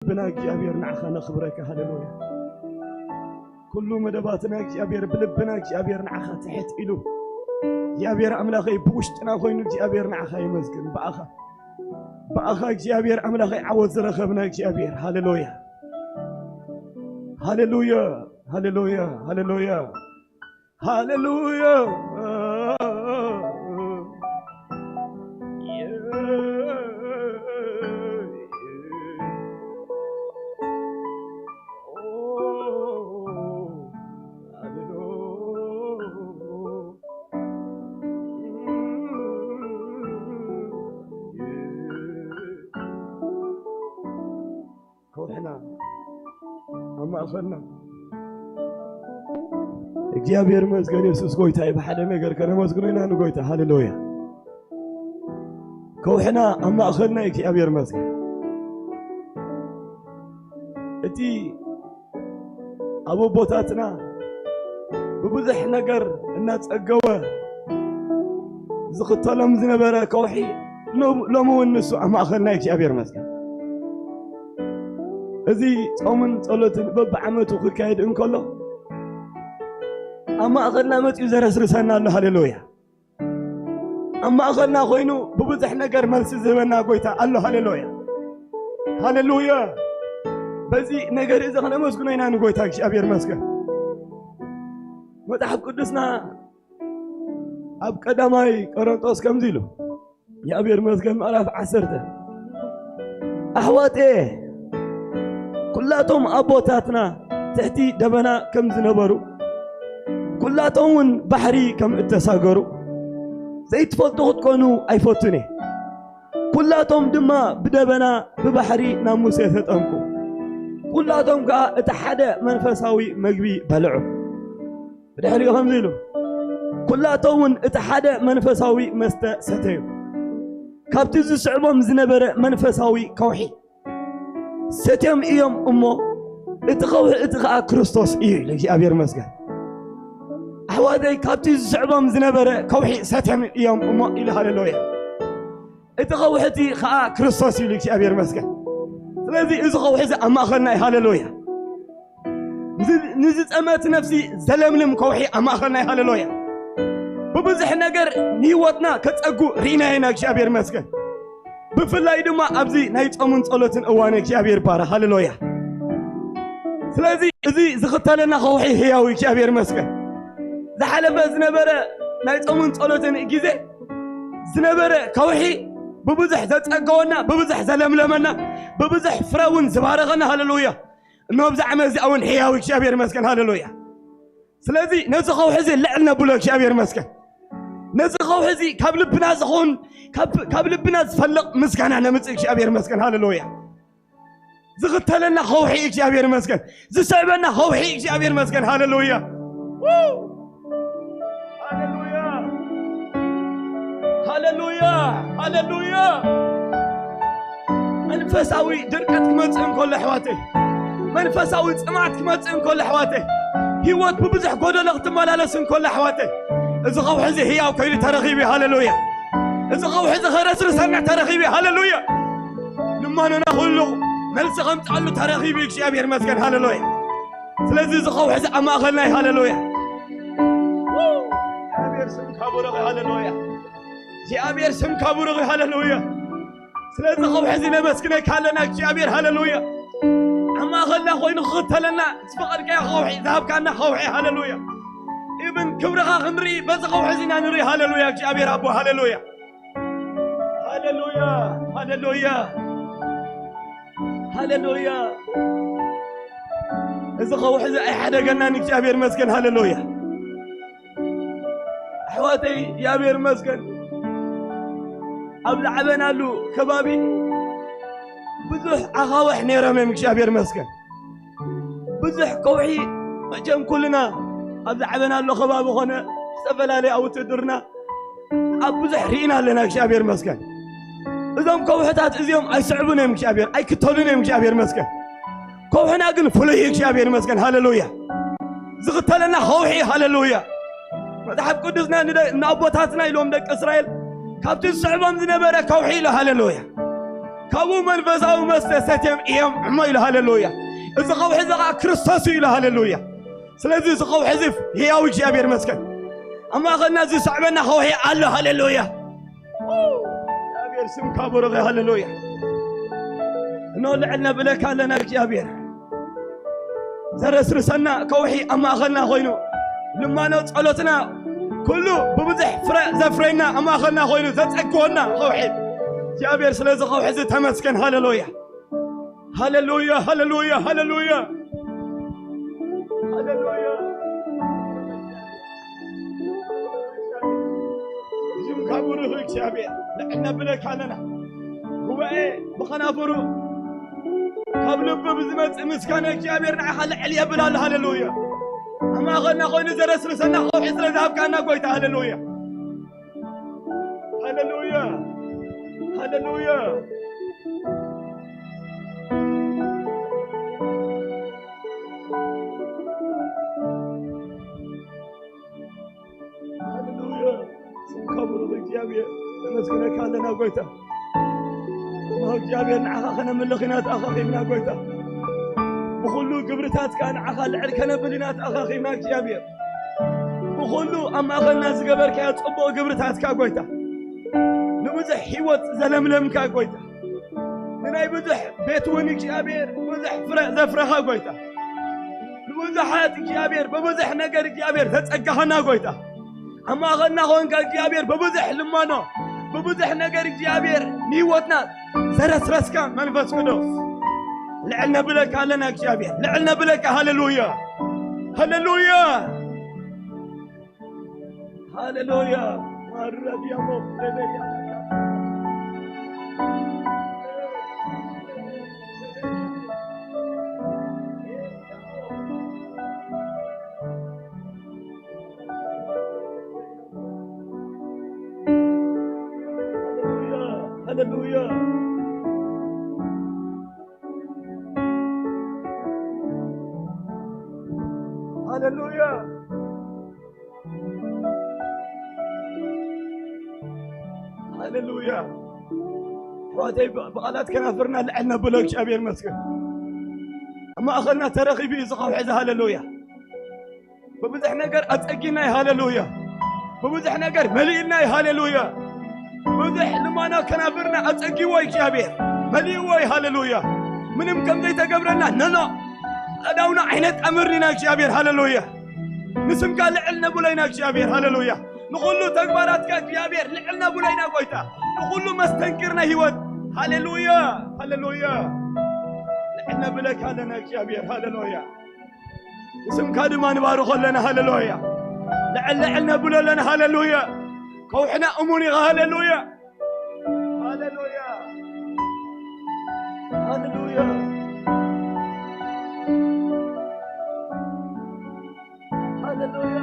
ብና እግዚኣብሔር ንዓኻ ነኽብረካ። ሃሌሉያ። ኩሉ መደባትና እግዚኣብሔር ብልብና እግዚኣብሔር ንዓኻ ትሕት ኢሉ እግዚኣብሔር ኣምላኸይ ብውሽጥና ኮይኑ እግዚኣብሔር ንዓኻ ይመስግን። ብኣኻ ብኣኻ እግዚኣብሔር ኣምላኸይ ዓወት ዝረኸብና እግዚኣብሔር። ሃሌሉያ። ሃሌሉያ። ሃሌሉያ። ሃሌሉያ። ሃሌሉያ። ከውሕና ኣብ ማእኸልና። እግዚኣብሔር መስገን የሱስ ጎይታ እዩ። ብሓደ ነገር ከነመስግኖ ኢና ንጎይታ። ሃሌሉያ። ከውሕና ኣብ ማእኸልና እዩ። እግዚኣብሔር መስገን። እቲ ኣብ ኣቦታትና ብብዙሕ ነገር እናጸገወ ዝኽተሎም ዝነበረ ከውሒ ሎ-፣ ሎሚ እውን ንሱ ኣብ ማእኸልና እዩ። እግዚኣብሔር መስገን። እዚ ጾምን ጸሎትን በብዓመቱ ክካየድ እንከሎ ኣብ ማእኸልና መጺኡ ዘረስርሰና ኣሎ። ሃሌሉያ። ኣብ ማእኸልና ኮይኑ ብብዙሕ ነገር መልሲ ዝህበና ጎይታ ኣሎ። ሃሌሉያ። ሃሌሉያ። በዚ ነገር እዚ ከነመስግኖ ኢና ንጎይታ እግዚኣብሔር መስገን። መጽሓፍ ቅዱስና ኣብ ቀዳማይ ቆሮንቶስ ከምዚ ኢሉ፣ እግዚኣብሔር መስገን ምዕራፍ ዓሰርተ፣ ኣሕዋቴ፣ ኩላቶም ኣቦታትና ትሕቲ ደበና ከም ዝነበሩ፣ ኩላቶም እውን ባሕሪ ከም እተሳገሩ ዘይትፈልጡ ክትኮኑ ኣይፈቱን እየ። ኩላቶም ድማ ብደበና ብባሕሪ ናብ ሙሴ ተጠምቁ። ኩላቶም ከኣ እቲ ሓደ መንፈሳዊ መግቢ በልዑ። ብድሕሪኡ ከምዚ ኢሉ፣ ኩላቶም እውን እቲ ሓደ መንፈሳዊ መስተ ሰተዩ። ካብቲ ዝስዕቦም ዝነበረ መንፈሳዊ ከውሒ ሰትዮም እዮም እሞ፣ እቲ ከውሒ እቲ ኸኣ ክርስቶስ እዩ ኢሉ። እግዚኣብሔር ይመስገን። ኣሕዋተይ፣ ካብቲ ዝስዕቦም ዝነበረ ከውሒ ሰትዮም እዮም እሞ ኢሉ። ሃሌሉያ። እቲ ከውሒ እቲ ኸኣ ክርስቶስ እዩ ኢሉ። እግዚኣብሔር ይመስገን። ስለዚ እዚ ከውሒ እዚ ኣብ ማእኸልና እዩ። ሃሌሉያ። ንዝ-፣ ንዝጸመት ነፍሲ ዘለምልም ከውሒ ኣብ ማእኸልና እዩ። ሃሌሉያ። ብብዙሕ ነገር ንህይወትና ከጸጉ ርኢና ኢና። እግዚኣብሔር ይመስገን። ብፍላይ ድማ ኣብዚ ናይ ጾምን ጸሎትን እዋን እግዚኣብሔር ይባረኽ። ሃሌሉያ። ስለዚ እዚ ዝኽተለና ከውሒ ህያው እዩ። እግዚኣብሔር ይመስገን። ዝሓለፈ ዝነበረ ናይ ጾምን ጸሎትን ግዜ ዝነበረ ከውሒ ብብዙሕ ዘጸገወና፣ ብብዙሕ ዘለምለመና፣ ብብዙሕ ፍረ እውን ዝባረኸና። ሃሌሉያ። እነሆ ብዛ ዓመት እዚኣ እውን ሕያው እግዚኣብሔር ይመስገን። ሃሌሉያ። ስለዚ ነዚ ከውሒ እዚ ልዕል ነብሎ እግዚኣብሔር ይመስገን። ነዚ ከውሒ እዚ ካብ ልብና ዝኸውን፣ ካብ፣ ካብ ልብና ዝፈልቕ ምስጋና ነምጽእ እግዚኣብሔር ይመስገን። ሃሌሉያ። ዝኽተለና ከውሒ እግዚኣብሔር ይመስገን። ዝስዕበና ከውሒ እግዚኣብሔር ይመስገን። ሃሌሉያ። ው! ሃሌሉያ። ሃሌሉያ። ሃሌሉያ። መንፈሳዊ ድርቀት ክመጽእ እንከሎ ኣሕዋተይ፣ መንፈሳዊ ጽምኣት ክመጽእ እንከሎ ኣሕዋተይ፣ ህይወት ብብዙሕ ጎደሎ ክትመላለስ እንከሎ ኣሕዋተይ፣ እዚ ከውሒ እዚ ህያው ኮይኑ ተረኺቡ። ሃሌሉያ። እዚ ከውሒ እዚ ከረስርሰና ተረኺቡ። ሃሌሉያ። ልማኖና ኩሉ መልሲ ከምጽኣሉ ተረኺቡ። እግዚኣብሔር ይመስገን። ሃሌሉያ። ስለዚ እዚ ከውሒ እዚ ኣብ ማእኸልና እዩ። ሃሌሉያ። እግዚኣብሔር ስምካ ብሩኽ። ሃሌሉያ። እግዚኣብሔር ስምካ ብሩኽ። ሃሌሉያ። ስለዚ ከውሒ እዚ ነመስግነካ ኣለና እግዚኣብሔር። ሃሌሉያ። ኣብ ማእኸልና ኮይኑ ክኽተለና ዝፈቐድካዮ ከውሒ፣ ዝሃብካና ከውሒ። ሃሌሉያ። ኢብን ክብርኻ ክንርኢ በዚ ከውሒ እዚ ኢና ንርኢ። ሃሌሉያ። እግዚኣብሔር ኣቦ። ሃሌሉያ። ሃሌሉያ። ሃሌሉያ። ሃሌሉያ። እዚ ከውሒ እዚ ኣይሓደገናን። እግዚኣብሔር ይመስገን። ሃሌሉያ። ኣሕዋተይ፣ እግዚኣብሔር ይመስገን። ኣብ ዝዓበናሉ ከባቢ ብዙሕ ኣኻውሕ ነይሮም እዮም። እግዚኣብሔር ይመስገን። ብዙሕ ከውሒ፣ መቸም ኩልና ኣብ ዝዓበናሉ ከባቢ ኾነ ዝተፈላለየ ኣብ ውትድርና ኣብ ብዙሕ ርኢና ኣለና። እግዚኣብሔር ይመስገን። እዞም ከውሕታት እዚኦም ኣይስዕቡን እዮም። እግዚኣብሔር ኣይክተሉን እዮም። እግዚኣብሔር ይመስገን። ከውሕና ግን ፍሉይ እዩ። እግዚኣብሔር ይመስገን። ሃሌሉያ። ዝኽተለና ከውሒ። ሃሌሉያ። መጽሓፍ ቅዱስና ንደ-፣ ንኣቦታትና ኢልዎም ደቂ እስራኤል ካብቲ ዝስዕቦም ዝነበረ ከውሒ ኢሉ። ሃሌሉያ። ካብኡ መንፈሳዊ መስተ ሰትዮም እዮም ዕሞ ኢሉ። ሃሌሉያ። እዚ ከውሒ እዚ ኸዓ ክርስቶስ እዩ ኢሉ። ሃሌሉያ። ስለዚ እዚ ከውሒ እዚ ህያው እግዚኣብሔር ይመስገን። ኣብ ማእኸልና ዝስዕበና ከውሒ ኣሎ። ሃሌሉያ። እግዚኣብሔር ስምካ ብሩኽ እዩ። ሃሌሉያ። እኖ ልዕል ነብለካ ኣለና እግዚኣብሔር። ዘረስርሰና ከውሒ ኣብ ማእኸልና ኮይኑ፣ ልማኖ ጸሎትና ኩሉ ብብዙሕ ፍረ ዘፍረየና ኣብ ማእኸልና ኮይኑ ዘጸግወና ከውሒ እግዚኣብሔር፣ ስለዚ ከውሒ እዚ ተመስገን። ሃሌሉያ፣ ሃሌሉያ፣ ሃሌሉያ፣ ሃሌሉያ፣ ሃሌሉያ። ስምካ ብሩኽ እግዚኣብሔር፣ ንዕነብለካ ኣለና። ጉባኤ ብኸናፍሩ ካብ ልቢ ብዝመጽእ ምስጋና እግዚኣብሔር ንዓኻ ልዕል የብል ኣሎ። ሃሌሉያ። ኣብ ማእኸልና ኮይኑ ዘረስርሰና ከውሒ ስለ ዝሃብካና ጎይታ፣ ሃሌሉያ። ሃሌሉያ። ሃሌሉያ። ሃሌሉያ። ስምካ ብሩኽ እግዚኣብሔር፣ ነመስግነካ ኣለና ጎይታ። እሞ እግዚኣብሔር ንዓኻ ከነምልኽ ኢና ተኣኻኺብና ጎይታ። ብኹሉ ግብርታትካ ንዓኻ ልዕል ከነብል ኢና ተኣኻኺብና እግዚኣብሔር። ብኹሉ ኣብ ማእኸልና ዝገበርካዮ ጽቡቕ ግብርታትካ ጎይታ። ንብዙሕ ህይወት ዘለምለምካ ጎይታ። ንናይ ብዙሕ ቤት እውን እግዚኣብሔር ብዙሕ ፍረ ዘፍረኻ ጎይታ። ንብዙሓት እግዚኣብሔር ብብዙሕ ነገር እግዚኣብሔር ዘጸጋኻና ጎይታ። ኣብ ማእኸልና ኾንካ እግዚኣብሔር ብብዙሕ ልማኖ ብብዙሕ ነገር እግዚኣብሔር ንህይወትና ዘረስረስካ መንፈስ ቅዱስ ልዕል ነብለካ ኣለና እግዚኣብሔር። ልዕል ነብለካ። ሃሌሉያ። ሃሌሉያ። ሃሌሉያ። ማራ ዲያሞ ሬቤ ዲያሞ። ሃሌሉያ። ሃሌሉያ። ሃሌሉያ። ሃሌሉያ። ኣሕዋተይ፣ ብ-፣ ብቓላት ከናፍርና ልዕል ነብሎ እግዚኣብሔር ይመስገን። ኣብ ማእኸልና ተረኺቡ እዩ እዚ ከውሒ እዚ። ሃሌሉያ። ብብዙሕ ነገር ኣጸጊና እዩ። ሃሌሉያ። ብብዙሕ ነገር መሊእና እዩ። ሃሌሉያ። ብዙሕ ልማና ከናፍርና ኣጸጊዎ እዩ እግዚኣብሔር። መሊእዎ እዩ። ሃሌሉያ። ምንም ከም ዘይተገብረና ነኖ ኣእዳውና ኣይነጣምርን ኢና እግዚኣብሔር። ሃሌሉያ። ንስምካ ልዕል ነብሎ ኢና እግዚኣብሔር። ሃሌሉያ። ንኹሉ ተግባራትካ እግዚኣብሔር ልዕል ነብሎ ኢና ጎይታ። ንኹሉ መስተንክር ናይ ህይወት። ሃሌሉያ። ሃሌሉያ። ልዕል ነብለካ ኣለና እግዚኣብሔር። ሃሌሉያ። ንስምካ ድማ ንባርኾ ኣለና። ሃሌሉያ። ልዕል ልዕል ነብሎ ኣለና። ሃሌሉያ። ከውሕና እሙን ኢኻ። ሃሌሉያ። ሃሌሉያ። ሃሌሉያ። ሃሌሉያ።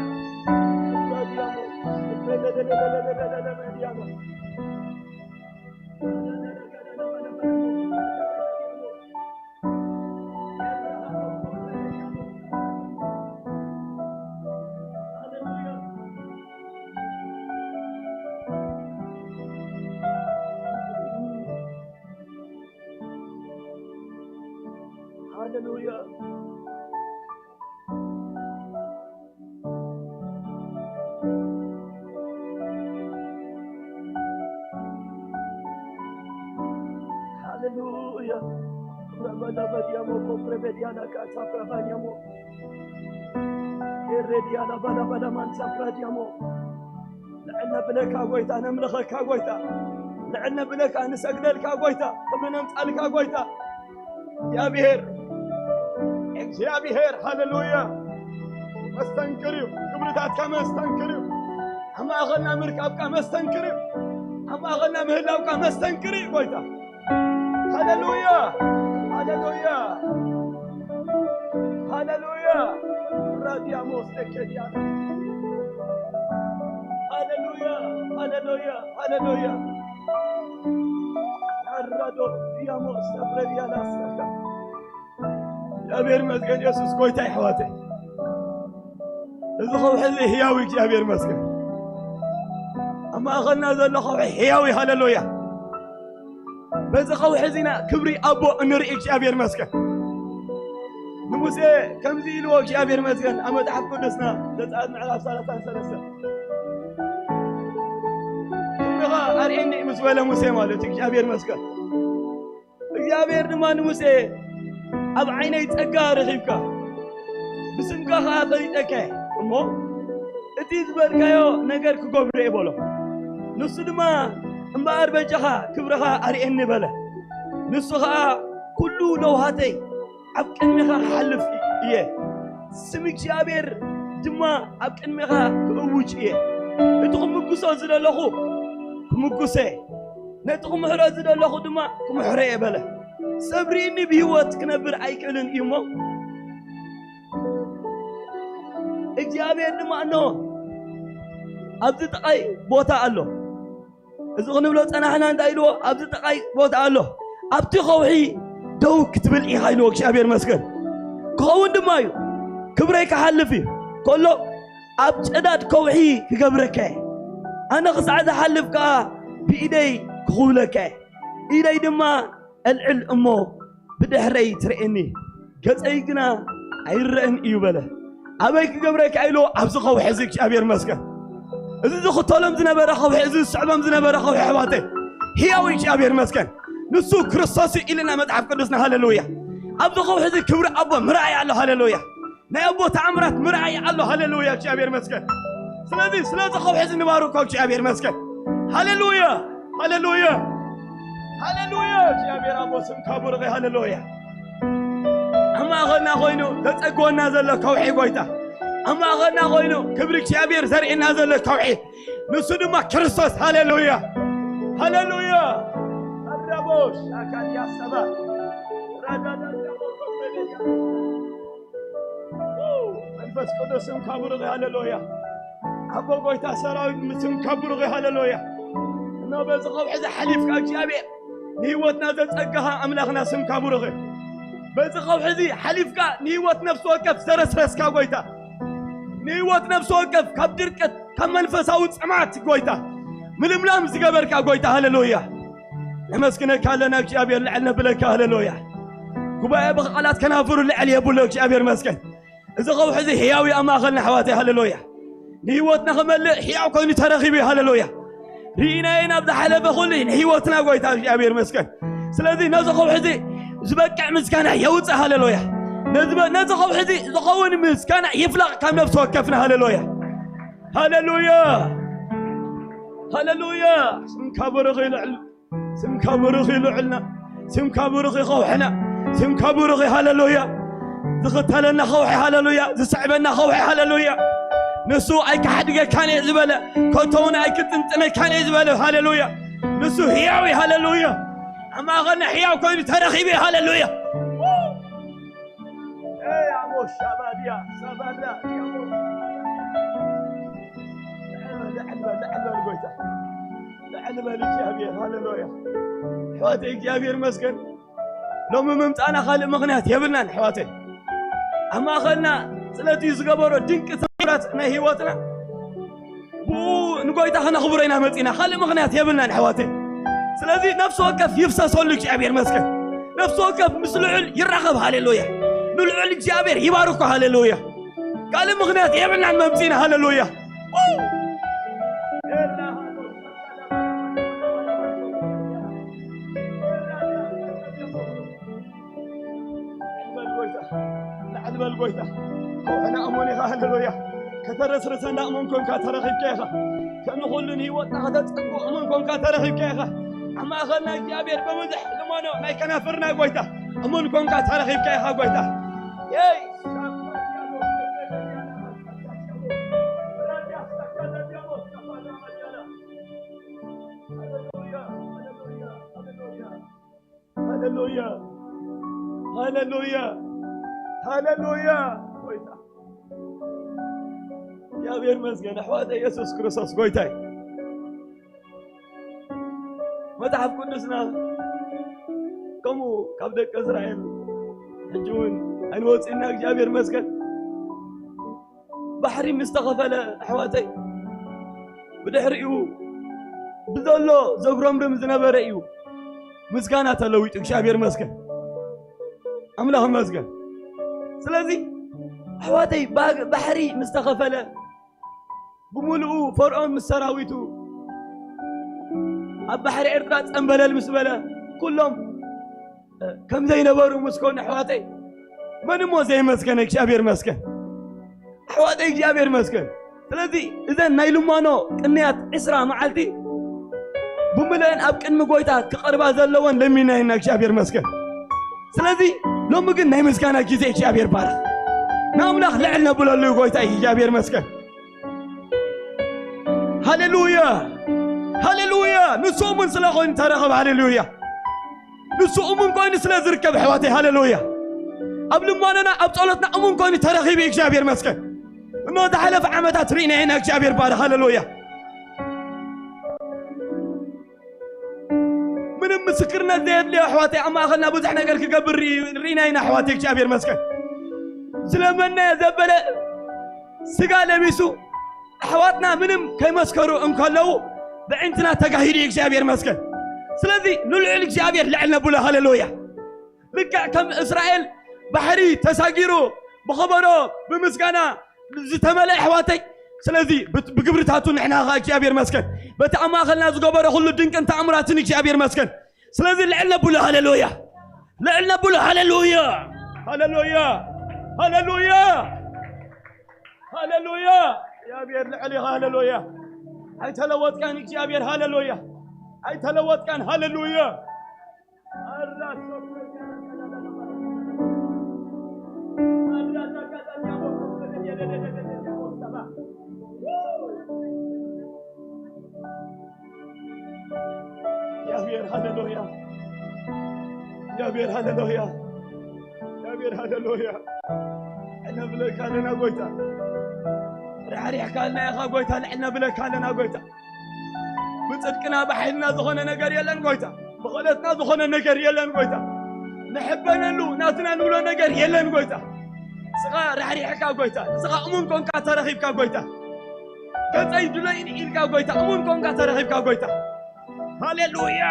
ሃሌሉያ። ሃሌሉያ። ረበዳ በዲያሞ ኮፕረ በዲያና ካታ ፕራባኒያሞ ኤሬ ዲያና ባላ ባላ ማንሳ ፕራዲያሞ። ልዕል ነብለካ ጎይታ፣ ነምልኸካ ጎይታ፣ ልዕል ነብለካ፣ ንሰግደልካ ጎይታ፣ ክብሪ ነምጻልካ ጎይታ። እግዚኣብሔር፣ እግዚኣብሔር፣ ሃሌሉያ። መስተንክር እዩ፣ ግብርታትካ መስተንክር እዩ። ኣብ ማእኸልና ምርካብካ መስተንክር እዩ። ኣብ ማእኸልና ምህላውካ መስተንክር እዩ ጎይታ። ሃሌሉያ፣ ሃሌሉያ፣ ሃሌሉያ። ራዲያሞስ ተከዲያ። ሃሌሉያ፣ ሃሌሉያ፣ ሃሌሉያ። ኣራዶ ዲያሞስ ተፍረዲያ ላሰካ። እግዚኣብሔር ይመስገን፣ የሱስ ጎይታ፣ ኣሕዋተይ። እዚ ከውሒ እዚ ህያው እዩ፣ እግዚኣብሔር ይመስገን። ኣብ ማእኸልና ዘሎ ከውሒ ህያው እዩ። ሃሌሉያ። በዚ ከውሒ እዚና ክብሪ ኣቦ እንርኢ። እግዚኣብሔር መስገን። ንሙሴ ከምዚ ኢልዎ፣ እግዚኣብሔር መስገን፣ ኣብ መጽሓፍ ቅዱስና ዘጸኣት ምዕራፍ ሰላሳን ሰለስተን፣ "ክብርኻ ኣርእየኒ" ምስ በለ ሙሴ ማለት እዩ። እግዚኣብሔር መስገን። እግዚኣብሔር ድማ ንሙሴ፣ "ኣብ ዓይነይ ጸጋ ረኺብካ፣ ብስምካ ኸዓ ፈሊጠካ እየ እሞ፣ እቲ ዝበልካዮ ነገር ክገብሮ እየ" በሎ። ንሱ ድማ፣ "እምበኣር በጃኻ ክብርኻ ኣርእየኒ" በለ። ንሱ ኸዓ፣ "ኩሉ ለውሃተይ ኣብ ቅድሜኻ ክሓልፍ እየ፣ ስም እግዚኣብሔር ድማ ኣብ ቅድሜኻ ክእውጅ እየ። እቲ ክምጉሶ ዝደለኹ ክምጉሰ፣ ነቲ ክምሕሮ ዝደለኹ ድማ ክምሕሮ እየ" በለ። ሰብ ርኢኒ ብህይወት ክነብር ኣይክእልን እዩ እሞ፣ እግዚኣብሔር ድማ፣ "እንሆ፣ ኣብዚ ጥቓይ ቦታ ኣሎ።" እዚ ክንብሎ ጸናሕና እንታይ ኢልዎ? "ኣብዚ ጥቓይ ቦታ ኣሎ፣ ኣብቲ ከውሒ ደው ክትብል ኢኻ" ኢልዎ። እግዚኣብሔር መስገን። ክኸውን ድማ እዩ። ክብረይ ክሓልፍ እዩ ከሎ፣ "ኣብ ጨዳድ ከውሒ ክገብረካ እየ፣ ኣነ ክሳዕ ዝሓልፍ ከኣ ብኢደይ ክኽውለካ እየ፣ ኢደይ ድማ ኣልዕል እሞ ብድሕረይ ትርእየኒ፣ ገጸይ ግና ኣይረእን እዩ" በለ። ኣበይ ክገብረካ ኢልዎ? ኣብዚ ከውሒ እዚ። እግዚኣብሔር መስገን። እዚ ዝኽተሎም ዝነበረ ከውሒ፣ እዚ ዝስዕቦም ዝነበረ ከውሒ፣ ኣሕዋተይ፣ ህያው እግዚኣብሔር መስገን። ንሱ ክርስቶስ እዩ ኢልና መጽሓፍ ቅዱስና። ሃሌሉያ። ኣብዚ ከውሒ እዚ ክብሪ ኣቦ ምርኣይ ኣሎ። ሃሌሉያ። ናይ ኣቦ ተኣምራት ምርኣይ ኣሎ። ሃሌሉያ፣ እግዚኣብሔር መስገን። ስለዚ ስለዚ ከውሒ እዚ ንባርኮ። እግዚኣብሔር መስገን። ሃሌሉያ፣ ሃሌሉያ፣ ሃሌሉያ። እግዚኣብሔር ኣቦ ስምካ ብሩኽ። ሃሌሉያ። ኣብ ማእኸልና ኮይኑ ዘጸግወና ዘሎ ከውሒ ጎይታ፣ ኣብ ማእኸልና ኮይኑ ክብሪ እግዚኣብሔር ዘርእየና ዘሎ ከውሒ፣ ንሱ ድማ ክርስቶስ። ሃሌሉያ፣ ሃሌሉያ። ኣራቦሽ ኣካል ያሰባ ራዳዳ መንፈስ ቅዱስ ስምካ ብሩኽ። ሃሌሉያ። ኣቦ ጎይታ ሰራዊት ስምካ ብሩኽ። ሃሌሉያ። እነሆ በዚ ከውሒ እዚ ሓሊፍካ እግዚኣብሔር ንህይወትና ዘጸጋኻ ኣምላኽና ስምካ ብሩኽ። በዚ ከውሒ እዚ ሓሊፍካ ንህይወት ነፍሲ ወከፍ ዘረስረስካ ጎይታ፣ ንህይወት ነፍሲ ወከፍ ካብ ድርቀት፣ ካብ መንፈሳዊ ጽምኣት ጎይታ ምልምላም ዝገበርካ ጎይታ፣ ሃሌሉያ። ነመስግነካ ኣለና እግዚኣብሔር፣ ልዕል ነብለካ። ሃሌሉያ። ጉባኤ ብቃላት ከናፍሩ ልዕል የብሎ። እግዚኣብሔር መስገን። እዚ ከውሒ እዚ ሕያው እዩ ኣብ ማእኸልና ኣሕዋተይ። ሃሌሉያ። ንህይወትና ክመልእ ሕያው ኮይኑ ተረኺቡ እዩ። ሃሌሉያ። ርኢናዮ ናብ ዝሓለፈ ኩሉ ንህይወትና ጎይታ እግዚኣብሔር መስገን። ስለዚ ነዚ ከውሒ እዚ ዝበቅዕ ምስጋና የውፅእ። ሃሌሉያ። ነዚ በ-፣ ነዚ ከውሒ እዚ ዝኸውን ምስጋና ይፍለቕ ካብ ነፍሲ ወከፍና። ሃሌሉያ። ሃሌሉያ። ሃሌሉያ። ስምካ ብሩኽ ይልዕል። ስምካ ብሩኽ እዩ ልዑልና፣ ስምካ ብሩኽ እዩ ከውሕና፣ ስምካ ብሩኽ እዩ። ሃሌሉያ። ዝኽተለና ከውሒ፣ ሃሌሉያ። ዝስዕበና ከውሒ፣ ሃሌሉያ። ንሱ ኣይክሓድገካን እየ ዝበለ፣ ከቶ እውን ኣይክጥንጥነካን እየ ዝበለ፣ ሃሌሉያ። ንሱ ህያው እዩ፣ ሃሌሉያ። ኣብ ማእኸልና ህያው ኮይኑ ተረኺቡ እዩ፣ ሃሌሉያ። ኤይ፣ ኣሞ ሻባድያ፣ ሳባዳ፣ ዲያሞ። ልዕል በል፣ ልዕል በል፣ ልዕል በል ጎይታ። ልዕል በል እግዚኣብሔር፣ ሃሌሉያ። ኣሕዋተይ፣ እግዚኣብሔር ይመስገን። ሎሚ ምምጻእና ካልእ ምኽንያት የብልናን ኣሕዋተይ። ኣብ ማእኸልና ስለቲ ዝገበሮ ድንቂ ተኣምራት ናይ ህይወትና ብኡ ንጎይታ ከነኽብሮ ኢና መጺና። ካልእ ምኽንያት የብልናን ኣሕዋተይ። ስለዚ ነፍሲ ወከፍ ይፍሰሰሉ እግዚኣብሔር ይመስገን። ነፍሲ ወከፍ ምስ ልዑል ይራኸብ። ሃሌሉያ። ንልዑል እግዚኣብሔር ይባርኮ። ሃሌሉያ። ካልእ ምኽንያት የብልናን መምጺእና። ሃሌሉያ። ልዕል በል ጎይታ፣ ልዕል በል ጎይታ። ከውሕና እሙን ኢኻ፣ ሃሌሉያ። ከተረስርሰና እሙን ኮንካ ተረኺብካ ኢኻ። ከም ንኹሉ ንህይወትና ከተጸግቦ እሙን ኮንካ ተረኺብካ ኢኻ። ኣብ ማእኸልና እግዚኣብሔር ብብዙሕ ልመኖ ናይ ከናፍርና ጎይታ እሙን ኮንካ ተረኺብካ ኢኻ ጎይታ። የይ! ሃሌሉያ፣ ሃሌሉያ፣ ሃሌሉያ። ሃሌሉያ። ሃሌሉያ። ሃሌሉያ። ጎይታ። እግዚኣብሔር ይመስገን። ኣሕዋተይ፣ የሱስ ክርስቶስ ጎይታ እዩ። መጽሓፍ ቅዱስና ከምኡ ካብ ደቂ እስራኤል ሕጂ እውን ኣይንወጽእና። እግዚኣብሔር ይመስገን። ባሕሪ ምስ ተኸፈለ፣ ኣሕዋተይ፣ ብድሕሪኡ ብዘሎ ዘጉረምርም ዝነበረ እዩ። ምስጋና ተለዊጡ እግዚኣብሔር መስገን ኣምላኽ መስገን። ስለዚ ኣሕዋተይ ባግ- ባሕሪ ምስ ተኸፈለ ብምሉኡ ፈርዖን ምስ ሰራዊቱ ኣብ ባሕሪ ኤርትራ ጸንበለል ምስ በለ ኩሎም ከም ዘይነበሩ ምስ ኮነ ኣሕዋተይ መን እሞ ዘይመስገን እግዚኣብሔር መስገን ኣሕዋተይ እግዚኣብሔር መስገን። ስለዚ እዘን ናይ ልማኖ ቅንያት ዕስራ መዓልቲ ብምልአን ኣብ ቅድሚ ጎይታ ክቐርባ ዘለወን ለሚናየና እግዚኣብሔር መስገን። ስለዚ ሎሚ ግን ናይ ምስጋና ግዜ እግዚኣብሔር ባርኽ። ንኣምላኽ ልዕል ነብለሉ ጎይታ እግዚኣብሔር መስገን። ሃሌሉያ ሃሌሉያ። ንሱ እሙን ስለ ኮይኑ ተረኸብ። ሃሌሉያ። ንሱ እሙን ኮይኑ ስለ ዝርከብ ኣሕዋተይ ሃሌሉያ። ኣብ ልማኖና ኣብ ጸሎትና እሙን ኮይኑ ተረኺቡ እግዚኣብሔር መስገን። እኖ ዝሓለፈ ዓመታት ርኢና ኢና እግዚኣብሔር ባርኽ። ሃሌሉያ። ምንም ምስክርነት ዘየድልዮ ኣሕዋተይ ኣብ ማእኸልና ብዙሕ ነገር ክገብር ርኢ- ርኢና ኢና ኣሕዋተይ እግዚኣብሔር መስገን። ስለመነ ዘበለ ስጋ ለቢሱ ኣሕዋትና ምንም ከይመስከሩ እንከለዉ ብዕንትና ተጋሂዱ እግዚኣብሔር መስገን። ስለዚ ንልዑል እግዚኣብሔር ልዕል ነብሎ ሃሌሉያ። ልክዕ ከም እስራኤል ባሕሪ ተሳጊሩ ብኸበሮ ብምስጋና ዝተመልአ ኣሕዋተይ። ስለዚ ብት- ብግብርታቱ ንሕና ኸዓ እግዚኣብሔር መስገን በቲ ኣብ ማእኸልና ዝገበረ ኩሉ ድንቅን ተኣምራትን እግዚኣብሔር መስገን። ስለዚ ልዕል ነብሎ ሃሌሉያ። ልዕል ነብሎ ሃሌሉያ። ሃሌሉያ ሃሌሉያ ሃሌሉያ። እግዚኣብሔር ልዕል ኢኻ ሃሌሉያ። ኣይተለወጥካን እግዚኣብሔር ሃሌሉያ። ኣይተለወጥካን ሃሌሉያ። እግዚኣብሔር ሃሌሉያ። እግዚኣብሔር ሃሌሉያ። እግዚኣብሔር ሃሌሉያ። ልዕል ነብለካ ኣለና ጎይታ። ራሕሪሕካልና ኢኻ ጎይታ፣ ልዕል ነብለካ ኣለና ጎይታ። ብጽድቅና ብሓይልና ዝኾነ ነገር የለን ጎይታ። ብኽእለትና ዝኾነ ነገር የለን ጎይታ። ንሕበነሉ ናትና ንብሎ ነገር የለን ጎይታ። ንስኻ ራሕሪሕካ ጎይታ፣ ንስኻ እሙን ኮንካ ተረኺብካ ጎይታ። ገጸይ ድሎይን ኢልካ ጎይታ፣ እሙን ኮንካ ተረኺብካ ጎይታ። ሃሌሉያ።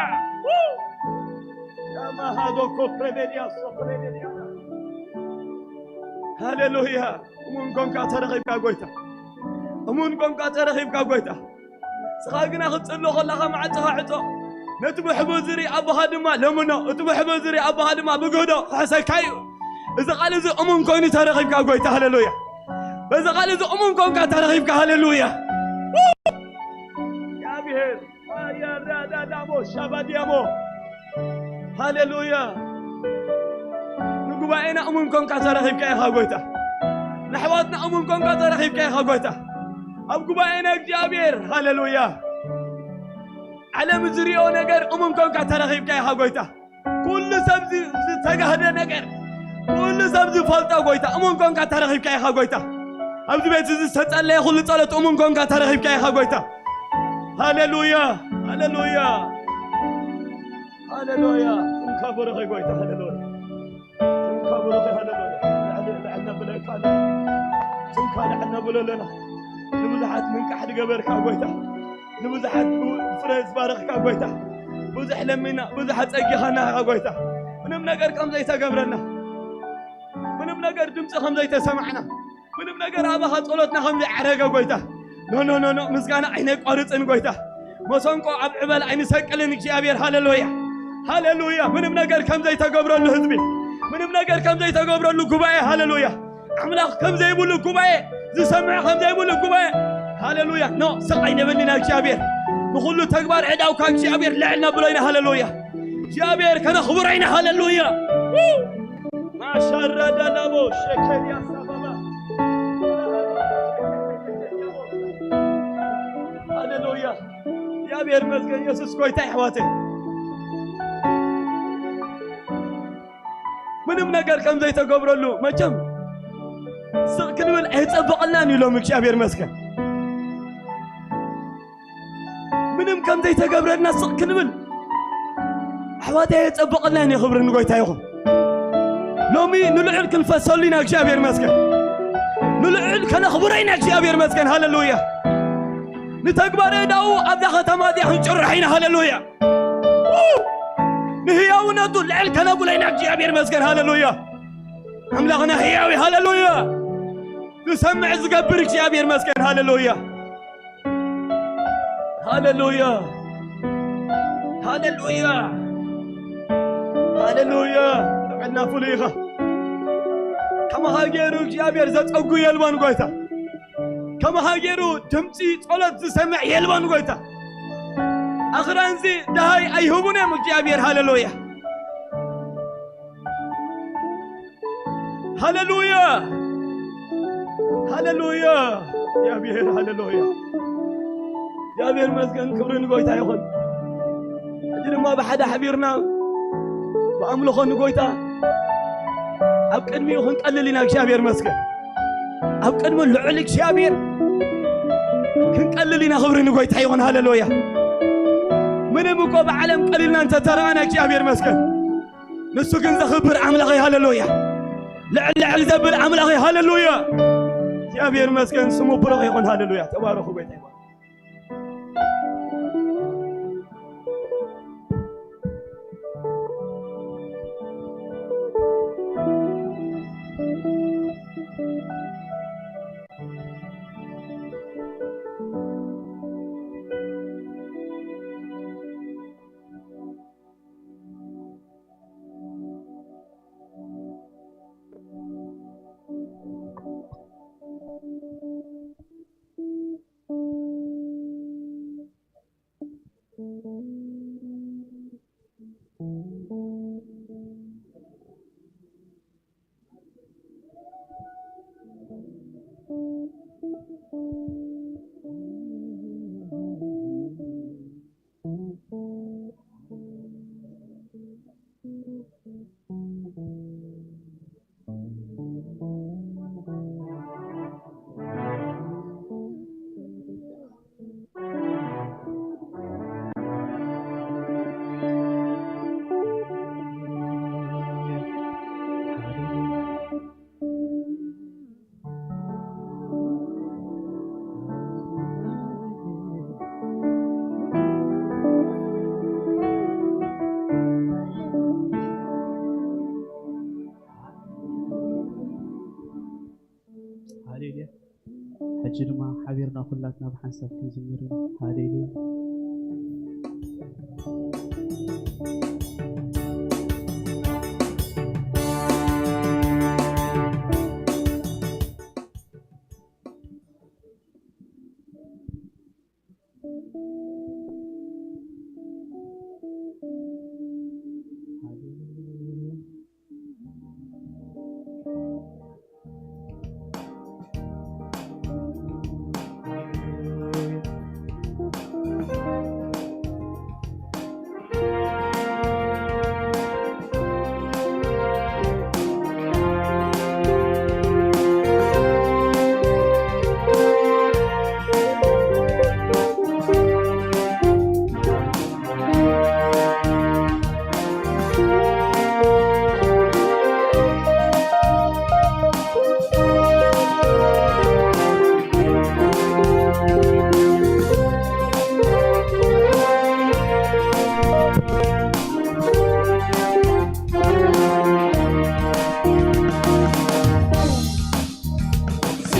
ያማሃዶ ኮፕሬቤድያ ሶፕሬቤድያ። ሃሌሉያ። እሙን ኮንካ ተረኺብካ ጎይታ። እሙን ኮንካ ተረኺብካ ጎይታ። ንስኻ ግና ክትጽሎ ከለኻ ማዕጾኻ ዕጾ። ነቲ ብሕቡእ ዝርኢ ኣቦኻ ድማ ለምኖ። እቲ ብሕቡእ ዝርኢ ኣቦኻ ድማ ብግህዶ ክሕሰካ እዩ። እዚ ቃል እዚ እሙን ኮይኑ ተረኺብካ ጎይታ። ሃሌሉያ። በዚ ቃል እዚ እሙን ኮንካ ተረኺብካ። ሃሌሉያ። እግዚኣብሔር ኣያራዳዳሞ ሻባዲያሞ። ሃሌሉያ። ንጉባኤና እሙን ኮንካ ተረኺብካ ኢኻ ጎይታ። ንኣሕዋትና እሙን ኮንካ ተረኺብካ ኢኻ ጎይታ። ኣብ ጉባኤና እግዚኣብሔር ሃሌሉያ። ዓለም ዝሪኦ ነገር እሙን ኮንካ ተረኺብካ ኢኻ ጎይታ። ኩሉ ሰብ ዝ- ዝተጋህደ ነገር ኩሉ ሰብ ዝፈልጦ ጎይታ እሙን ኮንካ ተረኺብካ ኢኻ ጎይታ። ኣብዚ ቤት እዚ ዝተጸለየ ኩሉ ጸሎት እሙን ኮንካ ተረኺብካ ኢኻ ጎይታ። ሃሌሉያ ሃሌሉያ ሃሌሉያ። ስምካ ብሩኽ ጎይታ ሃሌሉያ። ስምካ ብሩኽ ሃሌሉያ። ልዕል ልዕል ነብለካ ኣለና። ስምካ ልዕል ነብሎ ኣለና። ንብዙሓት ምንቃሕ ዝገበርካ ጎይታ ንብዙሓት ብ- ፍረ ዝባረኽካ ጎይታ ብዙሕ ለሚና ብዙሕ ኣጸጊኻና ኢኻ ጎይታ። ምንም ነገር ከም ዘይተገብረልና ምንም ነገር ድምፂ ከም ዘይተሰማዕና ምንም ነገር ኣባኻ ጸሎትና ከም ዘይዓረገ ጎይታ። ኖ ኖ ኖ ኖ ምስጋና ኣይነቋርጽን ጎይታ። መሰንቆ ኣብ ዕበል ኣይንሰቅልን እግዚኣብሔር። ሃሌሉያ ሃሌሉያ። ምንም ነገር ከም ዘይተገብረሉ ህዝቢ ምንም ነገር ከም ዘይተገብረሉ ጉባኤ። ሃሌሉያ። ኣምላኽ ከም ዘይብሉ ጉባኤ ዝሰምዕ ከም ዘይብሉ ጉባኤ። ሃሌሉያ። ኖ ስቕ ኣይንበል ኢና እግዚኣብሔር። ንኹሉ ተግባር ዕዳውካ እግዚኣብሔር ልዕል ነብሎ ኢና። ሃሌሉያ። እግዚኣብሔር ከነኽብሮ ኢና። ሃሌሉያ። ማሻራዳላቦ ሸከዲያ ሳባባ። ሃሌሉያ። እግዚኣብሔር ይመስገን። ኢየሱስ ጎይታ። ኣሕዋተይ ምንም ነገር ከም ዘይተገብረሉ መቸም ስቕ ክንብል ኣይጸበቐልናን እዩ ሎሚ እግዚኣብሔር ይመስገን። ምንም ከም ዘይተገብረልና ስቕ ክንብል ኣሕዋተይ ኣይጸበቐልናን እዩ። ክብሪ ንጎይታ ይኹን። ሎሚ ንልዑል ክንፈሰሉ ኢና። እግዚኣብሔር ይመስገን። ንልዑል ከነኽብሮ ኢና። እግዚኣብሔር ይመስገን። ሃሌሉያ። ንተግባረ ዳኡ ኣብዛ ከተማ እዚኣ ክንጭርሖ ኢና። ሃሌሉያ። ንህያውነቱ ልዕል ከነብሎ ኢና። እግዚኣብሔር መስገን። ሃሌሉያ። ኣምላኽና ህያው እዩ። ሃሌሉያ። ዝሰምዕ ዝገብር እግዚኣብሔር መስገን። ሃሌሉያ። ሃሌሉያ። ሃሌሉያ። ሃሌሉያ። ጥዕና ፍሉይ ኢኻ። ከማኻ ገይሩ እግዚኣብሔር ዘጸጉ የልቦን ጎይታ። ከማኻ ገይሩ ድምፂ ጸሎት ዝሰምዕ የልቦን ጎይታ። ኣኽራንዚ ደሃይ ኣይህቡን እዮም እግዚኣብሔር። ሃሌሉያ። ሃሌሉያ። ሃሌሉያ። እግዚኣብሔር ሃሌሉያ። እግዚኣብሔር መስገን ክብሪ ንጎይታ ይኹን። ሕጂ ድማ ብሓደ ሓቢርና ብኣምልኾ ንጎይታ ኣብ ቅድሚኡ ክንቀልል ኢና። እግዚኣብሔር መስገን ኣብ ቅድሚ ልዑል እግዚኣብሔር ክንቀልል ኢና። ክብሪ ንጎይታ ይኹን። ሃሌሉያ። ምንም እኮ ብዓለም ቀሊልና እንተተረኣና እግዚኣብሔር መስገን ንሱ ግን ዘኽብር ኣምላኽ እዩ። ሃሌሉያ። ልዕል ልዕል ዘብል ኣምላኽ እዩ። ሃሌሉያ። እግዚኣብሔር መስገን ስሙ ብሩኽ ይኹን። ሃሌሉያ። ተባረኹ። ጎይታ ይባርክ። ሃሌሉያ። ሕጂ ድማ ሓቢርና ኩላትና ብሓንሳብ ክንዝምር ኢና። ሃሌሉያ።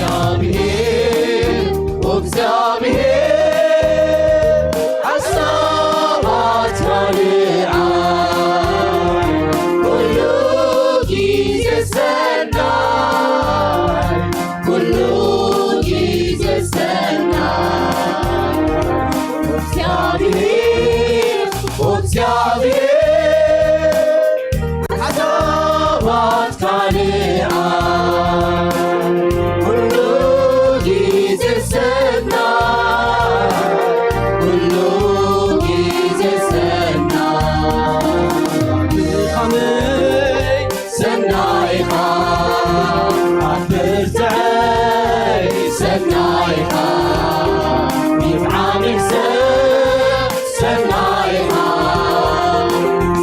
እግዚኣብሔር፣ እግዚኣብሔር፣ ሓሳባትካ ንዓይ ኩሉ ግዜ ሰናይ፣ ኩሉ ግዜ ሰናይ። እግዚኣብሔር፣ እግዚኣብሔር፣ ሓሳባትካ ንዓይ ኩሉ ግዜ ሰናይ፣ ኩሉ ግዜ ሰናይ። ድኻመይ ሰናይኻ፣ ኣብ ብርትዐይ ሰናይኻ፣ ይብዓመይ ሰብ ሰናይኻ፣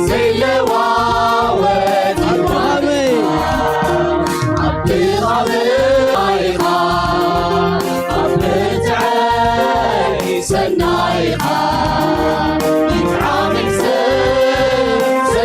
ዘይለዋወጥ ይብዓመይ። ኣብ ድኻመይ ኢኻ፣ ኣብ ብርትዐይ ሰናይኻ፣ ይብዓመይ ሰብ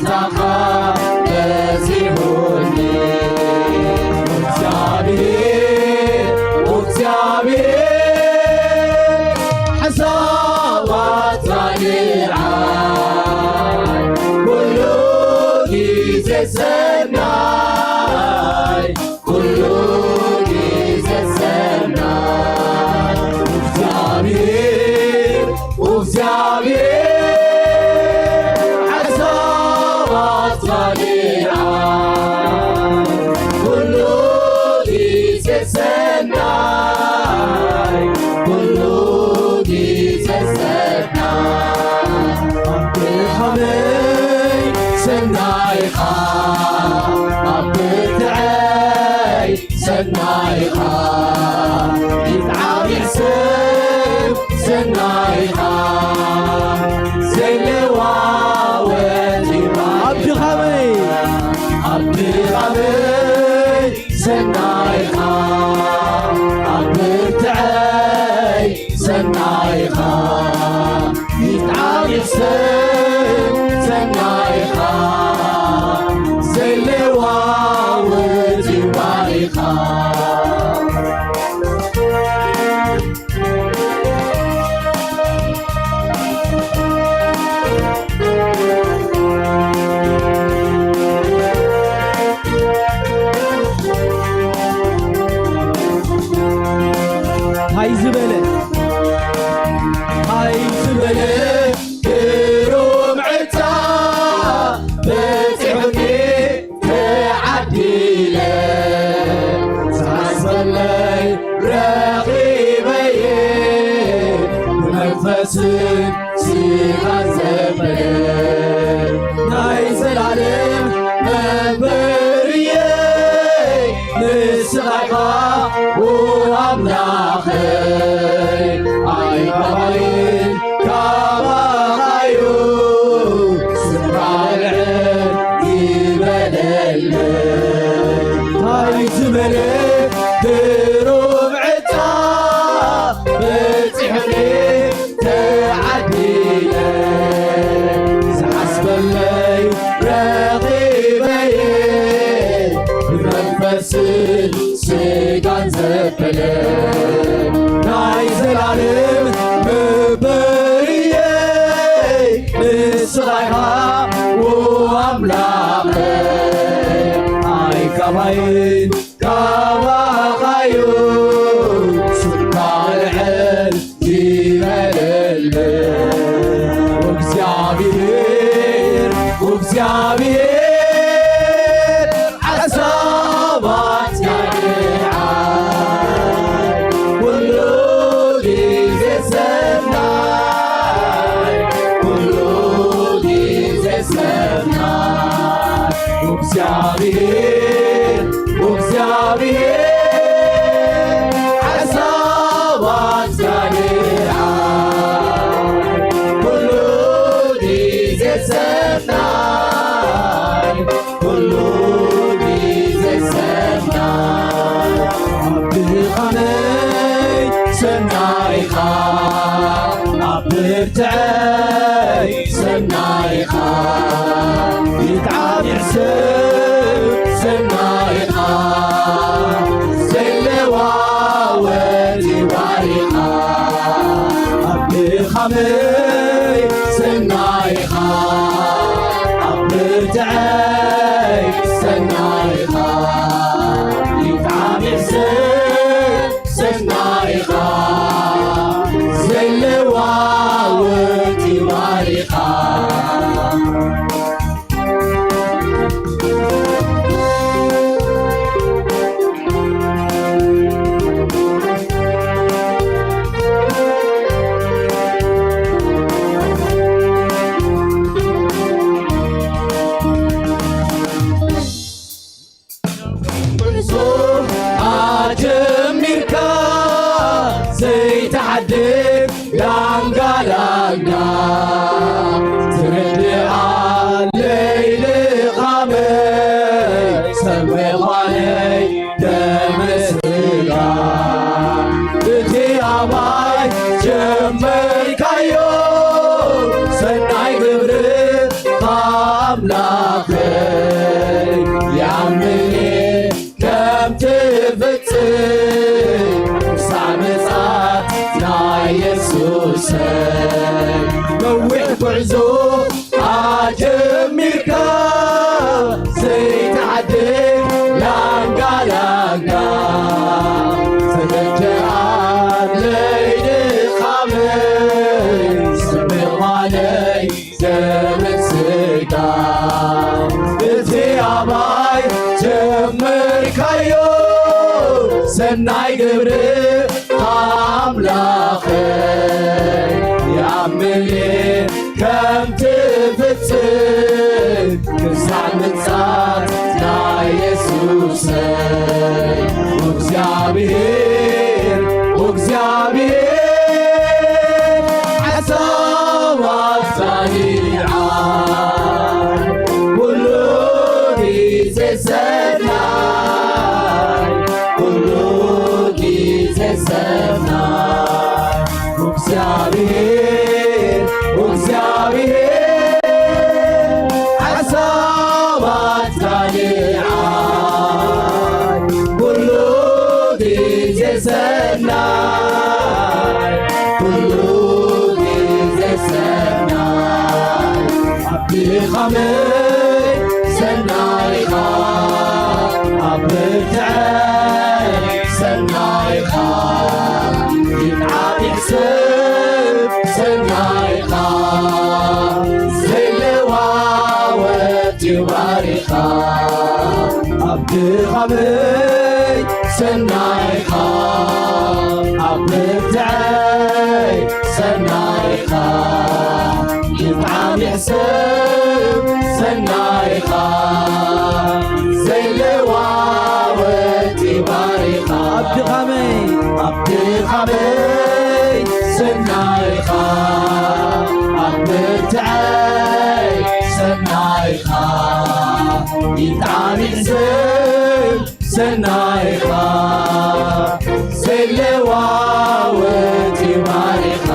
ዛኻ በዚሑኒ። እግዚኣብሔር፣ እግዚኣብሔር ሓሳባት ጻድቓን ኩሉ ግዜ ሰናይ፣ ኩሉ ግዜ ሰናይ። እግዚኣብሔር፣ እግዚኣብሔር ሓሳባት ጻድቓን ኩሉ ግዜ ሰናይ፣ ኩሉ ግዜ ሰናይ። ኣብ ድኻመይ ሰናይኻ፣ ኣብ ብርትዐይ ሰናይኻ፣ ይትዓቢር ስም ሰናይኻ፣ ዘይለዋወጥ ይባርኽ። ኣብ ድኻመይ፣ ኣብ ድኻመይ ሰናይኻ፣ ኣብ ብርትዐይ ሰናይኻ፣ ይትዓቢር ስም ሰናይኻ፣ ዘይለዋወጥ ይባርኻ። እንታይ ዝበለ፣ እንታይ ዝበለ ግሩም ዕጫ በጺሑኒ ተዓዲለ፣ ዝሓስበለይ ረኺበየ፣ ብመንፈስን ስጋን ዘበለ ናይ ዘላለም መንበሪየይ ንስኻ ኢኻ ኣምላኸይ። ኣይካባይን ካባኻዩ ስምካ ልዕል ይበለለይ። እንታይ ዝበለ ግሩም ዕጫ በጺሑኒ ተዓዲለ፣ ዝሓስበለይ ረኺበየ፣ ብመንፈስን ስጋን ዘበለ ናይ ዘላለም መበርየይ ንስኻ ኢኻ ኣምላኸይ። ኣይካባይን ካባኻዩ ስምካ ልዕል ይበለለይ። እግዚኣብሔር፣ እግዚኣብሔር ሓሳባት ጻድቓን ኩሉ ግዜ ሰናይ፣ ኩሉ ግዜ ሰናይ። እግዚኣብሔር፣ እግዚኣብሔር ሓሳባት ጻድቓን ኩሉ ግዜ ሰናይ፣ ኩሉ ግዜ ሰናይ። ኣብ ድኻመይ ሰናይኻ፣ ኣብ ብርትዐይ ሰናይኻ፣ ይትዓቢር ስም ሰናይኻ፣ ዘይለዋወጥ ይባርኻ። ኣብ ድኻመይ ሰናይኻ፣ ኣብ ብርትዐይ ሰናይኻ፣ ይትዓቢር ስም ሰናይኻ፣ ዘይለዋወጥ ይባርኻ። ኣኸይ ያምኔ ከም ትፍጽም ክሳዕ ምጽኣት ናይ የሱሰይ። ነዊሕ ጉዕዞ ኣጀሚርካ ዘይትዓድል ላንጋ ላንጋ። ተበጀኣለይ ድኻመይ ስምማለይ ዘመን ስጋ። እቲ ኣባይ ጀመርካዮ ሰናይ ግብሪ ኣምላኸይ ይኣምን እየ ከም ትፍጽም ክሳዕ ምጽኣት ናይ የሱሰይ። እግዚኣብሔር፣ እግዚኣብሔር ሓሳባት ጸኒዓ ኩሉ ግዜ ሰናይ፣ ኩሉ ግዜ ሰናይ። እግዚኣብሔር፣ እግዚኣብሔር ሓሳባት ጸኒዓ ኩሉ ግዜ ሰናይ፣ ኩሉ ግዜ ሰናይ። ኣብ ድኻመይ ሰናይኻ፣ ኣብ ብርትዐይ ሰናይኻ፣ ይትዓቢሕ ሰብ ሰናይኻ፣ ዘይለዋወጥ እዩ ባሪኻ። ኣብ ድኻመይ ሰናይኻ፣ ኣብ ብርትዐይ ሰናይኻ፣ ይትዓቢሕ ሰብ ሰናይኻ፣ ዘይለዋወጥ እዩ ባሪኻ። ኣብ ድኻመይ፣ ኣብ ድኻመይ ሰናይኻ፣ ኣብ ብርትዐይ ሰናይኻ፣ ይትዓቢሕ ሰብ ሰናይኻ፣ ዘይለዋወጥ እዩ ባሪኻ።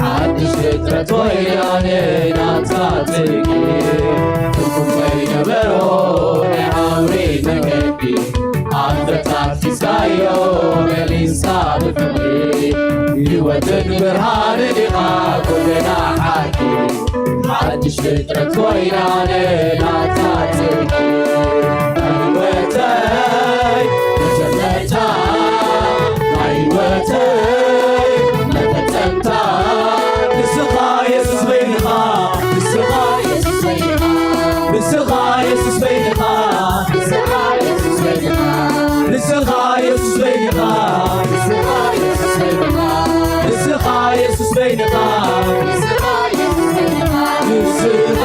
ሓድሽ ፍጥረት ኮይና ንናታ ጽድቂ፣ ትርጉም ዘይነበሮ ናይ ኣውሬ መገዲ፣ ኣንተ ጣፊስካዮ መሊስካ ብፍቕሪ፣ ህይወትን ብርሃንን ኢኻ ኩልና ሓቂ። ሓድሽ ፍጥረት ኮይና ንናታ ጽድቂ፣ ናይ ህይወተይ መጀመርታ፣ ናይ ህይወተይ መፈጸምታ፣ ንስኻ የሱስ በይንኻ፣ ንስኻ የሱስ በይንኻ፣ ንስኻ የሱስ በይንኻ፣ ንስኻ የሱስ በይንኻ፣ ንስኻ የሱስ በይንኻ፣ ንስኻ የሱስ በይንኻ፣ ንስኻ የሱስ በይንኻ፣ ንስኻ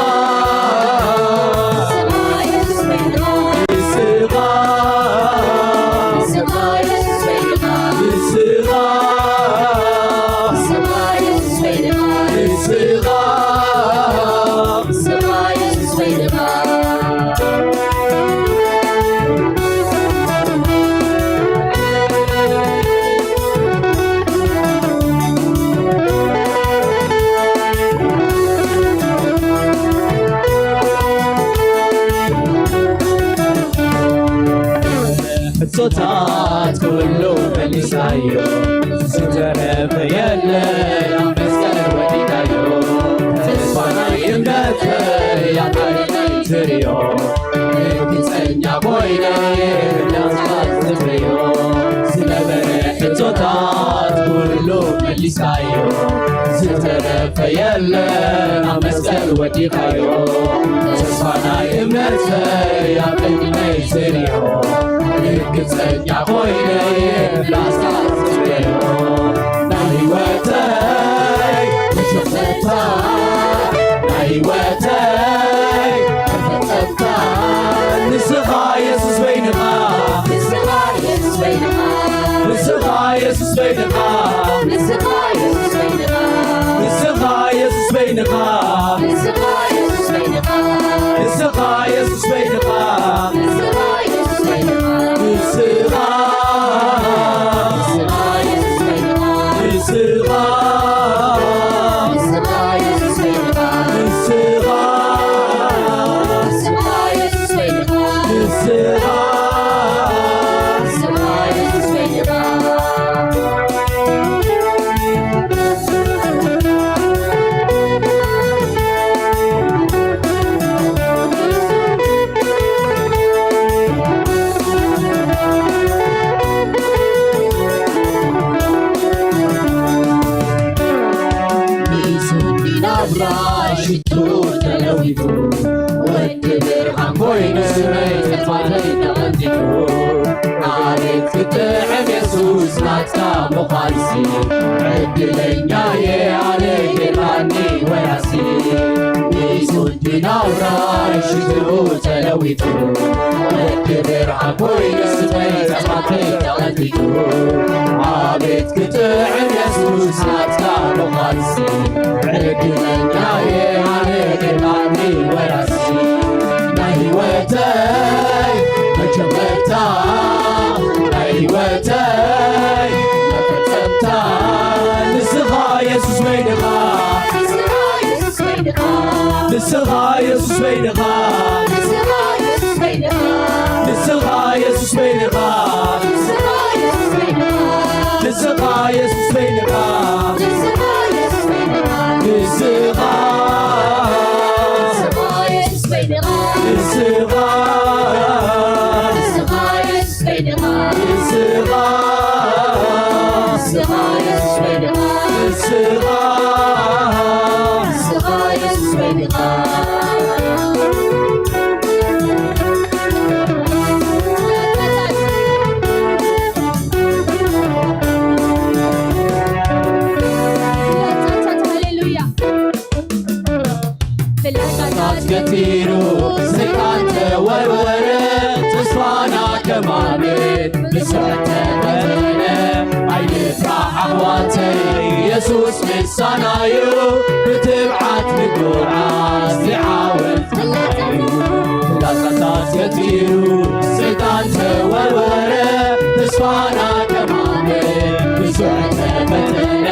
ታት ኩሉ መሊስካዮ፣ ዝተረፈ የለን ኣብ መስቀል ወዲእካዮ። ተስፋ ናይ እምነተይ ኣካል ናይ ትርእዮ፣ ርግጸኛ ኮይነ ናጽናት ትርእዮ። ዝነበረ ሕቶታት ኩሉ መሊስካዮ፣ ዝተረፈ የለን ኣብ መስቀል ወዲእካዮ። ተስፋ ናይ እምነተይ ኣብ ቅድመይ ትርእዮ፣ ርግጸኛ ኮይነ ፍላጻ ትርእዮ። ናይ ህይወተይ መሸፈታ፣ ናይ ህይወተይ መፈጸምታ፣ ንስኻ የሱስ በይንኻ፣ ንስኻ የሱስ በይንኻ፣ ንስኻ የሱስ በይንኻ፣ ንስኻ የሱስ በይንኻ፣ ንስኻ የሱስ በይንኻ፣ ንስኻ የሱስ በይንኻ፣ ንስኻ የሱስ በይንኻ፣ ንስኻ የሱስ በይንኻ፣ ንስኻ፣ ንስኻ የሱስ በይንኻ፣ ንስኻ፣ ንስኻ የሱስ በይንኻ፣ ንስኻ፣ ንስኻ የሱስ በይንኻ፣ ንስኻ፣ ንስኻ የሱስ በይንኻ። ንኢሱ ናብራ ሽቱ ተለዊጡ፣ ወዲ ብርሃን ኮይኑ ስመይ ጥፋተይ ተቐንጢጡ። ኣቤት ክጥዕም የሱስ ናትካ ምዃንሲ፣ ዕድለኛ እየ ኣነ ጌታኒ ወራሲ። ንኢሱ ናብራ ሽቱ ተለዊጡ፣ ወዲ ብርሃን ኮይኑ ስመይ ጥፋተይ ተቐንጢጡ። ኣቤት ክጥዕም የሱስ ናትካ ምዃንሲ፣ ዕድለኛ እየ ኣነ ጌታኒ ወራሲ። ናይ ህይወተይ መጀመርታ፣ ናይ ህይወተይ መፈጸምታ፣ ንስኻ የሱስ በይንኻ፣ ንስኻ የሱስ በይንኻ፣ ንስኻ የሱስ በይንኻ፣ ንስኻ የሱስ በይንኻ፣ ንስኻ የሱስ በይንኻ፣ ንስኻ የሱስ በይንኻ፣ ንስኻ የሱስ በይንኻ፣ ንስኻ፣ ንስኻ የሱስ በይንኻ፣ ንስኻ፣ ንስኻ የሱስ በይንኻ፣ ንስኻ፣ ንስኻ የሱስ በይንኻ፣ ንስኻ፣ ንስኻ የሱስ በይንኻ። ሃሌሉያ። ፍላጻታት ገቲሩ ሰይጣን ተወርወረ፣ ተስፋና ከማመት ብስሕተት ተበተነ። ኣይንፍራሕ ኣሕዋተይ፣ የሱስ ምሳናዩ፣ ብትብዓት ንጉዓዝ ንዓወት። ፍላጻታት ገቲሩ ሰይጣን ተወርወረ፣ ተስፋና ከማመት ብዙሕ ተፈተነ።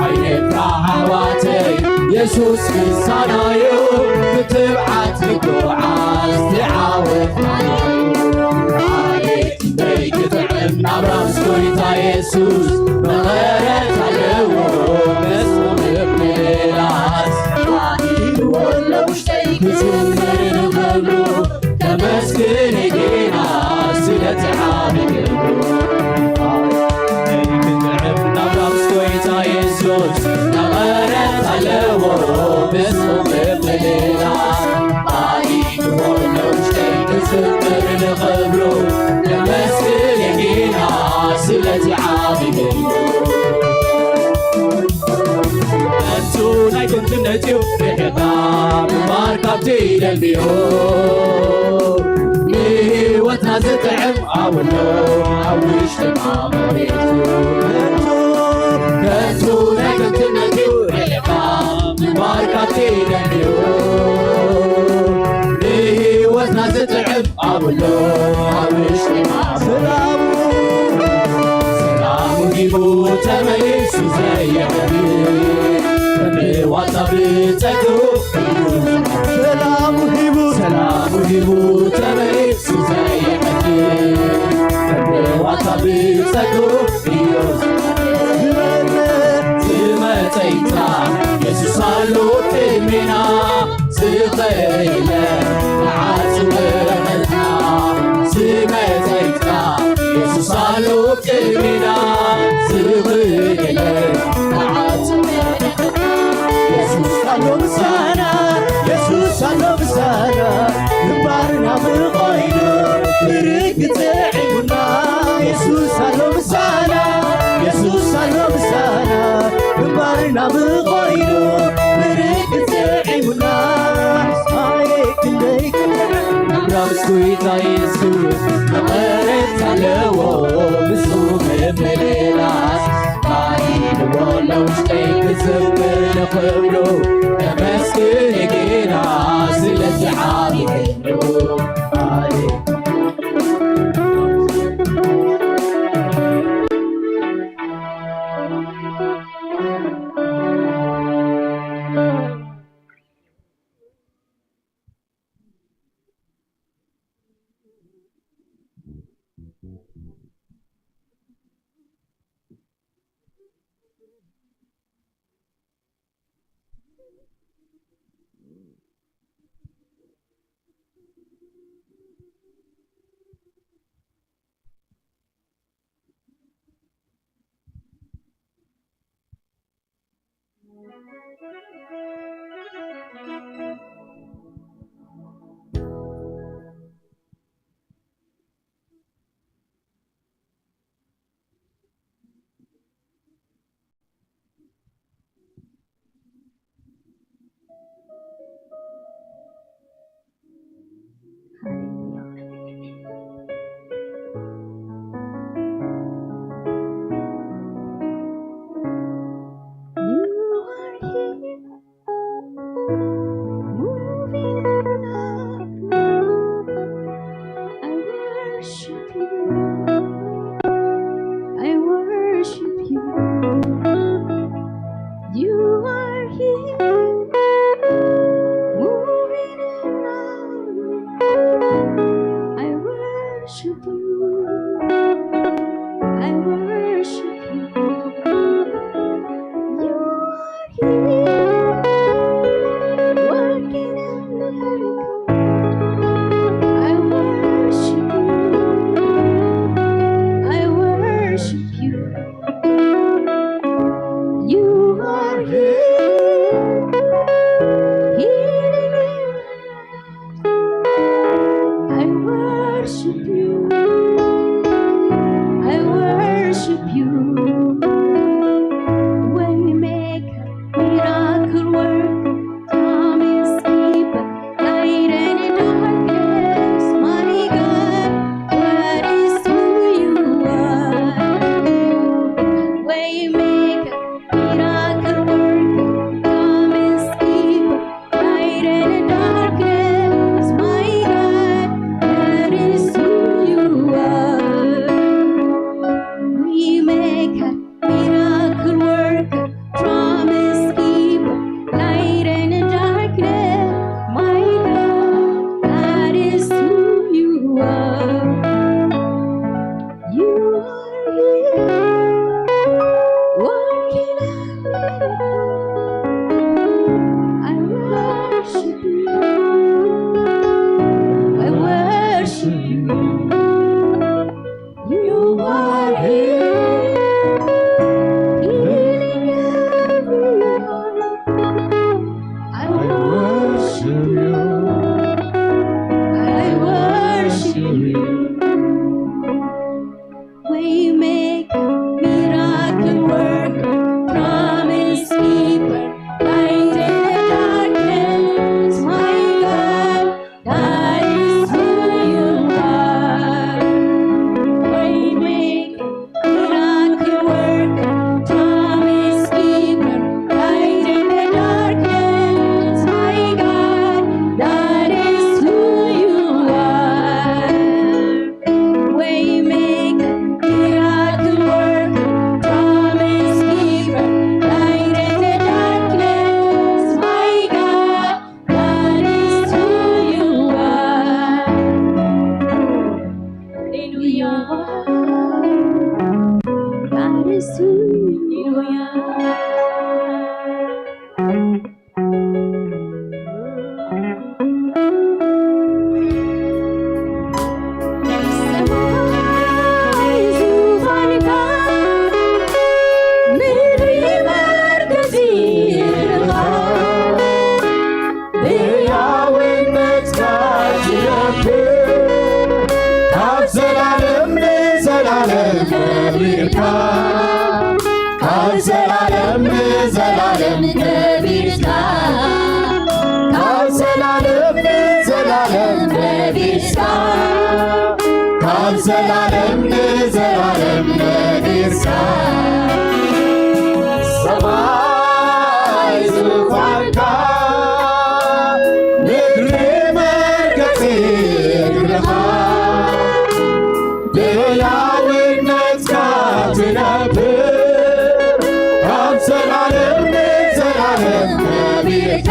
ኣይንፍራሕ ኣሕዋተይ፣ የሱስ ምሳናዩ፣ ብትብዓት ንጉዓዝ ንዓወት። ኣቤት ክንደይ ክጥዕም ናብራ ምስ ጎይታ የሱስ፣ መቐረት ኣለዎ ምስኡ ምምላስ። ኣሚንዎ ኣለዉ ክዝምር ንኽብሩ፣ ከመስግን ጌና ስለቲ ዓቢ ግብሩ። ክንጥዕም ናብ ራስ ጎይታ የሱስ፣ መቐረት ኣለዎ ምስኡ ምምላስ። ኣሚንዎ ኣለዉ ክዝምር ንኽብሩ፣ ከመስግን ጌና ስለቲ ዓቢ ግብሩ። ከንቱ ናይ ከንቱነት እዩ ርሒቕና ምንባር ካብቲ ደልዮ። ንህይወትና ዝጥዕም ኣብሎ ኣብ ውሽጥና መሬቱ። ከንቱ፣ ከንቱ ናይ ከንቱነት እዩ ርሒቕና ምንባር ካብቲ ደልዮ። ንህይወትና ዝጥዕም ኣብሎ ኣብ ውሽጥና ሰላሙ፣ ሰላሙ ሂቡ ተመሊሱ ዘየዕግብ፣ ብዋጣ ብጸግኡ ሰላሙ ሂቡ፣ ሰላሙ ሂቡ ተመሊሱ ዘየዕግብ፣ ብጸግኡ እዩ ዝበርህ። ዝመጸይታ የሱስ ኣሎ ቅድሜና፣ ዝኽእል ንዓጹ በረኸትና። ዝመጸይታ የሱስ ኣሎ ቅድሜና፣ ዝኽእል ንዓጹ በረኸትና። የሱስ ኣሎ ምሳና፣ የሱስ ኣሎ ምሳና፣ ግንባርና ብኾይኑ ብርግጽ ጥዒሙና። የሱስ ኣሎ ምሳና፣ የሱስ ኣሎ ምሳና፣ ግንባርና ብኾይኑ ብርግጽ ጥዒሙና። ኣየ ክንደይ ክጥዕም፣ ናብራ ምስ ጎይታ የሱስ መቐረት ኣለዎ፣ ንሱ ምምልላስ። ኣሂብዎ ለውሽጠይ ክዝምር ንኽብሩ፣ ከመስግን ጌና ስለቲ ዓቢ ክብሩ። ኣየ You are here, moving in our midst. I worship you. I worship you. You are here, moving in our midst. I worship you. I worship you. You are here, working a miracle. I worship you. I worship you. You are here, healing miracles. I worship you. ዘላለም ነቢርካ፣ ካብ ዘላለም ንዘላለም ነቢርካ፣ ካብ ዘላለም ንዘላለም ነቢርካ። ሰማይ ዙፋንካ፣ ምድሪ መርገጺ እግርኻ፣ ብሕያውነትካ ትነብር፣ ካብ ዘላለም ንዘላለም ነቢርካ፣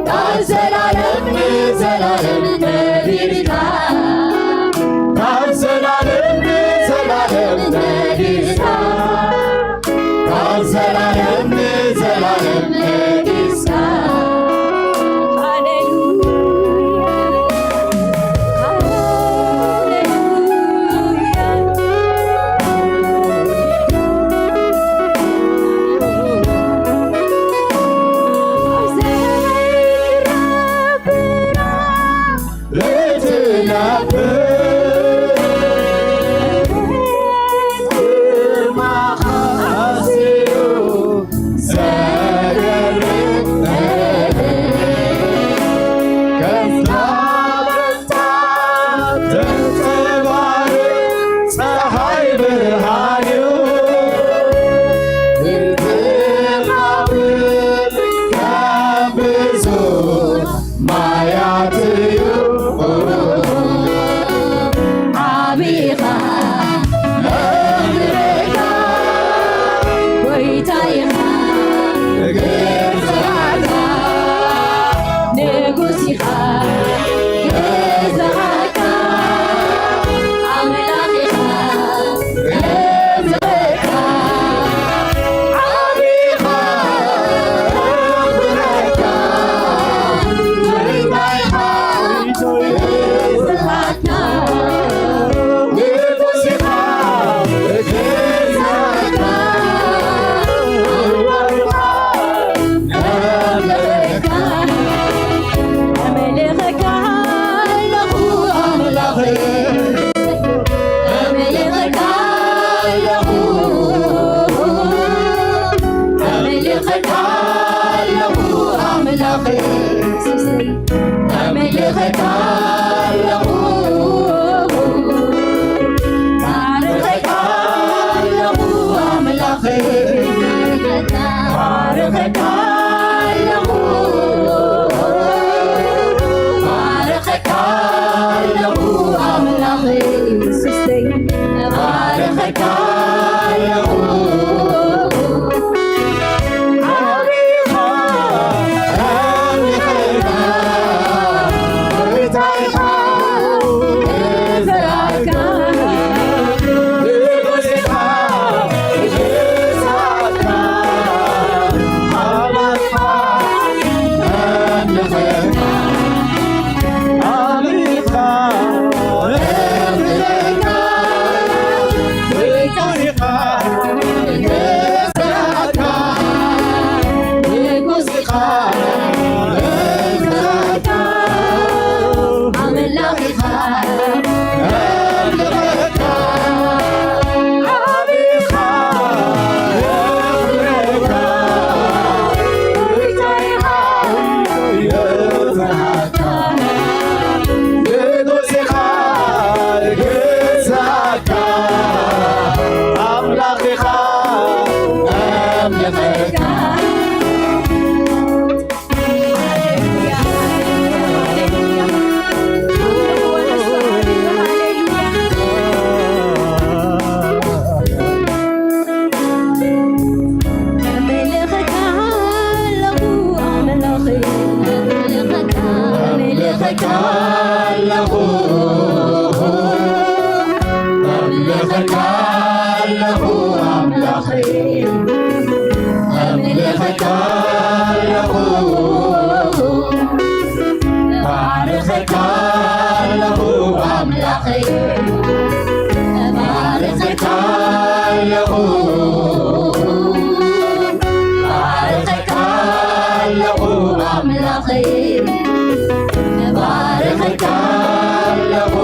ካብ ዘላለም ንዘላለም ነቢርካ፣ ካብ ዘላለም ንዘላለም ነቢርካ፣ ካብ ዘላለም ንዘላለም ነጊስካ። ሃሌሉያ፣ ሃሌሉያ። ጸሓይ ብርሃን እዩ። ካብ ብዙ ማያት እዩ። ዓቢኻ፣ መምህርካ፣ ጎይታይኻ፣ ግዛእካ፣ ንጉሲኻ፣ ግዛእካ፣ ኣምላኺኻ፣ ኣምልኸካ ኣለኹ ኣምላኸይ፣ ኣምልኸካ ኣለኹ፣ ኣምልኸካ ኣለኹ ኣምላኸይ፣ ኣምልኸካ ኣለኹ፣ ባርኸካ ኣለኹ ኣምላኸይ፣ ባርኸካ ኣለኹ፣ ባርኸካ ኣለኹ ኣምላኸይ፣ እባርኸካ ኣለኹ፣ ዓቢኻ፣ ዓቢኻ፣ ጎይታይኻ፣ እዛካ፣ ንጉስኻ፣ እዛካ፣ ኣምላኽኻ፣ ኣምልኸካ፣ ኣምልኸካ፣ ንጉስኻ፣ ግዛእካ፣ ኣምላኽኻ፣ ኣምልኸካ። ኣምልኸካ ኣለኹ ኣምላኸይ፣ ኣምልኸካ ኣለኹ፣ ኣምልኸካ ኣለኹ ኣምላኸይ፣ ኣምልኸካ ኣለኹ። ባርኸካ ኣለኹ ኣምላኸይ፣ ባርኸካ ኣለኹ፣ ባርኸካ ኣለኹ ኣምላኸይ፣ ባርኸካ ኣለኹ።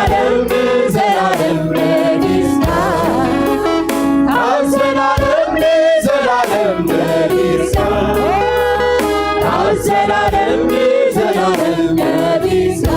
ዘላለም ንዘላለም ነጊስካ፣ ካብ ዘላለም ንዘላለም ነጊስካ፣ ካብ ዘላለም ንዘላለም ነጊስካ።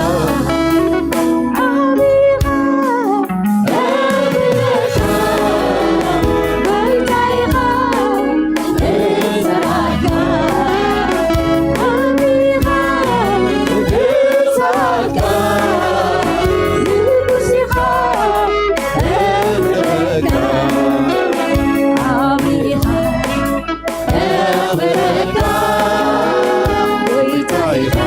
ዓቢኻ ክብረካ ጎይታ ኢኻ።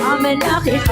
ኣምላኽ ኢኻ።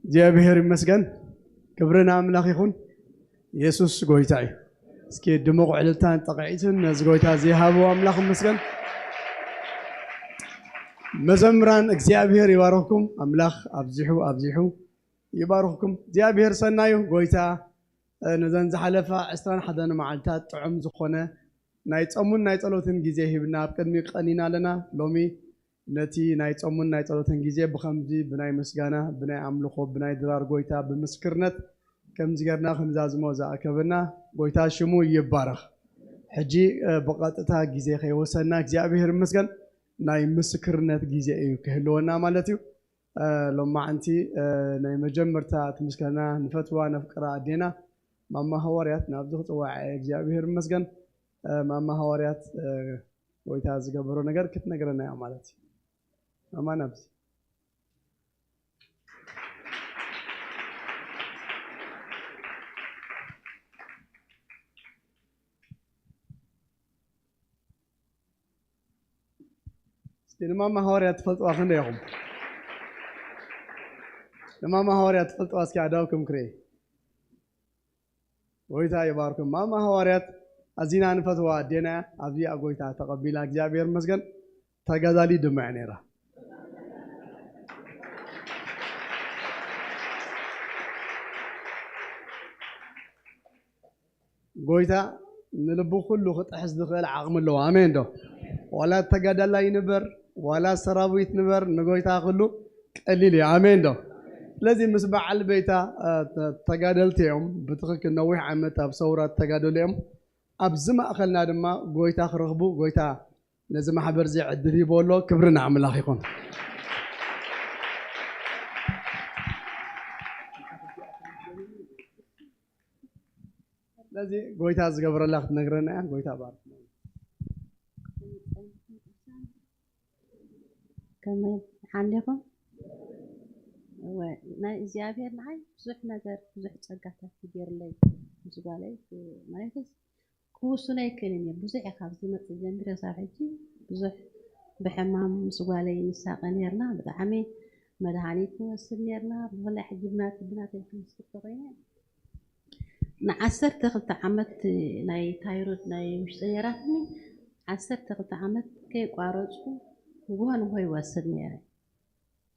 እግዚኣብሔር ይመስገን። ክብሪ ንኣምላኽ ይኹን። የሱስ ጎይታ እዩ። እስኪ ድሙቕ ዕልልታን ጠቕዒትን ነዚ ጎይታ እዚ ሃብዎ ኣምላኽ ይመስገን። መዘምራን እግዚኣብሔር ይባርኽኩም። ኣምላኽ ኣብዚሑ ኣብዚሑ ይባርኽኩም። እግዚኣብሔር ሰናዩ ጎይታ፣ እ፣ ነዘን ዝሓለፋ ዕስራን ሓደን መዓልታት ጥዑም ዝኾነ ናይ ጾምን ናይ ጸሎትን ግዜ ሂብና ኣብ ቅድሚ ቀኒና ኣለና። ሎሚ ነቲ ናይ ጾምን ናይ ጸሎትን ግዜ ብኸምዚ ብናይ ምስጋና፣ ብናይ ኣምልኾ፣ ብናይ ድራር ጎይታ፣ ብምስክርነት ከምዚ ጌርና ክንዛዝሞ ዝኣከበና ጎይታ ሽሙ ይባረኽ። ሕጂ፣ እ፣ ብቐጥታ ግዜ ከይወሰድና እግዚኣብሔር ይመስገን ናይ ምስክርነት ግዜ እዩ ክህልወና ማለት እዩ። እ፣ ሎማዓንቲ፣ እ፣ ናይ መጀመርታ እቲ ምስጋና ንፈትዋ ነፍቅራ ኣዴና ማማ ሃዋርያት ናብዚ ክጽውዓ እየ። እግዚኣብሔር ይመስገን። እ፣ ማማ ሃዋርያት፣ እ፣ ጎይታ ዝገበሮ ነገር ክትነግረና እያ ማለት እዩ። ማማ ናብዚ። እስኪ ንማማ ሃዋርያት ትፈልጥዋ ክንደይ ኢኹም? ንማማ ሃዋርያት ትፈልጥዋ እስኪ ኣዳውኩም ክርኢ። ጎይታ ይባርኩም። ማማ ሃዋርያት ኣዚና ንፈትዋ ኣዴና እያ። ኣብዚኣ ጎይታ ተቐቢላ እግዚኣብሔር ይመስገን። ተጋዳሊ ድማ እያ ነይራ። ጎይታ ንልቡ ኩሉ ክጥሕስ ዝኽእል ዓቕሚ ኣለዎ። ኣሜን ዶ? ዋላ ተጋዳላይ ንበር፣ ዋላ ሰራዊት ንበር፣ ንጎይታ ኩሉ ቀሊል እዩ። ኣሜን ዶ? ስለዚ ምስ በዓል ቤታ፣ እ፣ ተ-፣ ተጋደልቲ እዮም። ብትኽክል ነዊሕ ዓመት ኣብ ሰውራ ተጋደሉ እዮም። ኣብዚ ማእኸልና ድማ ጎይታ ክረኽቡ፣ ጎይታ ነዚ ማሕበር እዚ ዕድል ሂቦ ኣሎ። ክብሪ ንኣምላኽ ይኹን። ስለዚ ጎይታ ዝገበረላ ክትነግረና እያ። ጎይታ ባርክ። ከመይ ሓንዲኹም? እወ፣ ናይ እግዚኣብሔር ንዓይ ብዙሕ ነገር፣ ብዙሕ ጸጋታት እዩ ገይሩለይ ምስ ጓለይ፣ ማለትስ ክውስኖ ኣይክእልን እየ። ብዙሕ እየ ካብ ዝመጽእ ጀሚረ ክሳብ ሕጂ ብዙሕ ብሕማም ምስ ጓለይ ንሳቐ ኔርና። ብጣዕሚ መድሃኒት ንወስድ ኔርና። ብፍላይ ሕጂ ብናት-፣ ብናተይ ክምስክር ተኾይነ ንዓሰርተ ክልተ ዓመት ናይ ታይሮይድ ናይ ውሽጢ ኔራትኒ። ዓሰርተ ክልተ ዓመት ከይቋረጹ ንግሆ ንግሆ ይወስድ ኔረ።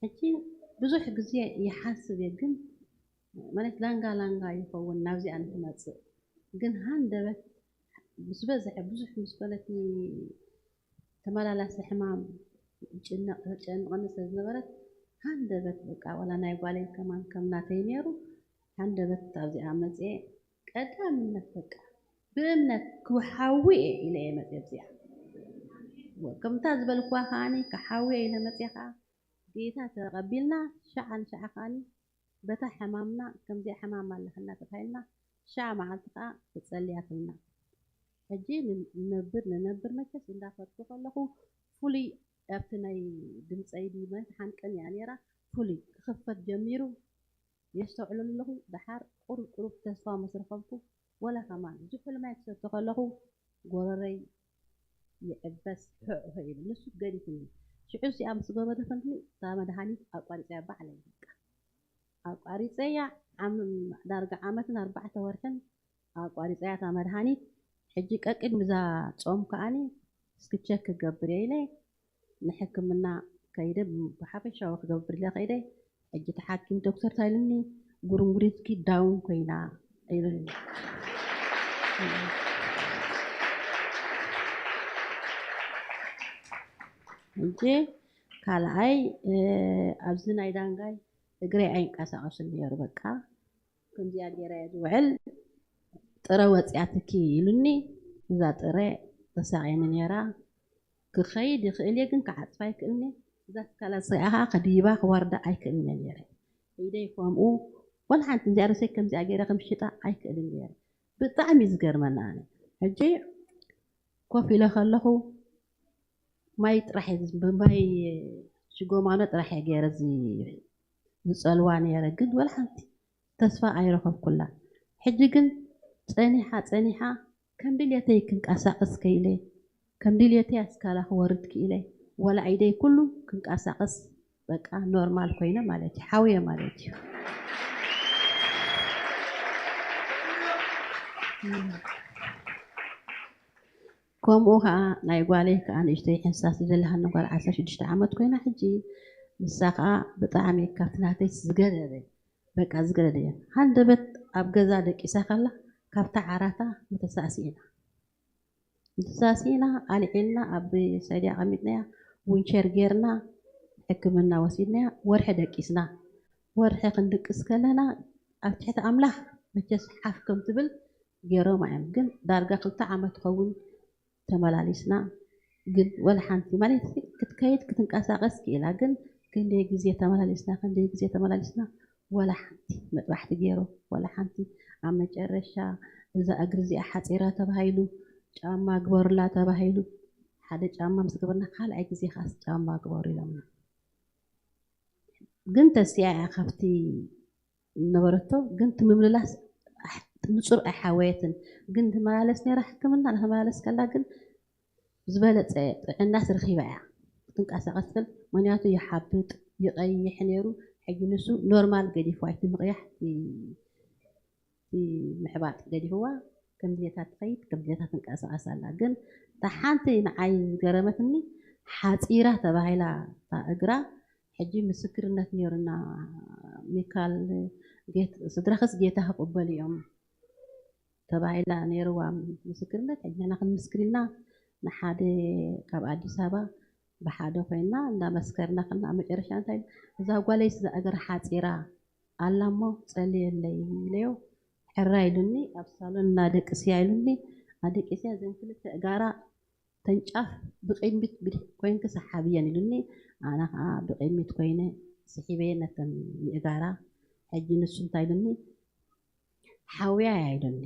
ሕጂ ብዙሕ ግዜ ይሓስብ እየ፣ ግን ማለት ላንጋ ላንጋ ይኸውን ናብዚኣ ንክመጽእ። ግን ሃንደበት ምስ በዝሐ፣ ብዙሕ ምስ በለትኒ፣ ተመላላሲ ሕማም ጭነቕ፣ ተጨንቐኒ ስለ ዝነበረት፣ ሃንደበት በቃ ዋላ ናይ ጓለይ ከማን ከም ናተይ ነይሩ፣ ሃንደበት ኣብዚኣ መጽየ። ቀዳምነት በቃ ብእምነት ክሓዊ እየ ኢለ እየ መጽየ ኣብዚኣ። ከምታ ዝበልኩዋ ከዓኒ ክሓዊ እየ ኢለ መጽየ ከኣ፣ ጌታ ተቐቢልና፣ ሸዓ ንሸዓ ከዓኒ በታ ሕማምና፣ ከምዚኣ ሕማም ኣለኽና ተባሂልና፣ ሸዓ መዓልቲ ከኣ ተጸልያትና። ሕጂ ን-፣ ንነብር፣ ንነብር መቸስ እንዳኸድኩ ከለኹ፣ ፍሉይ ኣብቲ ናይ ድምጸይ ድዩ፣ ማለት ሓንቀን እያ ነይራ፣ ፍሉይ ክኽፈት ጀሚሩ። የስተውዕለሉ ኣለኹ። ደሓር ቁሩብ ቁሩብ ተስፋ ምስ ረኸብኩ፣ ወላ ከማን ዝሑል ማይ ክሰቲ ከለኹ፣ ጎረረይ ይዕበስ፣ ህዕ ህዕ ኢሉ። ንሱ ገዲፉኒ። ሽዑ እዚኣ ምስ ገበደትኒ፣ እታ መድሃኒት ኣቋሪጸያ ባዕለይ በቃ። ኣቋሪጸያ፣ ዓም-፣ ዳርጋ ዓመትን ኣርባዕተ ወርሕን ኣቋሪጸያ እታ መድሃኒት። ሕጂ ቀቅድሚ እዛ ጾም ከኣኒ፣ እስኪ ቸክ ክገብር እየ ኢለ፣ ንሕክምና ከይደ፣ ብሓፈሻዊ ክገብር ኢለ ከይደ። ሕጂ እቲ ሓኪም ዶክተር እንታይ ኢሉኒ? ጉርንጉሪትኪ ዳውን ኮይና ኢሉኒ። ሕጂ ካልኣይ፣ እ፣ ኣብዚ ናይ ዳንጋይ እግረይ ኣይንቀሳቐስን ነይሩ። በቃ ከምዚኣ ገይረ እየ ዝውዕል። ጥረ ወፂኣትኪ ኢሉኒ። እዛ ጥረ ተሳቒኒ ነይራ። ክኸይድ ይኽእል እየ፣ ግን ክዓጽፋ ኣይክእልን እየ። እዛ ትካላት እዚኣ ኸዓ ክድይባ ክወርዳ ኣይክእልን እየ ነይረ። ኢደይ ከምኡ፣ ወላ ሓንቲ እዚኣ ርእሰይ ከምዚኣ ገይረ ክምሽጣ ኣይክእልን ነይረ። ብጣዕሚ እዩ ዝገርመኒ ኣነ። ሕጂ ኮፍ ኢለ ከለኹ ማይ ጥራሕ እየ፣ ብማይ ሽጎማኖ ጥራሕ እየ ገይረ ዝ-፣ ዝጸልዋ ነይረ፣ ግን ወላ ሓንቲ ተስፋ ኣይረኸብኩላን። ሕጂ ግን ጸኒሓ ጸኒሓ ከም ድልየተይ ክንቀሳቐስ ከኢለ፣ ከም ድልየተይ ኣስካላ ክወርድ ክኢለ፣ ዋላ ኢደይ ኩሉ ክንቀሳቐስ በቃ ኖርማል ኮይነ ማለት እዩ፣ ሓውየ ማለት እዩ። ከምኡ ከዓ ናይ ጓለይ ከዓ ንእሽተይ ሕንሳስ ዘለሃኒ ጓል ዓሰርተ ሽዱሽተ ዓመት ኮይና ሕጂ፣ ንሳ ከዓ ብጣዕሚ ካብቲ ናተይ ዝገደደ፣ በቃ ዝገደደ እያ። ሃንደበት ኣብ ገዛ ደቂሳ ከላ ካብታ ዓራታ ምተሳእሲእና፣ ምተሳእሲእና ኣልዒልና ኣብ ሰድያ ኣቐሚጥናያ፣ ዊንቸር ጌርና ሕክምና ወሲድናያ፣ ወርሒ ደቂስና። ወርሒ ክንድቅስ ከለና ኣብ ትሕቲ ኣምላኽ መቸስ ሓፍ ከም ትብል ገይሮማ እዮም። ግን ዳርጋ ክልተ ዓመት ትኸውን ተመላሊስና። ግን ወላ ሓንቲ ማለት ክትከይድ ክትንቀሳቐስ ክኢላ። ግን ክንደይ ግዜ ተመላሊስና፣ ክንደይ ግዜ ተመላሊስና፣ ወላ ሓንቲ መጥባሕቲ ገይሩ፣ ወላ ሓንቲ። ኣብ መጨረሻ እዛ እግሪ እዚኣ ሓፂራ ተባሂሉ ጫማ ግበሩላ ተባሂሉ፣ ሓደ ጫማ ምስ ገበርና፣ ካልኣይ ግዜ ከዓስ ጫማ ግበሩ ኢሎምና። ግን ተሲኣ እያ ካብቲ ነበረቶ፣ ግን እቲ ምምልላስ ኣሕ-፣ ንጹር ኣይሓወየትን። ግን ትመላለስ ነይራ ሕክምና፣ እናተመላለስ ከላ ግን ዝበለጸ ጥዕናስ ረኺባ እያ። ክትንቀሳቐስ ትኽእል፣ ምኽንያቱ ይሓብጥ፣ ይቐይሕ ነይሩ። ሕጂ ንሱ ኖርማል ገዲፍዋ፣ እቲ ምቕያሕ፣ እቲ፣ እቲ ምሕባጥ ገዲፍዋ፣ ከም ድሌታ ትኸይድ፣ ከም ድሌታ ትንቀሳቐስ ኣላ። ግን እታ ሓንቲ ንዓይ ዝገረመትኒ፣ ሓጺራ ተባሂላ እታ እግራ፣ ሕጂ ምስክርነት ነይሩና፣ ሚካል ጌት-፣ ስድራኽስ ጌታ ክቕበሉ እዮም ተባሂላ ነይርዋ ምስክርነት። ሕጂ ንሕና ክንምስክር ኢልና ንሓደ ካብ ኣዲስ ኣበባ ብሓደ ኮይና እንዳመስከርና ከለና፣ ኣብ መጨረሻ እንታይ ኢሉ፣ "እዛ ጓለይስ እዛ እግራ ሓጺራ ኣላ እሞ ጸልየለይ" ኢለዮ። ሕራይ ኢሉኒ፣ ኣብ ሳሎን እናደቅስያ ኢሉኒ። ኣደቂስያ፣ እዘን ክልተ እጋራ ተንጫፍ ብቕድሚት ብድሕ-፣ ኮይንኪ ሰሓብየን ኢሉኒ። ኣነ ኸዓ ብቕድሚት ኮይነ ስሒበየ ነተን ይእጋራ። ሕጂ ንሱ እንታይ ኢሉኒ? "ሓውያ እያ" ኢሉኒ።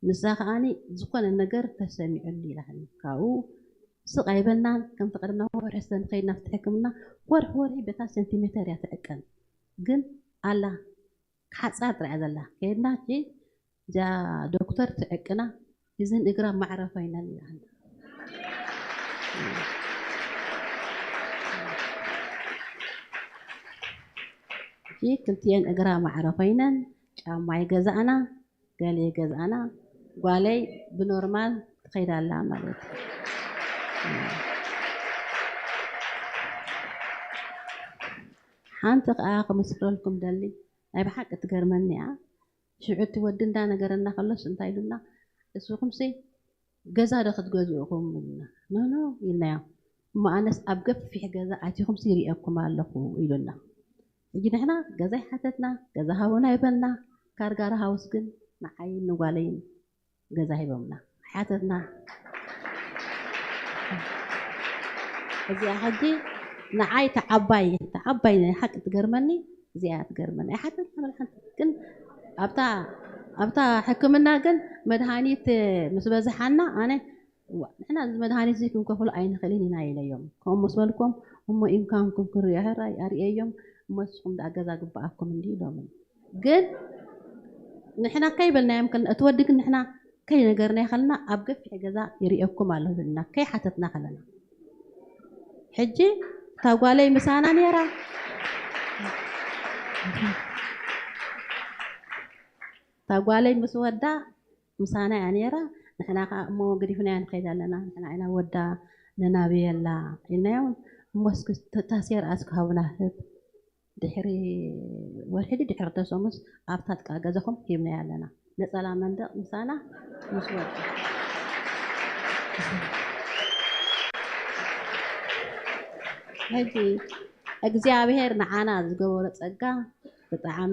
ንሳ ኸዓኒ "ዝኾነ ነገር ተሰሚዑኒ" ኢላትኒ። ካብኡ ስቕ ኣይበልናን። ከምቲ ቀደምና ወርሒ ስለ ንኸይድ ናብቲ ሕክምና፣ ወርሒ ወርሒ በታ ሴንቲሜተር እያ ትዕቀን። ግን ኣላ ሓጻር ጥራይ እያ ዘላ። ከይድና፣ "እዛ ዶክተር ትዕቅና፣ እዘን እግራ ማዕረ ኮይነን" ኢላትና። ሕጂ ክልቲኤን እግራ ማዕረ ኮይነን፣ ጫማ ይገዛእና፣ ገለ ይገዛእና፣ ጓለይ ብኖርማል ትኸይድ ኣላ ማለት እዩ። ሓንቲ ከኣ ክምስክረልኩም ደሊ፣ ናይ ብሓቂ ትገርመኒ እያ። ሽዑ እቲ ወዲ እንዳነገረና ከሎስ እንታይ ኢሉና? "እስኹምሲ ገዛ ዶ ክትገዝኡ ኢኹም?" ኢሉና። "ኖ፣ ኖ" ኢልናዮ። "እሞ ኣነስ ኣብ ገፊሕ ገዛ ኣቲኹምሲ ይርእየኩም ኣለኹ" ኢሉና። ሕጂ ንሕና ገዛ ይሓተትና፣ ገዛ ሃቡና ይበልና። ካርጋራ ሃውስ ግን ንዓይን ንጓለይን ገዛ ሂቦምና። ሓተትና። እዚኣ ሕጂ ንዓይ ተዓባይ፣ ተዓባይ ናይ ሓቂ ትገርመኒ፣ እዚኣ ትገርመኒ። ኣይሓተትና ወላ ሓንቲ። ግን ኣብታ፣ ኣብታ ሕክምና ግን መድሃኒት ምስ በዝሓና፣ ኣነ፣ "እዋ፣ ንሕና እዚ መድሃኒት እዚ ክንከፍሎ ኣይንኽእልን ኢና" ኢለዮም። ከምኡ ምስ በልኩም፣ "እሞ ኢንካምኩም ክንሪኦ ኣርእየዮም፣ እሞ ንስኹም ደኣ ገዛ ግብኣኩም እንዲ" ኢሎምኒ። ግን ንሕና ከይበልናዮም ከለና፣ እቲ ወዲ ግን ንሕና ከይነገርናዮ ከለና፣ "ኣብ ገፊሕ ገዛ ይርእየኩም ኣለኹ" ኢሉና፣ ከይሓተትና ከለና። ሕጂ እታ ጓለይ ምሳና ነይራ። እታ ጓለይ ምስ ወዳ ምሳና እያ ነይራ። ንሕና ከኣ፣ "እሞ ገዲፍናያ ንኸይድ ኣለና፣ ንሕና ኢና ወዳ ነናብየላ" ኢልናዮ። "እሞ እስኪ ተ-፣ ታሴር ኣስኪ ሃቡና ህብ" ድሕሪ ወርሒ ድዩ ድሕሪ ክልተ ሰሙንስ ኣብታ ጥቃ ገዛኹም ሂብናያ ኣለና። ነጸላ መንደቕ ምሳና ምስ ወዱ። ሕጂ እግዚኣብሔር ንዓና ዝገበሮ ጸጋ ብጣዕሚ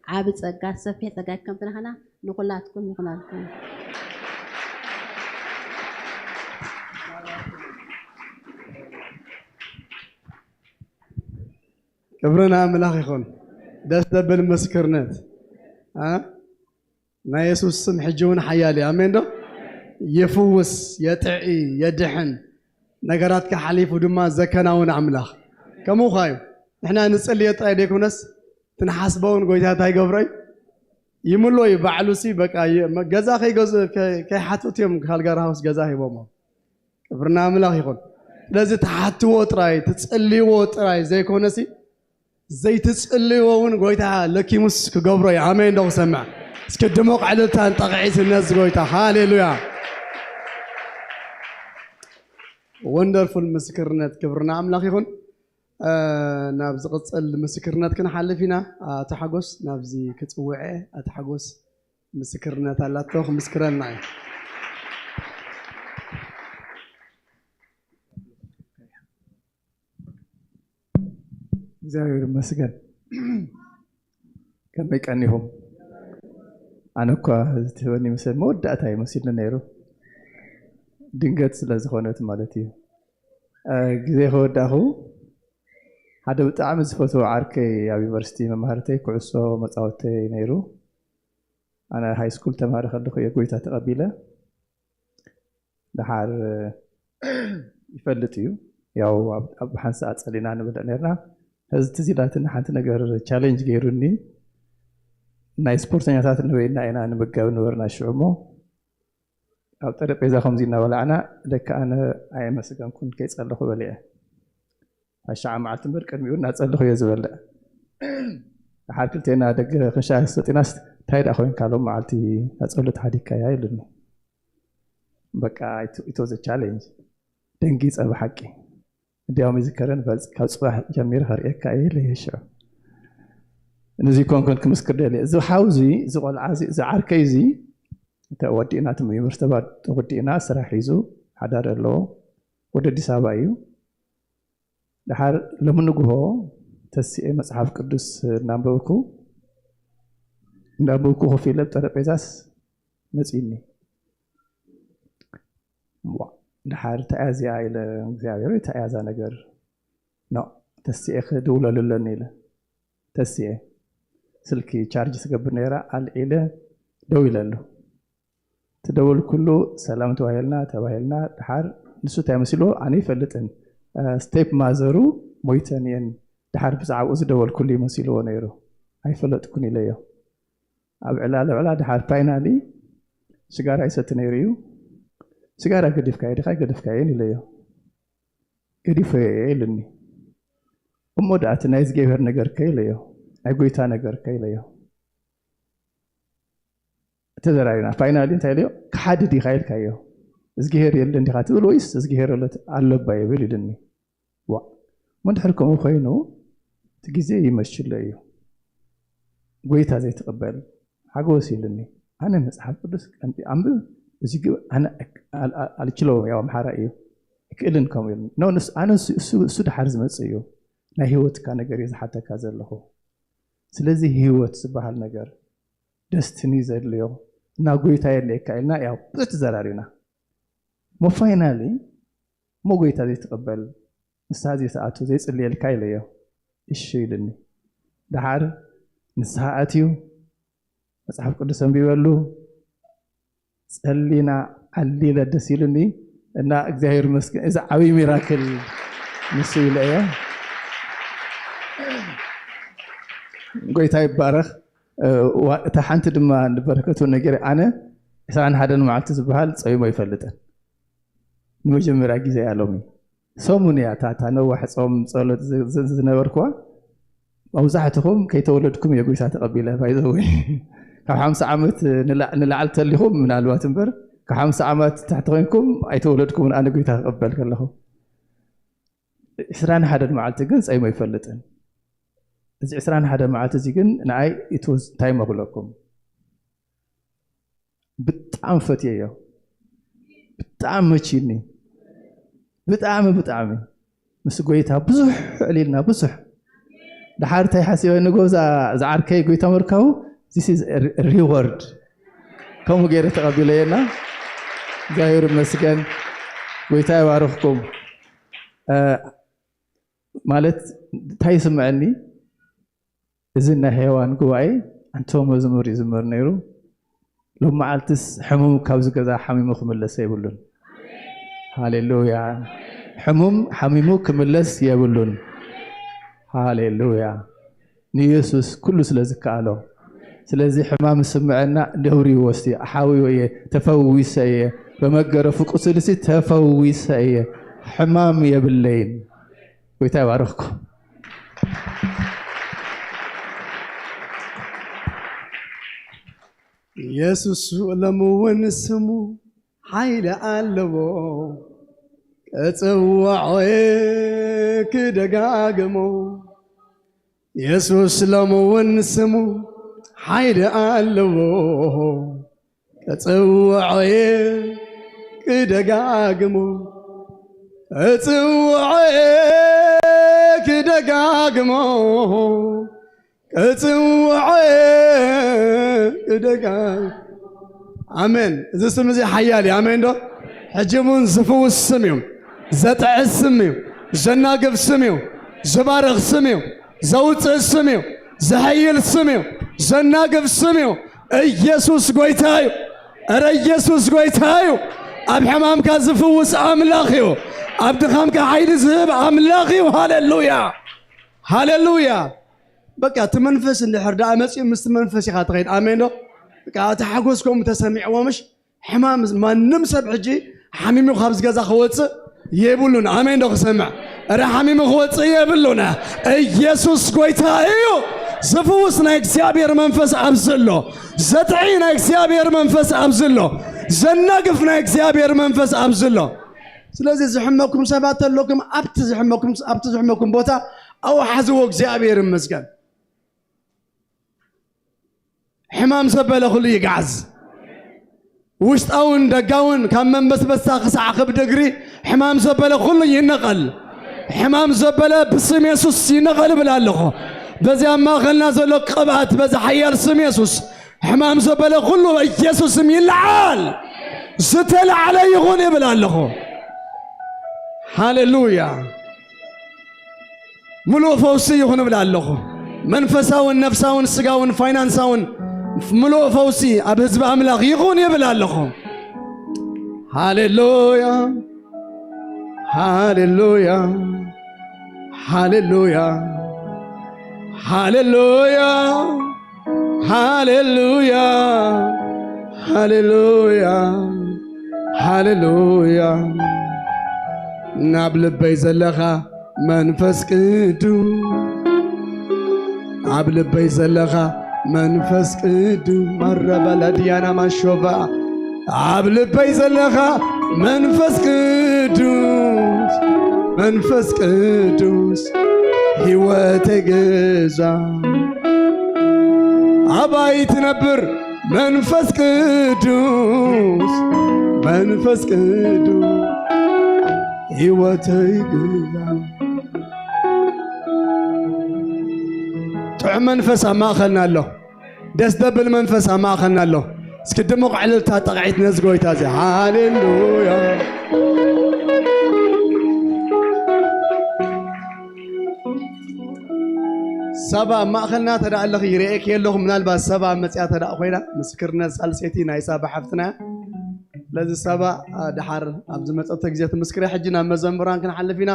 ዓቢ ጸጋ፣ ሰፊሕ ጸጋ ከምቲ ናህና ንኹላትኩም ይኹነልኩም። ክብሪ ንኣምላኽ ይኹን። ደስ ዘብል ምስክርነት። አ? ናይ የሱስ ስም ሕጂ እውን ሓያል እዩ። ኣሜን ዶ? ይፍውስ፣ የጥዒ፣ የድሕን፣ ነገራትካ ሓሊፉ ድማ ዘከናውን ኣምላኽ። ከምኡ ኸኣ እዩ። ንሕና ንጽልዮ ጥራይ ዘይኮነስ፣ እቲ ንሓስቦ እውን ጎይታ እንታይ ይገብሮ እዩ? ይምልኦ እዩ። ባዕሉ ሲ በቃ የ-፣ መ-፣ ገዛ ከይገዙ-፣ ከ-፣ ከይሓትት እዮም ካልጋሪ ሃውስ ገዛ ሂቦሞ። ክብሪ ንኣምላኽ ይኹን። ስለዚ ትሓትዎ ጥራይ ትጽልይዎ ጥራይ ዘይኮነሲ ዘይትጽልይዎ እውን ጎይታ ለኪሙስ ክገብሮ እዩ። ኣሜን ዶ ክሰምዕ? እስኪ ድሙቕ ዕልልታን ጣቕዒትን ነዚ ጎይታ። ሃሌሉያ። ወንደርፉል ምስክርነት፣ ክብርና ኣምላኽ ይኹን። ናብ ዝቕጽል ምስክርነት ክንሓልፍ ኢና። ኣቶ ሓጎስ ናብዚ ክጽውዐ። ኣቶ ሓጎስ ምስክርነት ኣላቶ፣ ክምስክረልና እዩ። እግዚኣብሔር ይመስገን። ከመይ ቀኒኹም? ኣነ እኳ ዝትበኒ ምስ መወዳእታ ይመስልኒ ነይሩ፣ ድንገት ስለ ዝኾነት ማለት እዩ። ግዜ ከወዳኹ ሓደ ብጣዕሚ ዝፈትዎ ዓርከይ ኣብ ዩኒቨርሲቲ መማህርተይ ኩዕሶ መፃወተይ ነይሩ። ኣነ ሃይ ስኩል ተማሪ ከለኹ እየ ጎይታ ተቐቢለ። ደሓር ይፈልጥ እዩ፣ ያው ኣብ ሓንሳእ ፀሊና ንበልዕ ነርና። ሕዚ ትዝ ኢላትኒ ሓንቲ ነገር፣ ቻሌንጅ ገይሩኒ። ናይ ስፖርተኛታት ንበይና ኢና ንምገብ ነበርና ሽዑ እሞ ኣብ ጠረጴዛ ከምዚ እናበላዕና፣ ደካ ኣነ ኣየመስገንኩን ከይጸለኹ በሊዐ። ታሽዓ መዓልቲ እምበር ቅድሚኡ እናጸለኹ እየ ዝበልዕ። ደሓር ክልቴና ደገ ክንሻ ሰጢናስ፣ እንታይ ደኣ ኮይንካ ሎም መዓልቲ ናጸሎት ሓዲግካያ ኢሉኒ። በቃ it was a challenge። ደንጊጸ ብሓቂ። እንዲያውም ይዝከረን በልጽ ካብ ጽባሕ ጀሚረ ከርእየካ እየ ኢለ እየ ሽዑ። ነዚ ኮንኮን ክምስክር ደልየ። እዚ ሓው እዚ፣ እዚ ቆልዓ እዚ፣ እዚ ዓርከይ እዚ፣ እንተ ወዲእና፣ እቲ ዩኒቨርሲቲ ተባ-፣ ተወዲእና፣ ስራሕ ሒዙ፣ ሓዳር ኣለዎ። ወደ ኣዲስ ኣበባ እዩ። ደሓር ሎሚ ንግሆ ተሲኤ መጽሓፍ ቅዱስ እናንበብኩ፣ እናንበብኩ ኮፍ ኢለ ኣብ ጠረጴዛስ መጺእኒ። ዋ፣ ደሓር እንታይ እያ እዚኣ ኢለ፣ እግዚኣብሔር እንታይ እያ እዛ ነገር? ኖ፣ ተሲኤ ክድውለሉ ኣለኒ ኢለ። ተሲኤ ስልኪ ቻርጅ ትገብር ነይራ፣ ኣልዒለ ደው ኢለሉ። ትደወልኩሉ ሰላም ተባሂልና፣ ተባሂልና፣ ደሓር ንሱ እንታይ መሲልዎ? ኣነ ይፈልጥን፣ እ፣ ስቴፕ ማዘሩ ሞይተን እየን፣ ደሓር ብዛዕባኡ ዝደወልኩሉ ይመሲልዎ ነይሩ። ኣይፈለጥኩን ኢለዮ። ኣብ ዕላ ልዕላ ደሓር ፋይናሊ ስጋራ ይሰቲ ነይሩ እዩ። ስጋራ ገዲፍካዮ ዲኻ? ኣይገደፍካዮን ኢለዮ። ገዲፈዮ እየ ኢሉኒ። እሞ ደኣ እቲ ናይ እግዚኣብሔር ነገር ከ ኢለዮ፣ ናይ ጎይታ ነገር ከ ኢለዮ። ተዘራሪብና። ፋይናሊ እንታይ ኢለዮ? ክሓዲ ዲኻ ኢልካዮ? እዝግሄር የለን ዲኻ ትብል ወይስ እዝግሄር ኣሎ፣ ኣሎ እባ ይብል ኢሉኒ። ዋ፣ እሞ እንድሕር ከምኡ ኮይኑ እቲ ግዜ ይመሽሎ እዩ። ጎይታ ዘይትቕበል ሓጎስ ኢሉኒ። ኣነ መጽሓፍ ቅዱስ ቀንጢ ኣንብብ፣ እዚ ግብ ኣነ ኣክ-፣ ኣል-፣ ኣል-፣ ኣልችለውም፣ ያው ኣምሓራ እዩ፣ ኣይክእልን ከምኡ ኢሉኒ። ኖ፣ ንስ-፣ ኣነ እሱ፣ እሱ፣ እሱ ደሓር ዝመጽእ እዩ። ናይ ህይወትካ ነገር እየ ዝሓተካ ዘለኹ። ስለዚ ህይወት ዝበሃል ነገር፣ ደስትኒ ዘድልዮ እና ጎይታ የድልየካ ኢልና፣ ያው ብዙሕ ተዘራሪብና። እሞ ፋይናሊ፣ እሞ ጎይታ ዘይትቕበል፣ ንስሓ ዘይትኣቱ፣ ዘይጽልየልካ ኢለዮ። እሺ ኢሉኒ። ደሓር ንስሓ ኣትዩ፣ መጽሓፍ ቅዱስ ኣንቢበሉ፣ ጸሊና ዓሊለ ደስ ኢሉኒ እና እግዚኣብሔር ይመስገን። እዚ ዓብዪ ሚራክል ንሱ ኢለ እየ። ጎይታ ይባረኽ። እ፣ ዋ-፣ እታ ሓንቲ ድማ ንበረከቱ ነገር፣ ኣነ ዕስራን ሓደን መዓልቲ ዝበሃል ጾይሞ ኣይፈልጥን። ንመጀመርያ ግዜ እያ ሎሚ። ሰሙን እያ እታ፣ እታ ነዋሕ ጾም ጸሎት ዝ-፣ ዝ-፣ ዝነበርኩዋ። መብዛሕትኹም ከይተወለድኩም እየ ጎይታ ተቐቢለ፣ ባይ ዘ ወይ። ካብ ሓምሳ ዓመት ንላ-፣ ንላዕሊ ተሊኹም ምናልባት እምበር፣ ካብ ሓምሳ ዓመት ታሕቲ ኮይንኩም ኣይተወለድኩምን ኣነ ጎይታ ክቕበል ከለኹ። ዕስራን ሓደን መዓልቲ ግን ጸይሞ ኣይፈልጥን። እዚ ዕስራን ሓደን መዓልቲ እዚ ግን ንኣይ it was time ክብለኩም። ብጣዕሚ ፈትየዮ። ብጣዕሚ መቺኒ። ብጣዕሚ፣ ብጣዕሚ። ምስ ጎይታ ብዙሕ ዕሊልና፣ ብዙሕ። ደሓር እንታይ ሓሲበ ንጎ፣ እዛ፣ እዛ ዓርከይ ጎይታ ምርካቡ፣ this is a re-፣ reward። ከምኡ ገይረ ተቐቢለየና። እግዚኣብሔር ይመስገን። ጎይታ ይባርኽኩም። እ፣ ማለት እንታይ ይስምዐኒ? እዚ ናይ ሔዋን ጉባኤ ኣንቶ መዝሙር ይዝመር ነይሩ። ሎም መዓልትስ ሕሙም ካብዚ ገዛ ሓሚሙ ክምለስ የብሉን። ሃሌሉያ። ሕሙም ሓሚሙ ክምለስ የብሉን። ሃሌሉያ። ንኢየሱስ ኩሉ ስለ ዝከኣሎ። ስለዚ ሕማም ዝስምዐና ነውሪ ይወስድ፣ ሓዊወ እየ፣ ተፈዊሰ እየ፣ በመገረፉ ቁስልሲ ተፈዊሰ እየ። ሕማም የብለይን። ጎይታ ይባርኽኩም። የሱስ ሎሚ እውን ስሙ ሓይሊ ኣለዎ፣ ክጽውዖ ክደጋግሞ። የሱስ ሎሚ እውን ስሙ ሓይሊ ኣለዎ፣ ክጽውዖ ክደጋግሞ፣ ክጽውዖ ክደጋግሞ፣ ክጽውዖ ክደጋግሞ። ኣሜን። እዚ ስም እዚ ሓያል እዩ። ኣሜን ዶ? ሕጂ እውን ዝፍውስ ስም እዩ። ዘጥዕስ ስም እዩ። ዘናግፍ ስም እዩ። ዝባርኽ ስም እዩ። ዘውፅእ ስም እዩ። ዘሐይል ስም እዩ። ዘናግፍ ስም እዩ። ኢየሱስ ጎይታ እዩ። እረ ኢየሱስ ጎይታ እዩ። ኣብ ሕማምካ ዝፍውስ ኣምላኽ እዩ። ኣብ ድኻምካ ሓይሊ ዝህብ ኣምላኽ እዩ። ሃሌሉያ፣ ሃሌሉያ። በቃ እቲ መንፈስ እንድሕር ደኣ መፂኡ ምስቲ መንፈስ ኢኻ ትኸይድ። ኣሜን ዶ? በቃ እቲ ሓጎስ ከምኡ ተሰሚዕዎምሽ ሕማም ማንም ሰብ ሕጂ ሓሚሙ ካብዚ ገዛ ክወፅእ የብሉን። ኣሜን ዶ ክሰምዕ? እረ ሓሚሙ ክወፅእ የብሉን። ኢየሱስ ጎይታ እዩ። ዝፍውስ ናይ እግዚኣብሔር መንፈስ ኣብዚ ኣሎ። ዘጥዒ ናይ እግዚኣብሔር መንፈስ ኣብዚ ኣሎ። ዘናግፍ ናይ እግዚኣብሔር መንፈስ ኣብዚ ኣሎ። ስለዚ ዝሕመኩም ሰባት ተለኩም ኣብቲ ዝሕመኩም ኣብቲ ዝሕመኩም ቦታ ኣውሓዝዎ። እግዚኣብሔር ይመስገን። ሕማም ዘበለ ኩሉ ይግዓዝ። ውሽጣውን ደጋውን ካብ መንበስበስታ ክሳዕ ክብ ድግሪ ሕማም ዘበለ ኩሉ ይነቐል። ሕማም ዘበለ ብስም የሱስ ይነቐል እብል ኣለኹ። በዚ ኣብ ማእኸልና ዘሎ ቅብኣት በዚ ሓያል ስም የሱስ ሕማም ዘበለ ኩሉ በኢየሱስ ስም ይለዓል። ዝተለዓለ ይኹን እብል ኣለኹ። ሃሌሉያ። ምሉእ ፈውሲ ይኹን እብል ኣለኹ። መንፈሳውን ነፍሳውን ስጋውን ፋይናንሳውን ምሉእ ፈውሲ ኣብ ህዝቢ ኣምላኽ ይኹን ይብል ኣለኹ። ሃሌሉያ፣ ሃሌሉያ፣ ሃሌሉያ፣ ሃሌሉያ፣ ሃሌሉያ፣ ሃሌሉያ፣ ሃሌሉያ። ናብ ልበይ ዘለኻ መንፈስ ቅዱስ፣ ኣብ ልበይ ዘለኻ መንፈስ ቅዱስ፣ ማረባላ ዲያና ማሾባ፣ ኣብ ልበይ ዘለኻ መንፈስ ቅዱስ፣ መንፈስ ቅዱስ፣ ህይወተይ ግዛ። ኣባይ ትነብር መንፈስ ቅዱስ፣ መንፈስ ቅዱስ፣ ህይወተይ ግዛ። ጥዑም መንፈስ ኣብ ማእኸልና ኣሎ። ደስ ደብል መንፈስ ኣብ ማእኸልና ኣሎ። እስኪ ድሙቕ ዕልልታ ጠቕዒት ነዚ ጎይታ እዚ። ሃሌሉያ። ሳባ ኣብ ማእኸልና ተዳ ኣለኺ ይርእየኪ ኣለኹ። ምናልባት ሳባ መፅያ ተዳ ኮይና ምስክርነት ሳልሰይቲ ናይ ሳባ ሓፍትና እያ። ስለዚ ሳባ፣ አ፣ ድሓር ኣብ ዝመፀቶ ግዜ ትምስክረ። ሕጂ ናብ መዘምራን ክንሓልፍ ኢና።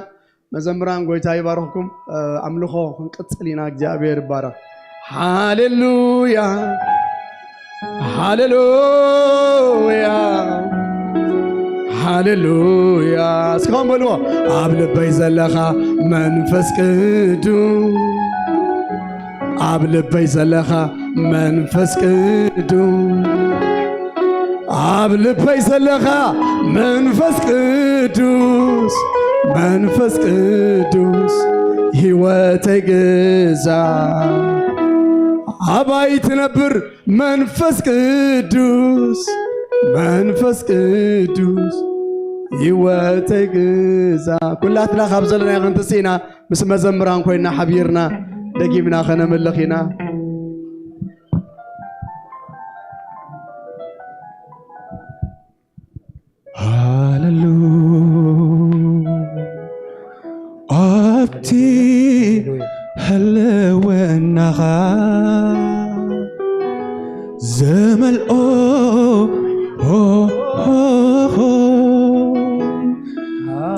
መዘምራን ጎይታ ይባርኽኩም። እ፣ ኣምልኾ ክንቅጽል ኢና። እግዚኣብሔር ይባረኽ። ሃሌሉያ፣ ሃሌሉያ፣ ሃሌሉያ። እስኻም በልዎ። ኣብ ልበይ ዘለኻ መንፈስ ቅዱስ፣ ኣብ ልበይ ዘለኻ መንፈስ ቅዱስ፣ ኣብ ልበይ ዘለኻ መንፈስ ቅዱስ፣ መንፈስ ቅዱስ፣ ህይወተይ ግዛ። ኣባይ ትነብር መንፈስ ቅዱስ፣ መንፈስ ቅዱስ፣ ህይወተይ ግዛ። ኩላትና ካብ ዘለናዮ ክንትስእ ኢና። ምስ መዘምራን ኮይና ሓቢርና ደጊምና ከነምልኽ ኢና። ሃሌሉ ኣብቲ ህልውናኻ ዘመልኦ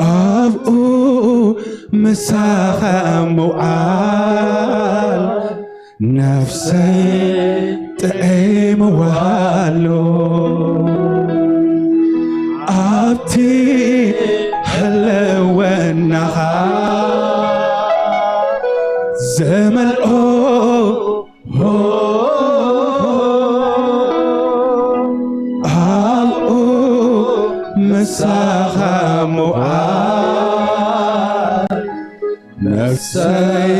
ኣብኡ ምሳኻ ምውዓል ነፍሰይ ጥዒምዋ ኣሎ። ኣብቲ ህልው ናኻ ዘመልኦ ኣብኡ ምሳኻ ምውዓል ነፍሰይ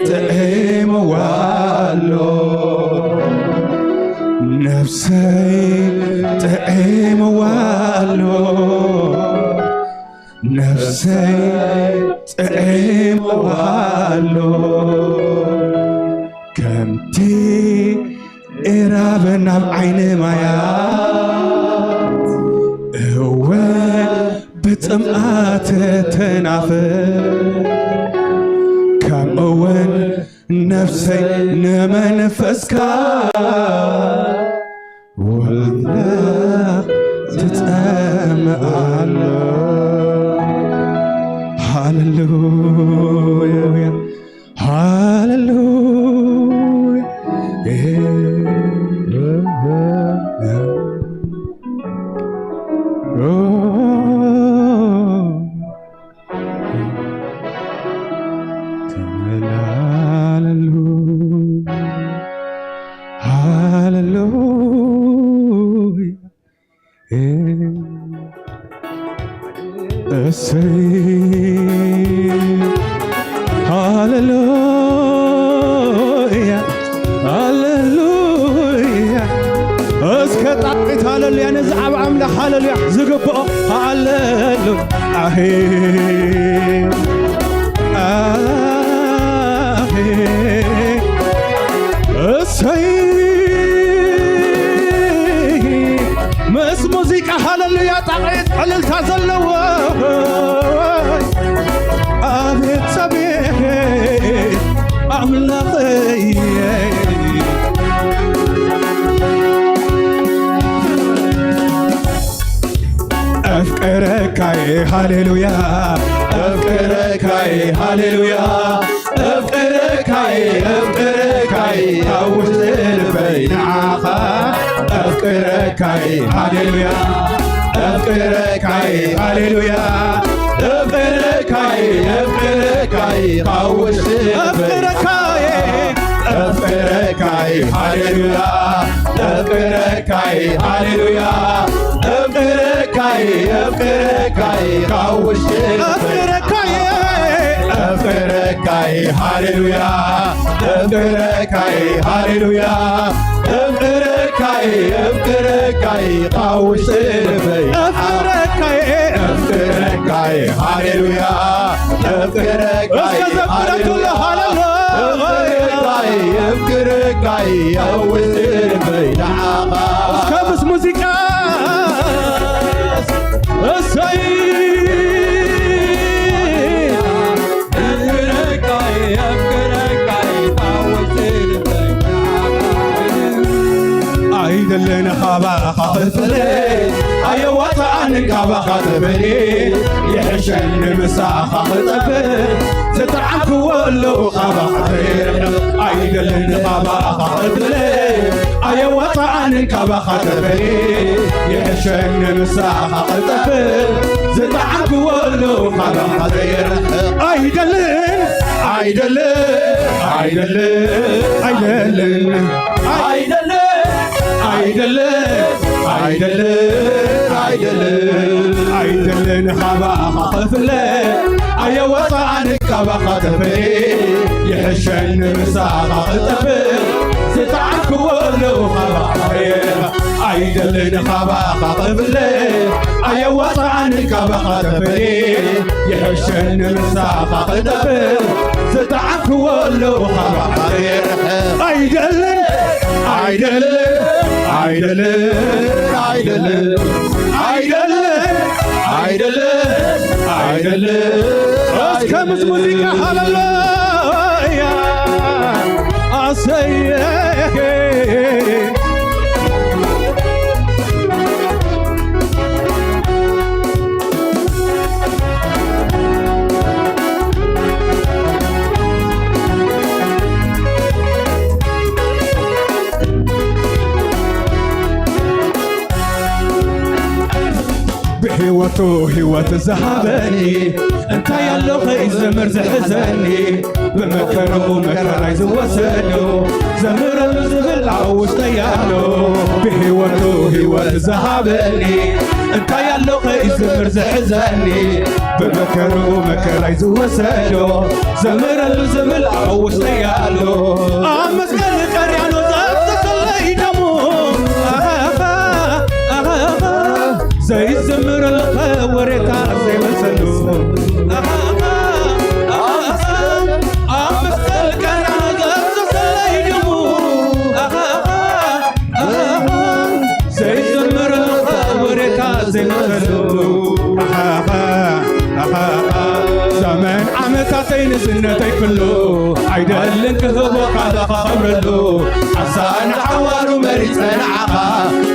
ጥዒምዋ ኣሎ፣ ነፍሰይ ጥዒምዋ ኣሎ፣ ነፍሰይ ጥዒምዋ ኣሎ። ከምቲ ኤራበ ናብ ዓይኒ ማያት እወ ብጽምኣት ትናፍር ከምኡውን ነፍሰይ ንመንፈስካ ወላ ትጸምእ ኣሎ። ሃሌሉያ ሃሌሉያ። ተመላለሉ። ሃሌሉያ። እሰይ ሃሌሉያ ሃሌሉያ። እስከ ጣቂት ሃሌሉያ ነዚ ዓብ ኣምላኽ ሃሌሉያ ዝግብኦ ሃሌሉያ። ኣሄ ኣሄ እሰይ ምስ ሙዚቃ ሃሌሉያ ጣቕዒት ዕልልታ ዘለዎ ኣቤት ኣቤት ኣምላኸይ። ኣፍቅረካይ ሃሌሉያ ኣፍቅረካይ ሃሌሉያ ኣፍቅረካይ ኣፍቅረካይ ካብ ውሽጢ ልበይ ንዓኻ ኣፍቅረካይ ሃሌሉያ ኣፍቅረካይ ሃሌሉያ ኣፍቅረካይ ኣፍቅረካይ ካብ ውሽጢ ልበይ ኣፍቅረካይ ኣፍቅረካይ ሃሌሉያ ኣፍቅረካይ ሃሌሉያ ኣፍቅረካይ ኣፍቅረካይ ካብ ውሽጢ ኣፍቅረካይ ኣፍቅረካይ ሃሌሉያ ኣፍቅረካይ ሃሌሉያ ኣፍቅረካይ ኣፍቅረካይ ካብ ውሽጢ ልበይ ኣፍቅረካይ ኣፍቅረካይ ሃሌሉያ ኣፍቅረካይ እስከ ዘምረኩሎ ሃሌሉያ ሃሌሉያ ኣፍቅረካይ ኣፍቅረካይ ኣብ ውሽጢ ልበይ ንዓኻ እስከ ምስ ሙዚቃ እሰይ ኣይደልን ካባኻ ክፍለ ኣየዋፅኣንን ካባኻ ክፍለ ይሕሸኒ ምሳኻ ክጠፍእ ዝጠዓምክዎ ኣለዉ ካባኻ ክርሕቕ ኣይደልን ካባኻ ክፍለ ኣየዋፅኣንን ካባኻ ክፍለ ይሕሸኒ ምሳኻ ክጠፍእ ዝጠዓምክዎ ኣለዉ ካባኻ ዘይርሕቕ ኣይደልን ኣይደልን ኣይደልን ኣይደልን ኣይደልን ኣይደልን ኣይደልን ኣይደልን ካባኻ ክፍለ ኣየወፃኣኒ ካባኻ ተፈለ ይሕሸኒ ምሳኻ ክጠፍእ ዝጠዓምክዎ ኣለዉ ካባኻ ኣይደልን ካባኻ ክፍለ ኣየወፃኣኒ ካባኻ ተፈለ ይሕሸኒ ምሳኻ ክጠፍእ ዝጠዓምክዎ ኣለዉ ካባኻ ኣይደልን ኣይደልን ኣይደልን ኣይደልን ኣይደልን ኣይደልን እስከ ምስ ሙዚቃ ሃለሉያ ኣሰየ ብሕይወት ህይወት ዝሃበኒ እንታይ ኣሎ ከይዘምር ዝሕዘኒ ብመከርኡ መከራይ ዝወሰዶ ዘምረሉ ዝብል ኣብ ውሽጠይ ኣሎ ብህይወቱ ህይወት ዝሃበኒ እንታይ ኣሎ ከይዘምር ዝሕዘኒ ብመከርኡ መከራይ ዝወሰዶ ዘምረሉ ዝብል ኣብ ውሽጠይ ኣሎ ኣብ መስቀል ቀርያኖ ዘፍሰሰለይ ደሙ ዘይዘምረልኸ ወሬካ ዘይመሰሉ ኣብ መስቀል ቀራንዮ ዘፍሰሰለይ ደሙ ዘይዘምረልኸ ወሬካ ዘይመሰሉ ዘመን ዓመታተይ ንዝነተይ ክሉ ኣይደልን ክህቦ ካለኻ ኸብረሉ ሓንሳእ ንሓዋሩ መሪጸ ንዓኻ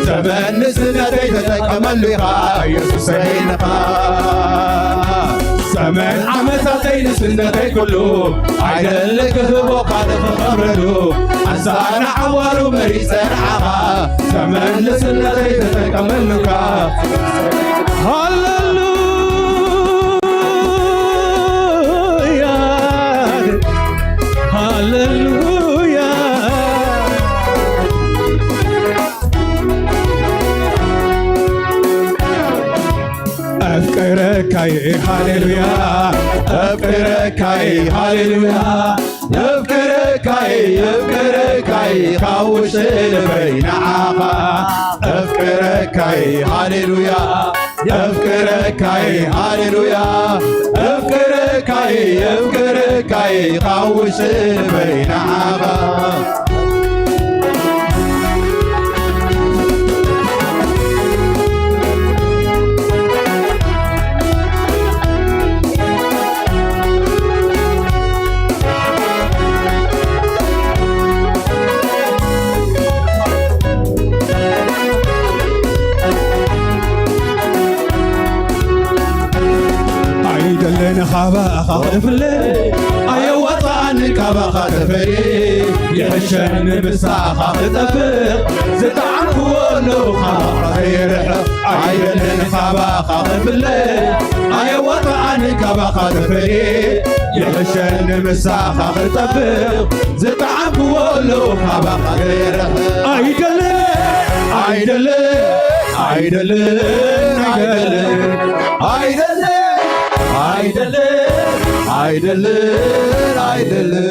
ዘመን ንስነተይ ተጠቀመሉ ኢኻ ኢየሱሰይ ንኻ ዘመን ዓመታተይ ንስነተይ ኩሉ ኣይደለ ክህቦ ካልእ ክኸብረሉ ሓንሳእ ንሓዋሩ መሪጸ ንዓኻ ዘመን ንስነተይ ተጠቀመሉካ ሃሌሉያ ሃሌሉያ ኣፍቅረካይ ሃሌሉያ ኣፍቅረካይ ሃሌሉያ ኣፍቅረካይ ኣፍቅረካይ ካብ ውሽጢ ልበይ ንዓኻ ኣፍቅረካይ ሃሌሉያ ኣፍቅረካይ ሃሌሉያ ኣፍቅረካይ ኣፍቅረካይ ካብ ውሽጢ ልበይ ንዓኻ ኣይደለን ኻባኻ ክፍለ ኣየዋጣን ካባኻ ተፈሊ ይሕሸኒ ምሳኻ ክጠብቕ ዝጠዓምክዎ ኣለዉ ካባኻ ከይርሕቕ ኣይደለን ካባኻ ክፍለ ኣየዋጣን ካባኻ ተፈሊ ይሕሸኒ ምሳኻ ክጠብቕ ዝጠዓምክዎ ኣለዉ ካባኻ ከይርሕቕ ኣይደለን ኣይደለን ኣይደለን ኣይደለን ኣይደለን ኣይደለን ኣይደለን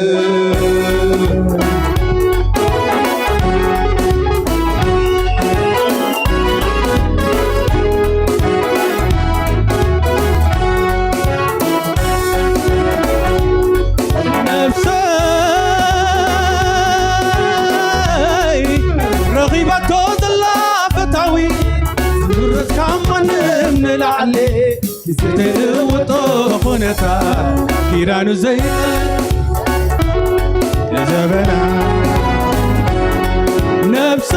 ነፍሰይ ረኺባቶ ዘላ ፈታዊ ዝምረጽ ካብ ማንም ንላዕሊ ግዜ ዘይልውጦ ኹነታ ኪዳኑ ዘይጥል ንዘበና ነፍሰ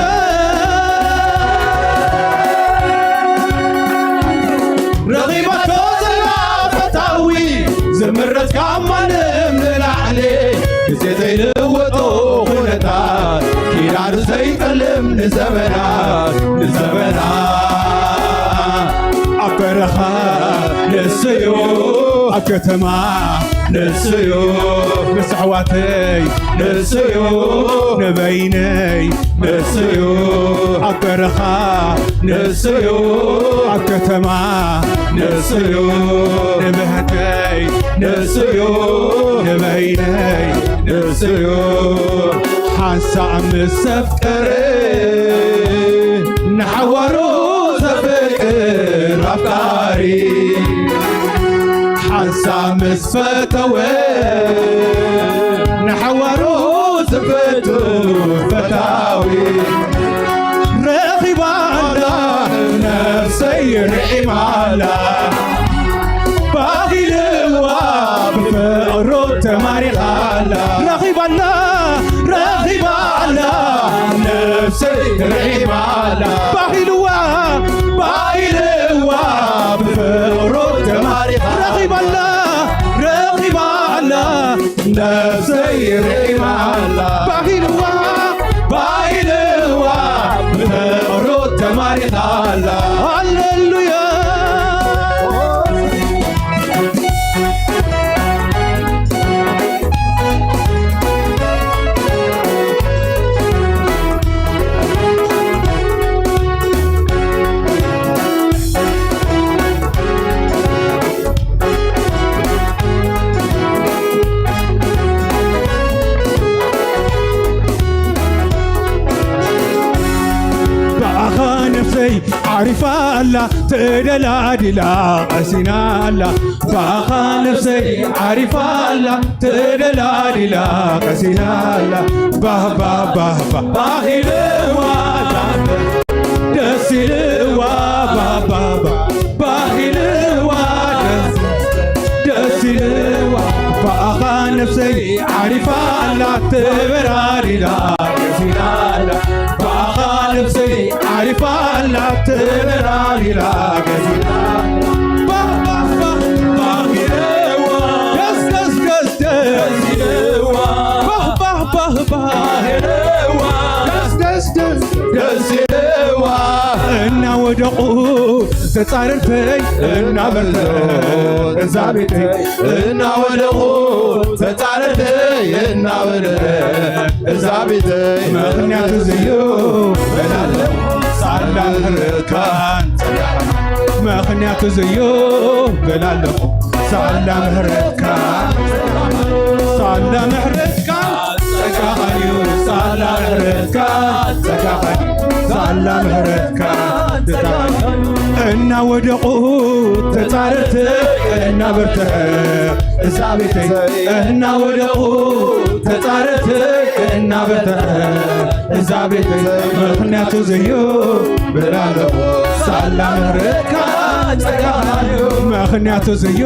ረኺባቶ ዘላ ፈታዊ ዝምረጽ ካብ ማንም ንላዕሊ ግዜ ዘይልወጦ ኩነታት ኪዳኑ ዘይጠልም ንዘመናት ንዘመናት ኣብ በረኻ ንስዩ ኣብ ከተማ ንስዩ ምስ ኣሕዋተይ ንስዩ ንበይነይ ንስዩ ኣብ በረኻ ንስዩ ኣብ ከተማ ንስዩ ንብህተይ ንስዩ ንበይነይ ንስዩ ሓንሳእ ምስ ኣፍቀረ ንሓዋሩ ዘፍቅር ኣፍቃሪ ሓንሳእ ምስ ፈተወ ንሓዋሩ ዝፈቱ ፈታዊ ረኺባላ ነፍሰይ ርሒማላ ባሂልዋ ብፍቕሩ ተማሪኻላ ረኺባላ ረኺባላ ነፍሰይ ርሒማላ ባሂልዋ ባሂልዋ ብፍቕሩ ተማሪኻ ረኺባላ ረኺባላ ነፍሰይ ርሒማላ ባሂልዋ ባሂልዋ ብፍቕሩ ተማሪኻላ ሃሌሉያ ዓሪፋ ኣላ ተደላዲላ ቀሲና ኣላ ባኻ ነፍሰይ ዓሪፋ ኣላ ተደላዲላ ቀሲና ኣላ ባህ ባህ ባህ ባህ ባህ ኢልዋ ደስ ኢልዋ ባህ ባህ ባህ ባህ ኢልዋ ደስ ደስ ኢልዋ ባኻ ነፍሰይ ዓሪፋ ኣላ ተበራሪዳ ቀሲና ኣላ ባኻ ነፍሰይ ዓሪፋ ኣላ ተበራሪዳ ቀሲና ባህ ባህ ባህ ባህ ኢልዋ ደስ ደስ ደስ ደስ ኢልዋ ባህ ባህ ባህ ባህ ኢልዋ ደስ ደስ ደስ ደስ ኢልዋ እናወደቑ ተጻረርተይ እናበርተ እዛ ቤተይ እናወደቑ ተጻረርተይ እናበርተ እዛ ቤተይ ምኽንያቱ ዝዩ በላለኹ ሳላ ምህረትካን ምኽንያቱ ዝዩ በላለኹ ሳላ ምህረትካ ሳላ ምህረትካ ጸጋኻዩ ሳላ ምህረትካ ጸጋኻዩ ሳላ ምህረትካ ጸጋኻዩ እናወደቑ ተጻረርተይ እናበርተዐ እዛ ቤተይ እናወደቑ ተጻረርተይ እናበርተዐ እዛ ቤተይ ምኽንያቱ ዘዩ ብላለኹ ሳላ ምህረትካ ጸጋኻዩ ምኽንያቱ ዘዩ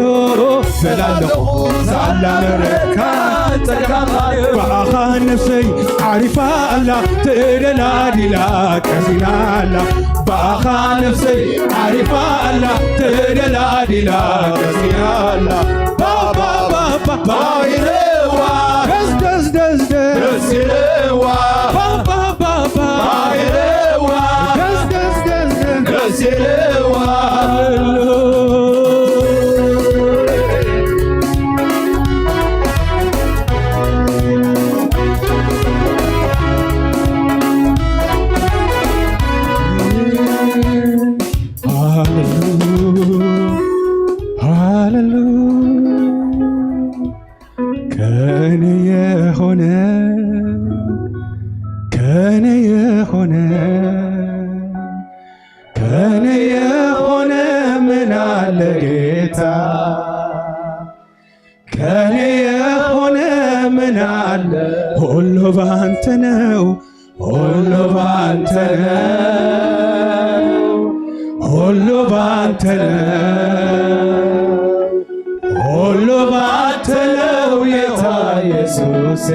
ብላለኹ ሳላ ምህረትካ ጸጋኻዩ ብኣኻ ነፍሰይ ዓሪፋ ኣላ ተደላዲላ ቀሲና ኣላ ብኣኻ ነፍሰይ ዓሪፋ ኣላ ተደላዲላ ቀሲና ኣላ ባባባባ ባይረዋ ደስ ደስ ደስ ደስ ደስ ኢለዋ ባባባባ ባይረዋ ደስ ደስ ደስ ደስ ደስ ኢለዋ ሃሌሉያ ሃሌሉያ ከኔ የሆነ ከኔ የሆነ ከኔ የሆነ ምን አለ ጌታ ከኔ የሆነ ምን አለ ሁሉ ባንተ ነው ሁሉ ባንተ ነው ሁሉ ባንተ ነው ሁሉ ባንተ ነው ጌታ ኢየሱሴ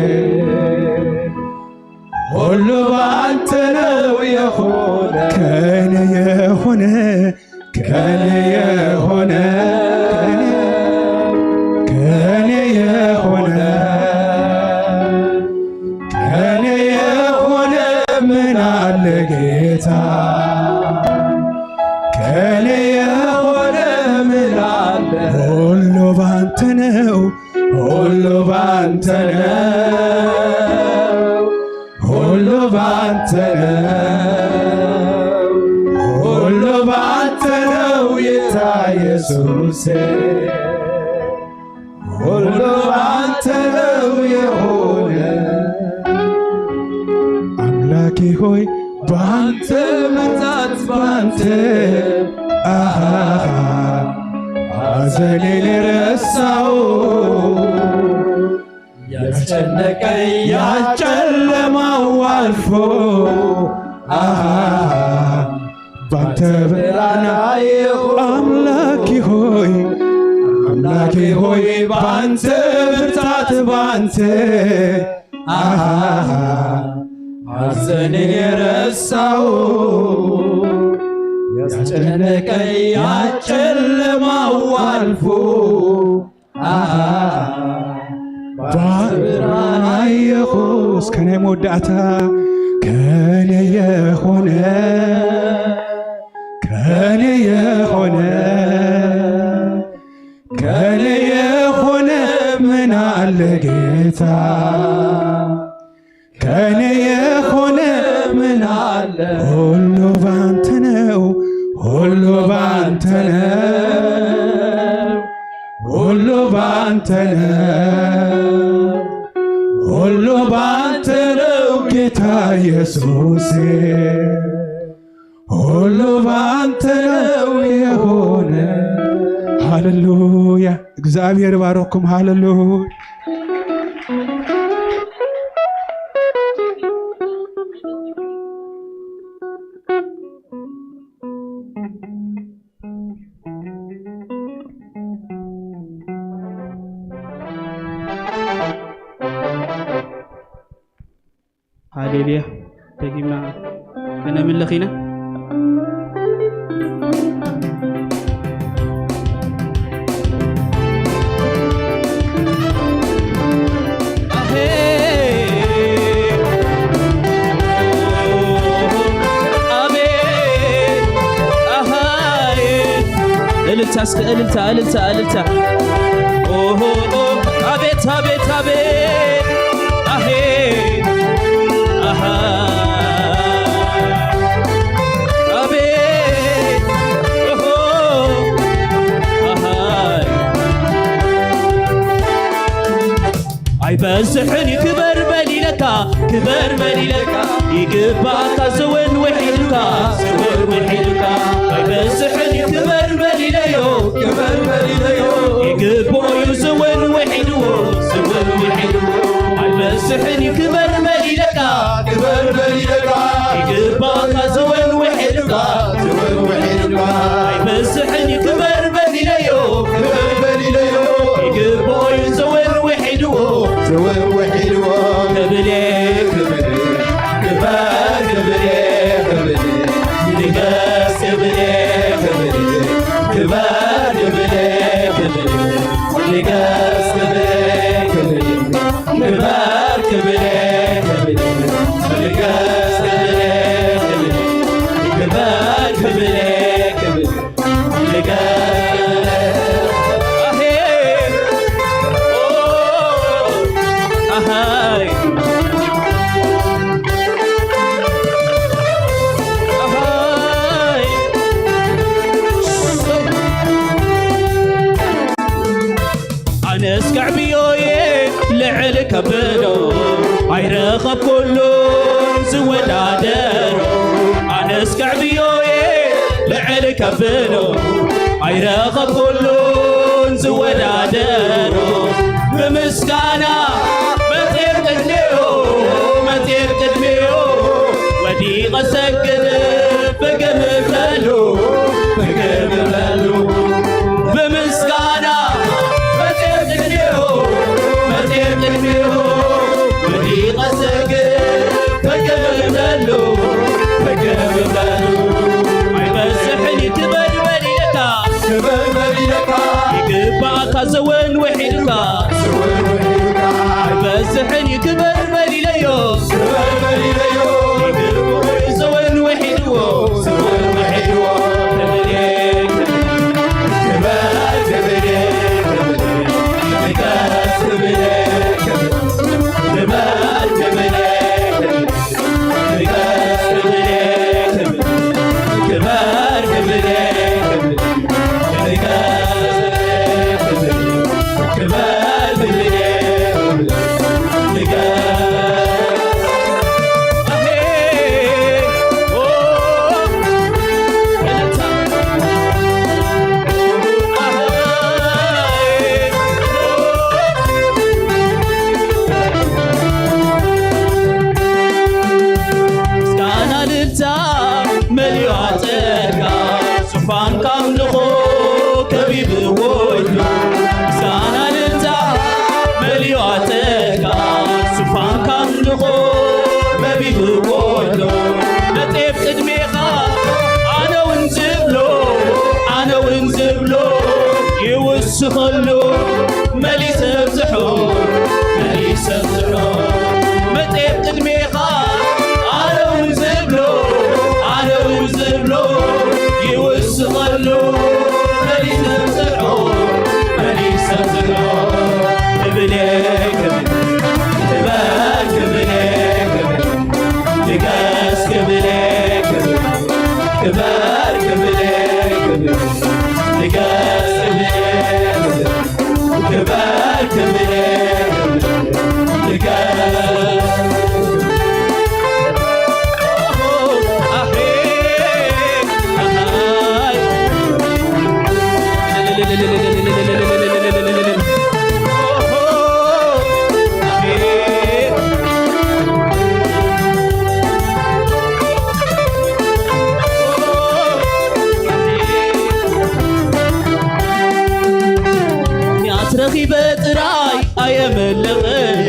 ሁሉ ባንተ ነው የሆነ ከኔ የሆነ ከኔ የሆነ ከኔ የሆነ ከኔ የሆነ ምን አለ ጌታ ከኔ የሆነ ምን አለ ሁሉ ባንተ ነው ሁሉ ባንተ ነው ሁሉ ባንተ ነው ሁሉ ባንተ ነው ጌታ ኢየሱሴ ሁሉ ባንተ ነው የሆነ አምላኬ ሆይ ባንተ ብርታት ባንተ አሃ ሐዘኔን ረሳው ያስጨነቀኝ ያጨለማው አልፎ አሃ ባንተ ብርሃን አየሁ አምላኬ ሆይ አምላኬ ሆይ ባንተ ብርታት ባንተ አሃ ሐዘኔ የረሳው ያስጨነቀኝ ያጨለማው አልፎ ባንተ ብርሃን አየኹ እስከ ናይ መወዳእታ ከኔ የሆነ ከኔ የሆነ ከኔ የሆነ ምን አለ ጌታ ከኔ የሆነ ምን አለ ሁሉ ባንተ ነው ሁሉ ባንተ ነው ሁሉ ባንተ ነው ሁሉ ባንተ ነው ጌታ ኢየሱሴ ሁሉ ባንተ ነው የሆነ። ሃሌሉያ። እግዚኣብሔር ባረኩም። ሃሌሉያ። ሃሌሉያ። ደጊምና ከነምልኽ ኢና። ኣሄ፣ ኣቤት፣ ኣሃይ። እልልታ እስከ እልልታ፣ እልልታ፣ እልልታ። ኦሆ፣ ኦ፣ ኣቤት፣ ኣቤት፣ ኣቤት። ኣሄ፣ ኣሃ፣ ኣቤት፣ ኦሆ፣ ኣሃይ። ኣይበዝሕን እዩ ክበር በል ኢለካ፣ ክበር በል ኢለካ፣ ይግባእካ ዝውን ውሒድካ፣ ዝውን ውሒድካ። ኣይበዝሕን እዩ ክበር በል ኢለዮ፣ ክበር በል ኢለዮ፣ ይግብኦ እዩ ዝውን ውሒድዎ፣ ዝውን ውሒድዎ። ኣይበዝሕን እዩ ክበር በል ኢለካ፣ ክበር በል ኢለካ፣ ይግባእካ ዝውን ውሒድካ፣ ዝውን ውሒድካ። ኣይበዝሕን እዩ ክበር በል ኢለዮ፣ ክበር በል ኢለዮ፣ ይግብኦ እዩ ዝውን ውሒድዎ፣ ዝውን ውሒድዎ። ክብሬ ክብሬ፣ ክበር ክብሬ ክብሬ፣ ንገስ ክብሬ ክብሬ፣ ክበር ክብሬ ክብሬ፣ ንገስ ክብሬ ክብሬ፣ ክበር ክብሬ ክብሬ፣ ንገስ ክብሬ ክብሬ፣ ክበር ክብሬ ክብሬ። ኣነስ ከዕብዮ'የ ልዕል ከብሎ፣ ኣይረኸብኩሉን ዝወዳደሮ። ኣነስ ከዕብዮ'የ ልዕል ከብሎ፣ ኣይረኸብኩሉን ዝወዳደሮ። ብምስጋና መጽየ ቅድሜኡ፣ መጽየ ቅድሜኡ፣ ወዲቐ ሰግድ ፍግም እብለሉ፣ ፍግም እብለሉ። ብምስጋና መጽየ ቅድሜኡ፣ መጽየ ቅድሜኡ፣ ወዲቐ ሰግድ ፍግም እብለሉ፣ ፍግም እብለሉ። ኣይበዝሕን እዩ ክበር በል ኢለካ፣ ክበር በል ኢለካ፣ ይግባእካ ዝውን ውሒድካ፣ ዝውን ውሒድካ። ኣይበዝሕን እዩ ክበር በል ኢለዮ፣ ክበር በል ኢለዮ፣ ይግብኦ እዩ ዝውን ውሒድዎ፣ ዝውን ውሒድዎ። ክብሬ ክብሬ፣ ክበር ክብሬ ክብሬ፣ ንገስ ክብሬ ክብሬ፣ ክበር ክብሬ ክብሬ። ምስጋና ልልታ መሊኡ ኣጸጋ፣ ዙፋንካ ኣምልኾ ከቢብዎ ኣሎ። ምስጋና ልልታ መሊኡ ኣጸጋ፣ ዙፋንካ ኣምልኾ ከቢብዎ ኣሎ። መጽየ ቅድሜኻ ኣነ እውን ዝብሎ፣ ኣነ እውን ዝብሎ ይውስኸሉ፣ መሊሰ ኣብዝሖ፣ መሊሰ ኣብዝሖ። መጽየ ቅድሜኻ ኣነ እውን ዝብሎ፣ ኣነ እውን ዝብሎ ይውስኸሉ፣ መሊሰ ኣብዝሖ፣ መሊሰ ኣብዝሖ። ክብሬ ክብሬ፣ ክበር ክብሬ ክብሬ፣ ንገስ ክብሬ ክብሬ፣ ክበር ክብሬ ክብሬ፣ ንገስ ክብሬ ክብሬ፣ ክበር ክብሬ ክብሬ፣ ንገስ። ኣሄ፣ ምኽንያት ረኺበ ጥራይ ኣየምልኽን፣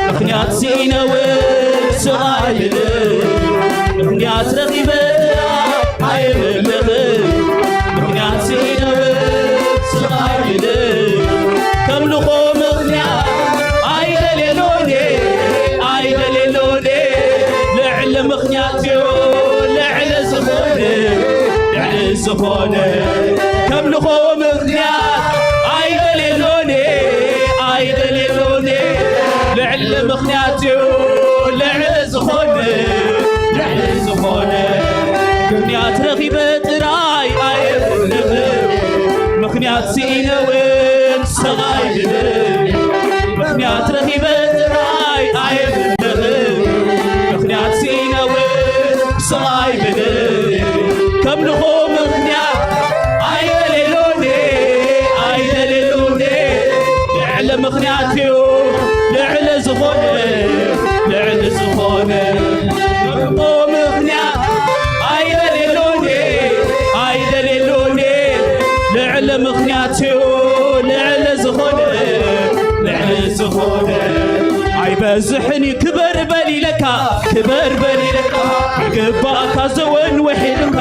ምኽንያት ስኢነ እውን ስቕ ኣይብልን። ምኽንያት ረኺበ ጥራይ ኣየምልኽን፣ ምኽንያት ስኢነ እውን ስቕ ኣይብልን። ከምልኾ ምኽንያት ኣይደልየሉን፣ ኣይደልየሉን። ልዕሊ ምኽንያት እዩ፣ ልዕሊ ዝኾነ፣ ልዕሊ ዝኾነ። ከምልኾ ምኽንያት ኣይደልየሉን፣ ኣይደልየሉን። ልዕሊ ምኽንያት እዩ፣ ልዕሊ ዝኾነ፣ ልዕሊ ዝኾነ። ምኽንያት ረኺበ ጥራይ ኣየምልኽን፣ ምኽንያት ስኢነ እውን ስቕ ኣይብልን። ምኽንያት ረኺበ ጥራይ ኣየምልኽን፣ ምኽንያት ስኢነ እውን ስቕ ኣይብልን። ከምልኾ ምኽንያት ኣይደልየሉን፣ ኣይደልየሉን። ልዕሊ ምኽንያት እዩ፣ ልዕሊ ዝኾነ፣ ልዕሊ ዝኾነ። ከምልኾ ምኽንያት ኣይደልየሉን፣ ኣይደልየሉን። ልዕሊ ምኽንያት እዩ፣ ልዕሊ ዝኾነ፣ ልዕሊ ዝኾነ። ኣይበዝሕን እዩ ክበር በል ኢለካ፣ ክበር በል ኢለካ። ይግባእካ ዝውን ውሒዱካ፣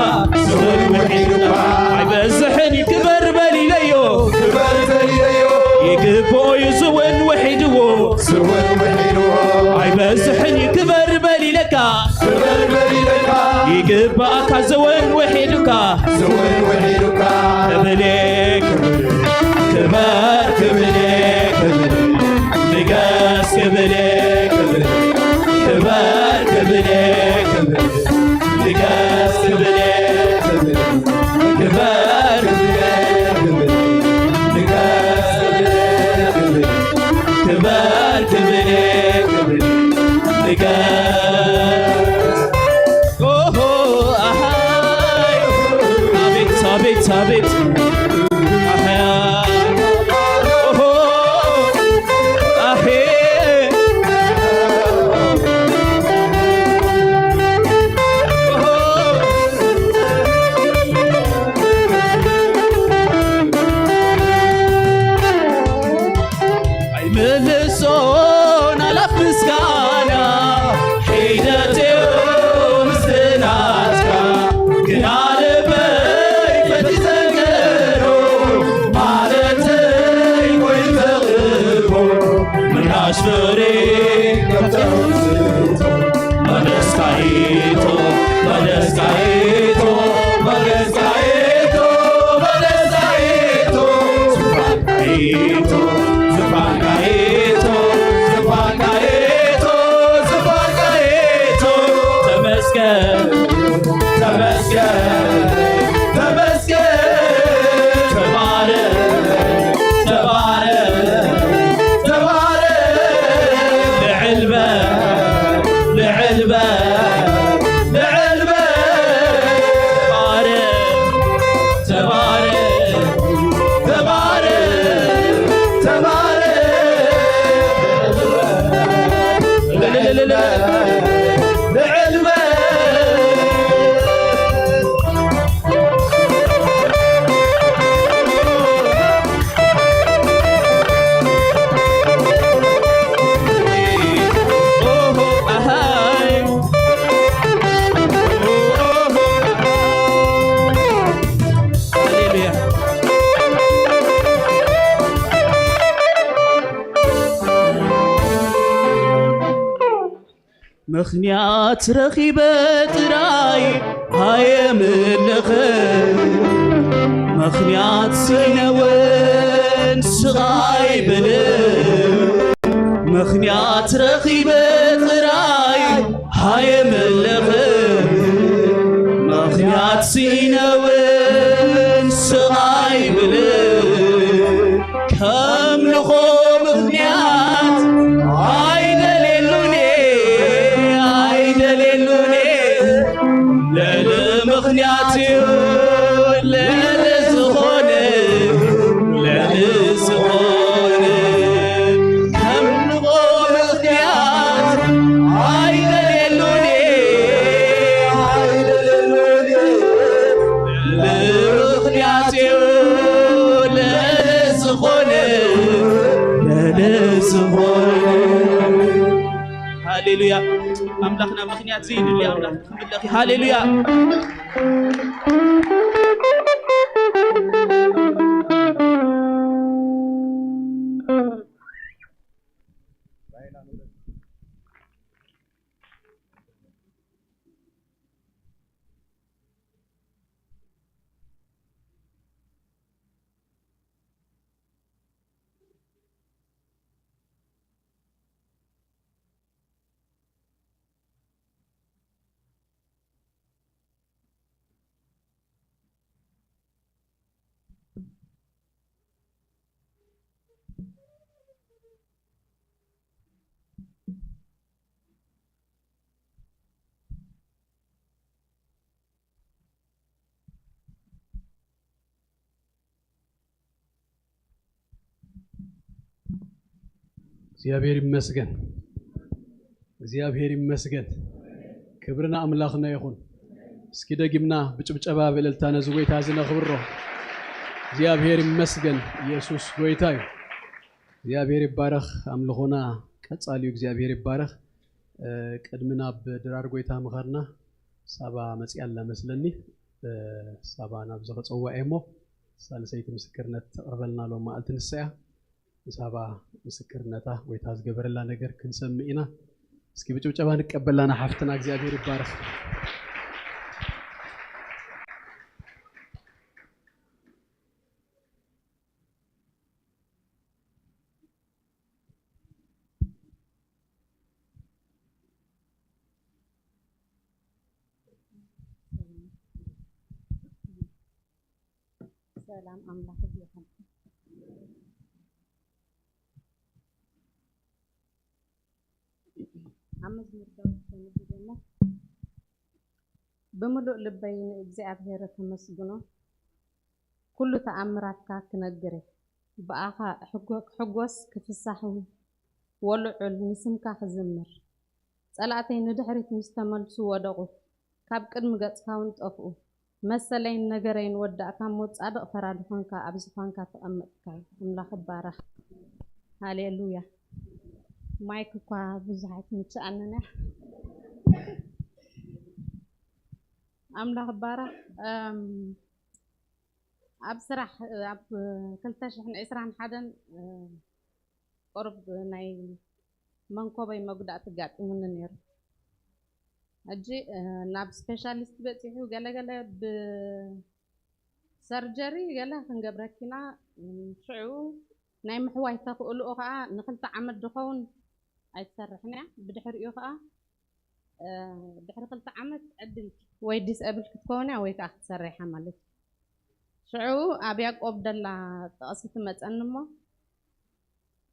ዝውን ውሒዱካ። ኣይበዝሕን እዩ ክበር በል ኢለዮ፣ ክበር በል ኢለዮ። ይግብኦ እዩ ዝውን ውሒድዎ፣ ዝውን ውሒድዎ። ኣይበዝሕን እዩ ክበር በል ኢለካ፣ ክበር በል ኢለካ። ይግባእካ ዝውን ውሒዱካ፣ ዝውን ውሒዱካ። ክብሌ ክብሌ፣ ክበር ክብሌ ክብሌ፣ ንገስ ክብሌ ክብሌ፣ ክበር ክብሌ ክብሌ፣ ንገስ ክብሌ ክብሌ፣ ክበር ክብሌ ክብሌ፣ ንገስ ክብሌ ክብሌ፣ ክበር ክብሌ ክብሌ፣ ንገስ። ኦሆ፣ ኣሃይ። ኣቤት፣ ኣቤት፣ ኣቤት። ኣሃ። ኦሆ፣ ኣሄ። ኦሆ። ኣይመልሶን ኣላፍ ምስጋና ሒደትዮ ምስናትካ ግና ልበይ ፈቲተገሮ ማለተይ ኮይኑ ተቕርቦ ምላሽ ፍሬ ከም ተውዝቶ መደስካይቶ መደስካይቶ መደስካይቶ መደስካይቶ ዙፋንካይቶ ዙፋንካይቶ ዙፋንካይቶ ዙፋንካይቶ ተመስገን ተመስገን ተመስገን ተባረክ ተባረክ ተባረክ ልዕል በል ልዕል በል ልዕል በል ተባረክ ተባረክ ተባረክ ተባረክ ልዕል በል ልዕል በል ምኽንያት ረኺበ ጥራይ ኣየምልኽን፣ ምኽንያት ስኢነ እውን ስቕ ኣይብልን። ምኽንያት ረኺበ ጥራይ ኣየምልኽን፣ ምኽንያት ስኢነ እውን ስቕ ኣይብልን። ከምልኾ ምኽንያት ኣይደልየሉን እየ፣ ኣይደልየሉን እየ። ልዕሊ ምኽንያት እዩ፣ ልዕሊ ዝኾነ ሃሌሉያ። ኣምላኽና ምኽንያት ዘይድልዮ ኣምላኽ ክንብለኺ። ሃሌሉያ። እግዚኣብሔር ይመስገን። እግዚኣብሔር ይመስገን። ክብሪ ንኣምላኽና ይኹን። እስኪ ደጊምና ብጭብጨባ ብእልልታ ነዚ ጎይታ እዚ ነኽብሮ። እግዚኣብሔር ይመስገን። ኢየሱስ ጎይታ እዩ። እግዚኣብሔር ይባረኽ። ኣምልኾና ቀጻሊ እዩ። እግዚኣብሔር ይባረኽ። እ፣ ቅድሚ ናብ ድራር ጎይታ ምኻድና ሳባ መጺኣ ኣላ መስለኒ። እ፣ ሳባ ናብዚ ክጸውዓ እየ እሞ ሳልሰይቲ ምስክርነት ተቕርበልና ሎም መዓልቲ ንሳ እያ። ንሳባ ምስክርነታ ወይ እታ ዝገበረላ ነገር ክንሰምዕ ኢና። እስኪ ብጭብጨባ ንቀበላ ንሓፍትና። እግዚኣብሔር ይባረኽ። ሰላም ኣምላኽ ይኹን። ኣብ መዝሙር ዳዊት ተመዝጊቡ እሞ፣ ብምሉእ ልበይ ንእግዚኣብሔር ከመስግኖ፣ ኩሉ ተኣምራትካ ክነግር እየ። ብኣኻ እሕጎ-፣ ክሕጎስ ክፍሳሕ እውን፣ ወልዑል ንስምካ ክዝምር። ጸላእተይ ንድሕሪት ምስ ተመልሱ ወደቑ፣ ካብ ቅድሚ ገጽካ እውን ጠፍኡ። መሰለይን ነገረይን ወዳእካ እሞ፣ ጻድቕ ፈራዲ ኾንካ ኣብ ዝፋንካ ተቐመጥካ። ኣምላኽ ይባረኽ። ሃሌሉያ። ማይክ እኳ ብዙሕ ኣይትምችኣንን እያ። ኣምላኽ ይባረኽ። እም፣ ኣብ ስራሕ፣ ኣብ ክልተ ሽሕን ዕስራን ሓደን፣ እ፣ ቁሩብ ናይ መንኮበይ መጉዳእቲ ኣጋጢሙኒ ነይሩ። ሕጂ፣ እ፣ ናብ ስፔሻሊስት በጺሑ ገለገለ ብሰርጀሪ ገለ ክንገብረኪና፣ እ፣ ሽዑ ናይ ምሕዋይ ተኽእልኡ ኸኣ ንክልተ ዓመት ዝኸውን ኣይትሰርሕን እያ። ብድሕሪኡ ኸኣ፣ እ፣ ድሕሪ ክልተ ዓመት ዕድል ወይ ዲስኤብል ክትከውን እያ ወይ ከኣ ክትሰርሕ እያ ማለት እዩ። ሽዑ ኣብ ያዕቆብ ደላ ጥቕሲ ትመጸኒ እሞ፣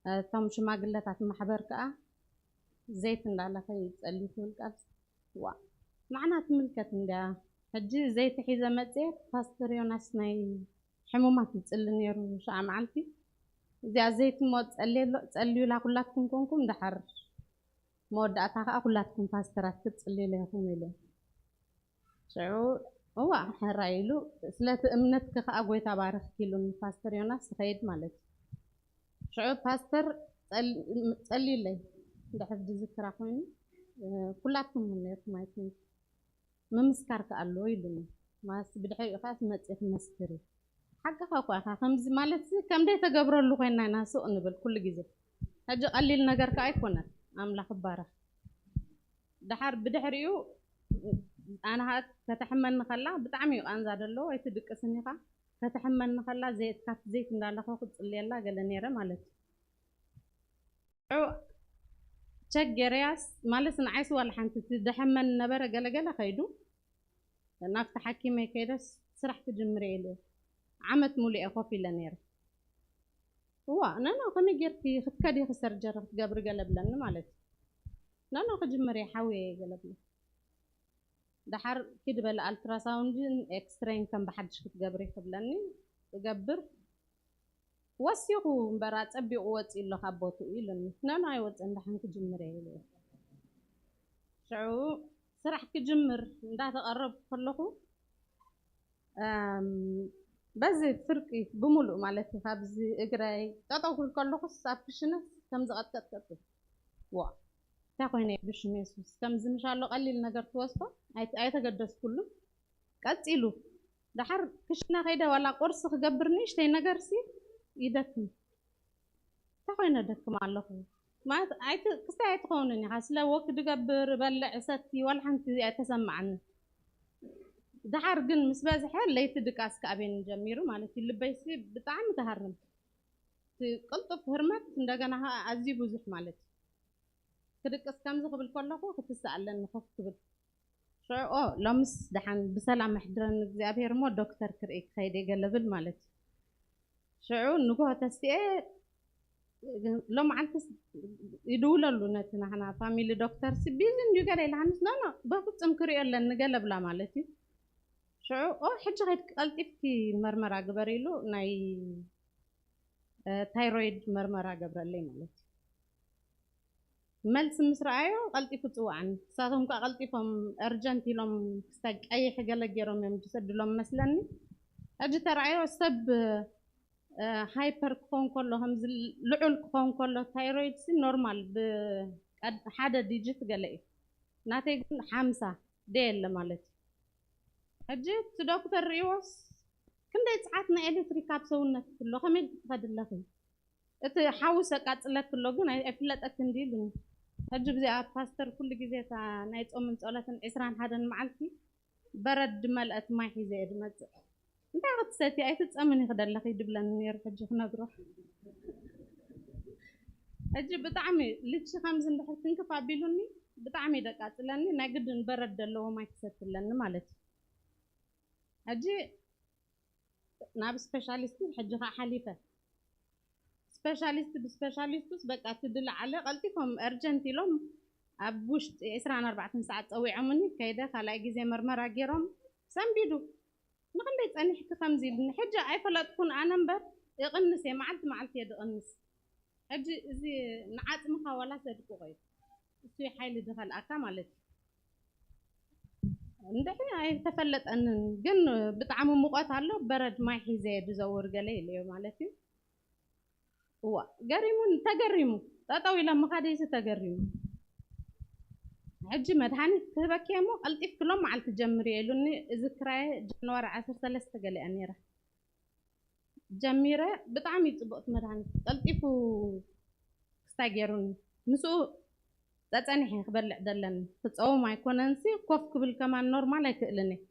እቶም ሽማግለታት ማሕበር ከኣ ዘይት እንዳለኸ ይጸልዩ ትብል ቃል። ዋ፣ ንዓና ትምልከት እንድያ። ሕጂ ዘይት ሒዘ መጽየ፣ ፓስተር ዮናስ ናይ ሕሙማት ይጽሊ ነይሩ ሸዓ መዓልቲ። እዚኣ ዘይት እሞ ጸልየሎ-፣ ጸልዩላ ኩላትኩም ኮንኩም፣ ደሓር መወዳእታ ከኣ ኩላትኩም ፓስተራት ክትጽልዩለ ኢኹም ኢሉ። ሽዑ፣ እዋ፣ ሕራይ ኢሉ፣ ስለቲ እምነትኪ ከኣ ጎይታ ባረኽኪ ኢሉኒ ፓስተር ዮናስ፣ ይኸይድ ማለት እዩ። ሽዑ ፓስተር ጸል-፣ ጸልዩለይ፣ እንድሕር ዝዝክራ ኮይኑ፣ እ፣ ኩላትኩም እውን ነርኩም ኣይትንኩ፣ ምምስካር ከኣ ኣለዎ ኢሉኒ። ማለት ብድሕሪኡ ከኣ ትመጺ ክመስክር እዩ። ሓቅኻ እኳ ኢኻ፣ ከምዚ ማለት ከምደይ ተገብረሉ ኮይና ኢና ስቕ ንብል ኩሉ ግዜ። ሕጂ ቀሊል ነገር ከኣ ኣይኮነን። ኣምላኽ ይባረኽ። ደሓር ብድሕሪኡ ኣነ ኸኣ ከተሕመኒ ከላ ብጣዕሚ እዩ ቃንዛ ደለዎ፣ ኣይትድቅስን ኢኻ። ከተሕመኒ ከላ ዘይ-፣ ካብቲ ዘይት እንዳለኸኹ ክጽልየላ ገለ ነይረ ማለት እዩ። ሽዑ ቸክ ገይረያስ፣ ማለት ንዓይስ ዋላ ሓንቲ እቲ ደሐመኒ ነበረ ገለገለ ከይዱ፣ ናብቲ ሓኪመይ ከይደስ ስራሕ ክጅምር እየ ኢለ ዓመት ሙሉእ እየ ኮፍ ኢለ ነይረ። እዋ፣ ኖ፣ ኖ፣ ከመይ ጌርኪ ክትከዲ ኢኺ ሰርጀሪ ክትገብሪ ገለ ብለኒ ማለት እዩ። ኖ፣ ኖ፣ ክጅምር እየ ሓውየ እየ ገለ ብለ። ደሓር ኪዲ በለ ኣልትራሳውንድን ኤክስሬይን ከም ብሓድሽ ክትገብሪ ክብለኒ እገብር። ወሲኹ እምበር ኣጸቢቑ ወጺኡ ኣሎ ካብ ቦትኡ ኢሉኒ። ኖ፣ ኖ፣ ኣይወጽእን፣ ደሓን ክጅምር እየ ኢለ። ሽዑ ስራሕ ክጅምር እንዳተቐረብኩ ከለኹ፣ እም፣ በዚ ፍርቂ ብምሉእ ማለት እዩ፣ ካብዚ እግረይ ጠጠው ክብል ከለኹስ ኣብ ክሽነስ ከም ዝቐጥቀጥቀጥ እዩ። ዋ፣ እንታይ ኮይነ ብሽም የሱስ ከምዚ ምሻሎ ቀሊል ነገር ትወስዶ ኣይተገደስኩሉ። ቀፂሉ ደሓር ክሽና ከይደ ዋላ ቁርሲ ክገብር ንእሽተይ ነገርሲ ይደክም። እንታይ ኮይነ ደክም ኣለኹ ማለት ክስታይ ኣይትኸውንን ኢኻ። ስለ ወክ ድገብር በልዕ ሰቲ ዋላ ሓንቲ ኣይተሰማዓኒ። ደሓር ግን ምስ በዝሐ ለይቲ ድቃስ ክኣብየኒ ጀሚሩ ማለት እዩ። ልበይሲ ብጣዕሚ ትሃርም። እቲ ቅልጡፍ ህርመት እንደገና ከዓ ኣዝዩ ብዙሕ ማለት እዩ። ክድቅስ ከምዚ ክብል ከለኹ ክትስእ ኣለኒ ኮፍ ክብል። ሽዑ ኦ ሎምስ ደሓን ብሰላም ኣሕድረኒ እግዚኣብሔር እሞ ዶክተር ክርኢ ክኸይደ ገለብል ማለት እዩ። ሽዑ ንግሆ ተስቲኤ ሎመዓልትስ ይድውለሉ ነቲ ናህና ፋሚሊ ዶክተር ሲ ቢዚ እንድዩ ገለ ኢልሃንስ ኖ ኖ በፍጹም ክሪኦ ኣለኒ ገለ ብላ ማለት እዩ። ሽዑ ኦ ሕጂ ከይድ ቀልጢፍኪ መርመራ ግበር ኢሉ ናይ ታይሮይድ መርመራ ገብረለይ ማለት እዩ። መልሲ ምስ ረኣዮ ቀልጢፉ ፅዋዕኒ። ንሳቶም ከዓ ቀልጢፎም እርጀንት ኢሎም ክስታይ ቀይሕ ገለ ገይሮም እዮም ዝሰድሎም መስለኒ። ሕጂ ተረኣዮ ሰብ ሃይፐር ክኸውን ከሎ ከምዚ ልዑል ክኸውን ከሎ ታይሮይድ ሲ ኖርማል ብሓደ ዲጂት ገለ እዩ። ናተይ ግን ሓምሳ ደየለ ማለት እዩ። ሕጂ እቲ ዶክተር ርእይዎስ ክንደይ ጸዓት ናይ ኤሌክትሪክ ኣብ ሰውነትኪ ኣሎ ከመይ ኢልኪ ትኸዲ ኣለኺ? እቲ ሓዊ ዘቃጽለኪ ኣሎ ግን ኣይ- ኣይፍለጠኪ እንዲ ኢሉኒ። ሕጂ ብዚኣ ፓስተር ኩሉ ግዜ እታ ናይ ጾምን ጸሎትን ዕስራን ሓደን መዓልቲ በረድ መልአት ማይ ሒዘ እየ ዝመጽእ። እንታይ ክትሰቲ ኣይትጸምን ኢኺ ደለኺ ድብለኒ ነይሩ ሕጂ ክነግሮ። ሕጂ ብጣዕሚ ልቺ ከምዚ እንድሕር ትንክፍ ኣቢሉኒ ብጣዕሚ ደቃጽለኒ ናይ ግድን በረድ ዘለዎ ማይ ክሰቲ ኣለኒ ማለት እዩ። ሕጂ ናብ ስፔሻሊስት ሕጂ ከዓ ሓሊፈ ስፔሻሊስት ብስፔሻሊስቱስ በቃ እቲ ድለዓለ ቀልጢፎም እርጀንት ኢሎም ኣብ ውሽጢ ዕስራን ኣርባዕተን ሰዓት ፀዊዖምኒ ከይደ ካልኣይ ግዜ መርመራ ገይሮም ሰንቢዱ ንክንደይ ፀኒሕኪ ከምዚ ኢልኒ ሕጂ ኣይፈለጥኩን ኣነ እምበር ይቕንስ እየ መዓልቲ መዓልቲ እየ ድቕንስ ሕጂ እዚ ንዓፅምኻ ዋላ ሰድቁ ቆይ እሱ ሓይሊ ድኸልኣካ ማለት እዩ እንድሕሪ ኣይተፈለጠንን ግን ብጣዕሚ ሙቐት ኣሎ በረድ ማይ ሒዘ እየ ድዘውር ገለ ኢለዮ ማለት እዩ እዋ ገሪሙን ተገሪሙ ጠጠው ኢለ ምኻደይሲ ተገሪሙ ሕጂ መድሃኒት ክህበኪ እሞ ቀልጢፍኪ ሎም መዓልቲ ጀምሪ ኢሉኒ እዚ ክራየ ጃንዋሪ ዓሰርተ ሰለስተ ገለ እያ ነይራ ጀሚረ ብጣዕሚ እዩ ፅቡቅ እቲ መድሃኒት ቀልጢፉ ክስታይ ገይሩኒ ምስኡ ፀፀኒሐ ክበልዕ ደለኒ ክፀውም ኣይኮነንሲ ኮፍ ክብል ከማን ኖርማል ኣይክእልን እየ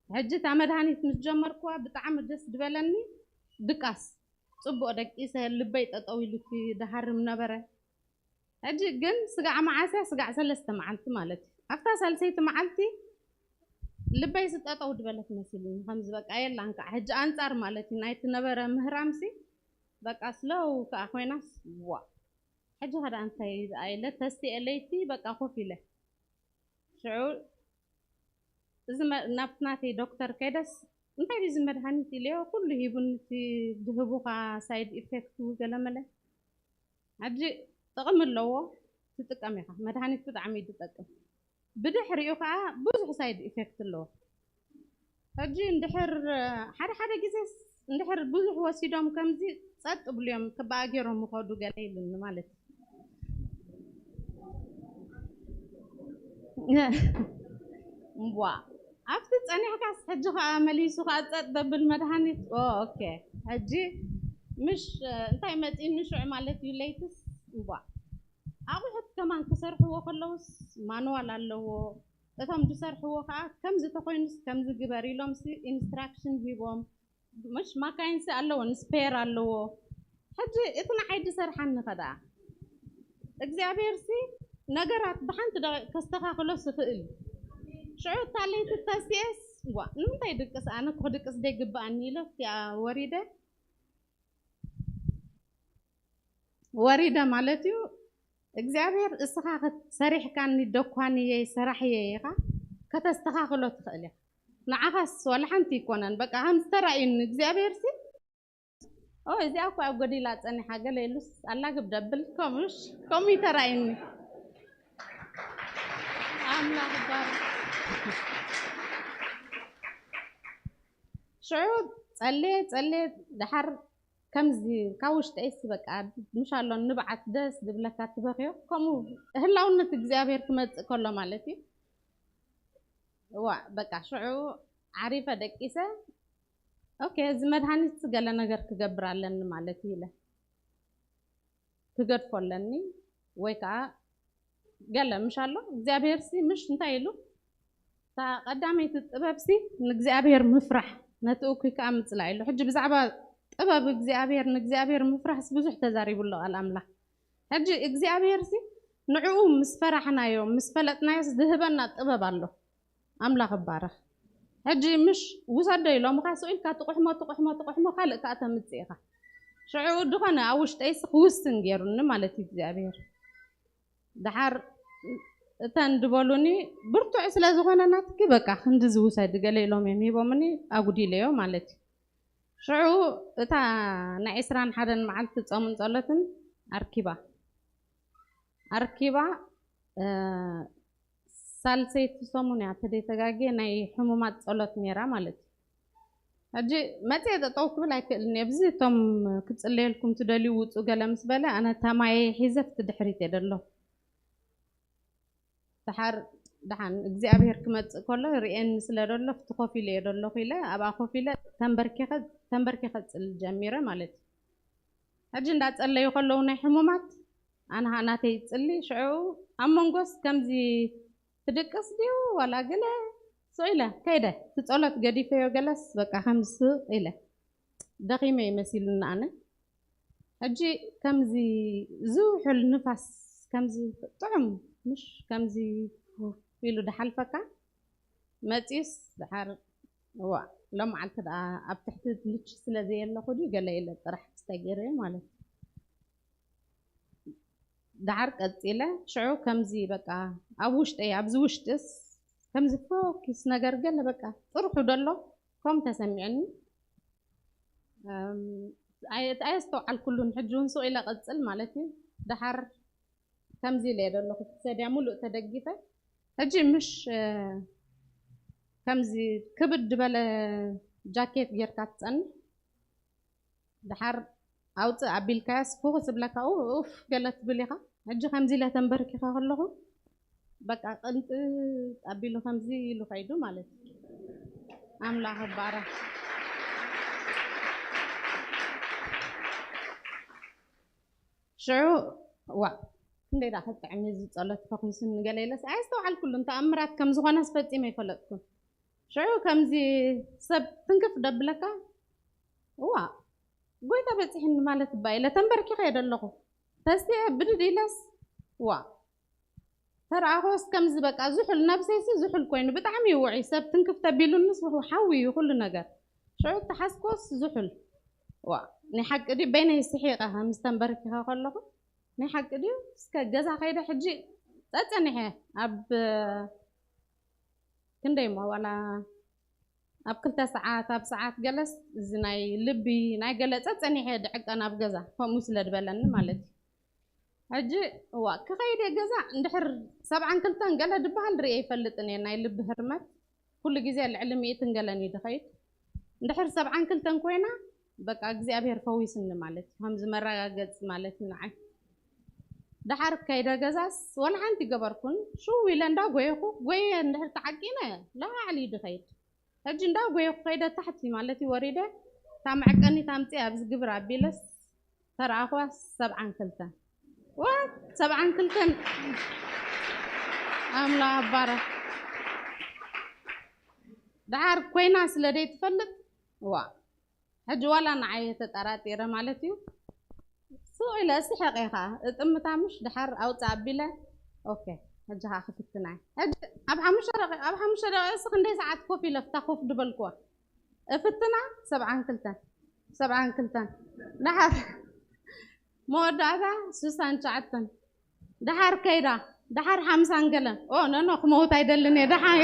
ሕጂ እታ መድሃኒት ምስ ጀመርኩዋ ብጣዕሚ ደስ ዝበለኒ ድቃስ ፅቡቅ ደቂሰ ልበይ ጠጠው ኢሉ እቲ ድሃርም ነበረ ሕጂ ግን ስጋዕ መዓስያ ስጋዕ ሰለስተ መዓልቲ ማለት እዩ ኣብታ ሳልሰይቲ መዓልቲ ልበይ ስጠጠው ድበለት መሲሉኒ ከምዚ በቃ የላን ከዓ ሕጂ ኣንፃር ማለት እዩ ናይቲ ነበረ ምህራምሲ በቃ ስለው ከዓ ኮይናስ ዋ ሕጂ ከዳ እንታይ ኢለ ተስቲኤ ለይቲ በቃ ኮፍ ኢለ ሽዑ እዚ ናብቲ ናተይ ዶክተር ከይደስ እንታይ እዚ መድሃኒት ኢለዮ ኩሉ ሂቡኒ እቲ ድህቡኻ ሳይድ ኢፌክት ገለመለ ሕጂ ጥቕሚ ኣለዎ ትጥቀም ኢኻ መድሃኒት ብጣዕሚ እዩ ዝጠቅም ብድሕሪኡ ከዓ ብዙሕ ሳይድ ኢፌክት ኣለዎ ሕጂ እንድሕር ሓደ ሓደ ግዜስ እንድሕር ብዙሕ ወሲዶም ከምዚ ጸጥ ብልዮም ክበኣ ገይሮም ይኸዱ ገለ ኢሉኒ ማለት እዩ እምቧ ኣብቲ ጸኒሕካስ ሕጂ ከዓ መሊሱ ከዓ ጸጥ ዘብል መድሃኒት ኦኬ ሕጂ ምሽ እንታይ መፂኒ ሽዑ ማለት እዩ ለይትስ እምቧ ኣቑሑት ከማን ክሰርሕዎ ከለውስ ማንዋል ኣለዎ እቶም ዝሰርሕዎ ከዓ ከምዚ ተኮይኑስ ከምዚ ግበር ኢሎም ኢንስትራክሽን ሂቦም ምሽ ማካይንሲ ኣለወን ስፔር ኣለዎ ሕጂ እቲ ንዓይ ድሰርሓኒ ከደኣ እግዚኣብሔር ሲ ነገራት ብሓንቲ ደቂቕ ከስተኻኽሎ ስኽእል ሽዑ እታ ለይቲ ተስኤስ ዋ ንምንታይ ድቅስ ኣነ ክድቅስ ደይግብኣኒ ኢለ እቲኣ ወሪደ ወሪደ ማለት እዩ እግዚኣብሔር እስኻ ሰሪሕካኒ ደኳንየይ ሰራሕየይ ኢኻ ከተስተኻኽሎ ትኽእል ኢኻ ንዓኻስ ዋላ ሓንቲ ይኮነን በቃ ከም ዝተራእዩኒ እግዚኣብሔር ሲ ኦ እዚኣ እኮ ኣብ ጎዲላ ጸኒሓ ገለ ኢሉስ ኣላግብ ደብል ከምሽ ከምኡ ይተራእዩኒ ኣምላኽ ይባረክ ሽዑ ጸልየ ጸልየ ደሓር ከምዚ ካብ ውሽጠይሲ በቃ ምሽ ኣሎ ንብዓት ደስ ዝብለካ ትበኽዮ። ከምኡ ህላውነት እግዚኣብሔር ክመጽእ ከሎ ማለት እዩ። ዋ በቃ ሽዑ ዓሪፈ ደቂሰ፣ ኦኬ፣ እዚ መድሃኒት ገለ ነገር ክገብር ኣለኒ ማለት እዩ ኢለ ክገድፎ ኣለኒ። ወይ ከዓ ገለ ምሽ ኣሎ እግዚኣብሔር ሲ ምሽ እንታይ ኢሉ፣ እታ ቀዳመይቲ ጥበብ ሲ ንእግዚኣብሔር ምፍራሕ፣ ነቲ እኩይ ከዓ ምፅላእ ኢሉ። ሕጂ ብዛዕባ ጥበብ እግዚኣብሔር፣ ንእግዚኣብሔር ምፍራሕስ ብዙሕ ተዛሪቡ ኣሎ ቃል ኣምላኽ። ሕጂ እግዚኣብሔር ሲ ንዕኡ ምስ ፈራሕናዮ፣ ምስ ፈለጥናዮስ ዝህበና ጥበብ ኣሎ። ኣምላኽ ይባረኽ። ሕጂ ምሽ ውሰዶ ኢሎምኻ ስቕ ኢልካ ትቑሕሞ ትቑሕሞ ትቑሕሞ ካልእ ከዓ ተምፅእ ኢኻ። ሽዑ ዝኾነ ኣብ ውሽጠይስ ክውስን ገይሩኒ ማለት እዩ እግዚኣብሔር። ደሓር እተን ዝበሉኒ ብርቱዕ ስለ ዝኾነ ናትኪ በቃ ክንዲ ዝውሰድ ገለ ኢሎም እዮም ሂቦምኒ ኣጉዲለዮ ማለት እዩ። ሽዑ እታ ናይ ዕስራን ሓደን መዓልቲ ጾምን ጸሎትን ኣርኪባ ኣርኪባ ሳልሰይቲ ሰሙን እያ ተደይተጋጌ ናይ ሕሙማት ጸሎት ነይራ ማለት እዩ። ሕጂ መጽየ ጠጠው ክብል ኣይክእልን እየ። ብዚ እቶም ክጽለየልኩም ትደልዩ ውጹ ገለ ምስ በለ ኣነ ታማየ ሒዘ ፍቲ ድሕሪት እየ ደሎ። ደሓር ደሓን እግዚኣብሔር ክመጽእ ከሎ ርእየኒ ስለ ደሎ ፍቲ ኮፍ ኢለ እየ ደለኹ ኢለ ኣብኣ ኮፍ ኢለ ተንበርኪኸ ተንበርኪኸ ጽል ጀሚረ ማለት እዩ። ሕጂ እንዳጸለዩ ከለዉ ናይ ሕሙማት ኣነ ኸዓ ናተይ ይጽሊ። ሽዑ ኣብ መንጎስ ከምዚ ትድቅስ ድዩ ዋላ ገለ ስቕ ኢለ ከይደ እቲ ጸሎት ገዲፈዮ ገለስ በቃ ከምዚ ስቕ ኢለ ደኺመ እዩ መሲሉኒ ኣነ። ሕጂ ከምዚ ዝውሕል ንፋስ ከምዚ ጥዑም ምሽ ከምዚ ኢሉ ድሓልፈካ መፂኡስ ድሓር እዋ ሎም መዓልቲ ደኣ ኣብ ትሕቲ ልች ስለ ዘየለኹ ድዩ ገለ ኢለ ጥራሕ ክስታይ ገይረዮ ማለት እዩ። ደሓር ቀፂለ ሽዑ ከምዚ በቃ ኣብ ውሽጠይ ኣብዚ ውሽጥስ ከምዚ ፎኪስ ነገር ገለ በቃ ጥርሑ ደሎ ከም ተሰሚዐኒ ኣየስተውዓልኩሉን ሕጂ እውን ስቕ ኢለ ቀፅል ማለት እዩ። ደሓር ከምዚ ኢለ እየ ደለኹ ሰድያ ሙሉእ ተደጊፈ ሕጂ ምሽ ከምዚ ክብድ ዝበለ ጃኬት ጌርካ ትፀንሕ ደሓር ኣውፅእ ኣቢልካያስ ፉኹስ ዝብለካ ኡፍ ገለ ትብል ኢኻ። ሕጂ ከምዚ ኢለ ተንበርኪኸ ከለኹ በቃ ቅንጥጥ ኣቢሉ ከምዚ ኢሉ ከይዱ ማለት እዩ። ኣምላኽ ይባረኽ። ሽዑ ዋ ክንደይ ዳ ክጥዕም እዩ ዝፀሎት ፈኺሱኒ ገለ ኢለስ ኣየስተውዓልኩሉን ተኣምራት ከም ዝኾነስ ፈፂመ ኣይፈለጥኩን። ሽዑ ከምዚ ሰብ ትንክፍ ደብለካ እዋ ጎይታ በፂሕኒ ማለት እባ ኢለ ተንበርኪኸ እየ ደለኹ ተስቲአ ብድድ ኢለስ ዋ ተረኣኾስ ከምዚ በቃ ዝሑል ነብሰይሲ ዝሑል ኮይኑ ብጣዕሚ እዩ ውዑይ ሰብ ትንክፍ ተቢሉንስ ሓዊ እዩ ኩሉ ነገር ሽዑ ተሓዝኮስ ዝሑል ዋ ናይ ሓቂ ድዩ በይነይ ስሒቐ ከምዚ ተንበርኪኸ ከለኹ ናይ ሓቂ ድዩ እስከ ገዛ ከይደ ሕጂ ጸጸኒሐ ኣብ ክንደይ እሞ ዋላ ኣብ ክልተ ሰዓት ኣብ ሰዓት ገለስ እዚ ናይ ልቢ ናይ ገለ ጸጸኒሐ ድዕቀን ኣብ ገዛ ከምኡ ስለ ድበለኒ ማለት እዩ። ሕጂ እዋ ክኸይድ እየ ገዛ እንድሕር ሰብዓን ክልተን ገለ ድበሃል ርእየ ይፈልጥን እየ ናይ ልቢ ህርመት ኩሉ ግዜ ልዕሊ ሚእትን ገለን እዩ ድኸይድ። እንድሕር ሰብዓን ክልተን ኮይና በቃ እግዚኣብሔር ፈዊስኒ ማለት እዩ። ከምዚ መረጋገፂ ማለት እዩ ንዓይ። ደሓር ከይደ ገዛስ ወላ ሓንቲ ገበርኩን ሽው ኢለ እንዳ ጎየኹ ጎየ እንድሕር ተዓቂነ ላዕሊ እዩ ድኸይድ። ሕጂ እንዳ ጎየኹ ከይደ ታሕቲ ማለት እዩ ወሪደ እታ መዐቀኒት ኣምፅእ ኣብዚ ግብር ኣቢለስ ተረኣኽዋ ሰብዓን ክልተን ዋ ሰብዓን ክልተን ኣምላኽ ኣባረኽ ደሓር ኮይና ስለ ደይትፈልጥ ዋ ሕጂ ዋላ ንዓየ ተጠራጢረ ማለት እዩ ስቕ ኢለ ስሕቕ ኢኻ እጥምታ ምሽ ደሓር ኣውፅእ ኣቢለ ኦኬ ሕጂ ከዓ ክፍትና እየ ሕጂ ኣብ ሓሙሽተ ደቂ ኣብ ሓሙሽተ ደቂ እስ ክንደይ ሰዓት ኮፍ ኢለ ፍታ ኮፍ ድበልክዋ እፍትና ሰብዓን ክልተን ሰብዓን ክልተን ደሓር መወዳእታ ስሳን ትሽዓተን ደሓር ከይዳ ደሓር ሓምሳን ገለን ኦ ነኖ ክመውት ኣይደልን እየ ደሓር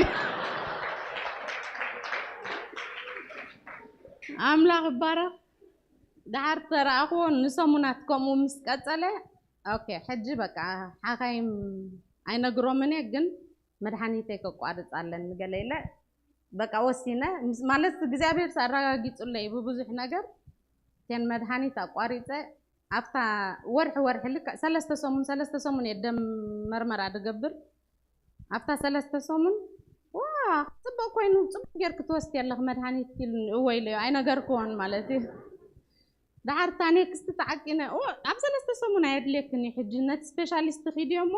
ኣምላኽ ይባረኽ ደሓር ተረኣኽዎ ንሰሙናት ከምኡ ምስ ቀፀለ ኦኬ ሕጂ በቃ ሓኻይም ኣይነግሮምን እየ ግን መድሓኒተይ ከቋርፅ ኣለኒ ገለ ኢለ በቃ ወሲነ ማለት እግዚኣብሔር ኣረጋጊፁለይ ብብዙሕ ነገር እተን መድሃኒት ኣቋሪፀ ኣብታ ወርሒ ወርሒ ልክዕ ሰለስተ ሰሙን ሰለስተ ሰሙን እየ ደም መርመራ ድገብር። ኣብታ ሰለስተ ሰሙን ዋ ፅቡቅ ኮይኑ ፅቡቅ ጌርክ ትወስድ ኣለክ መድሃኒት ኢሉኒ። እወ ኢለዮ ኣይነገርክዎን ማለት እዩ። ደሓር እታ ኔክስት ተዓቂነ ኣብ ሰለስተ ሰሙን ኣየድልየክን እዩ ሕጂ ነቲ ስፔሻሊስት ኪድዮ እሞ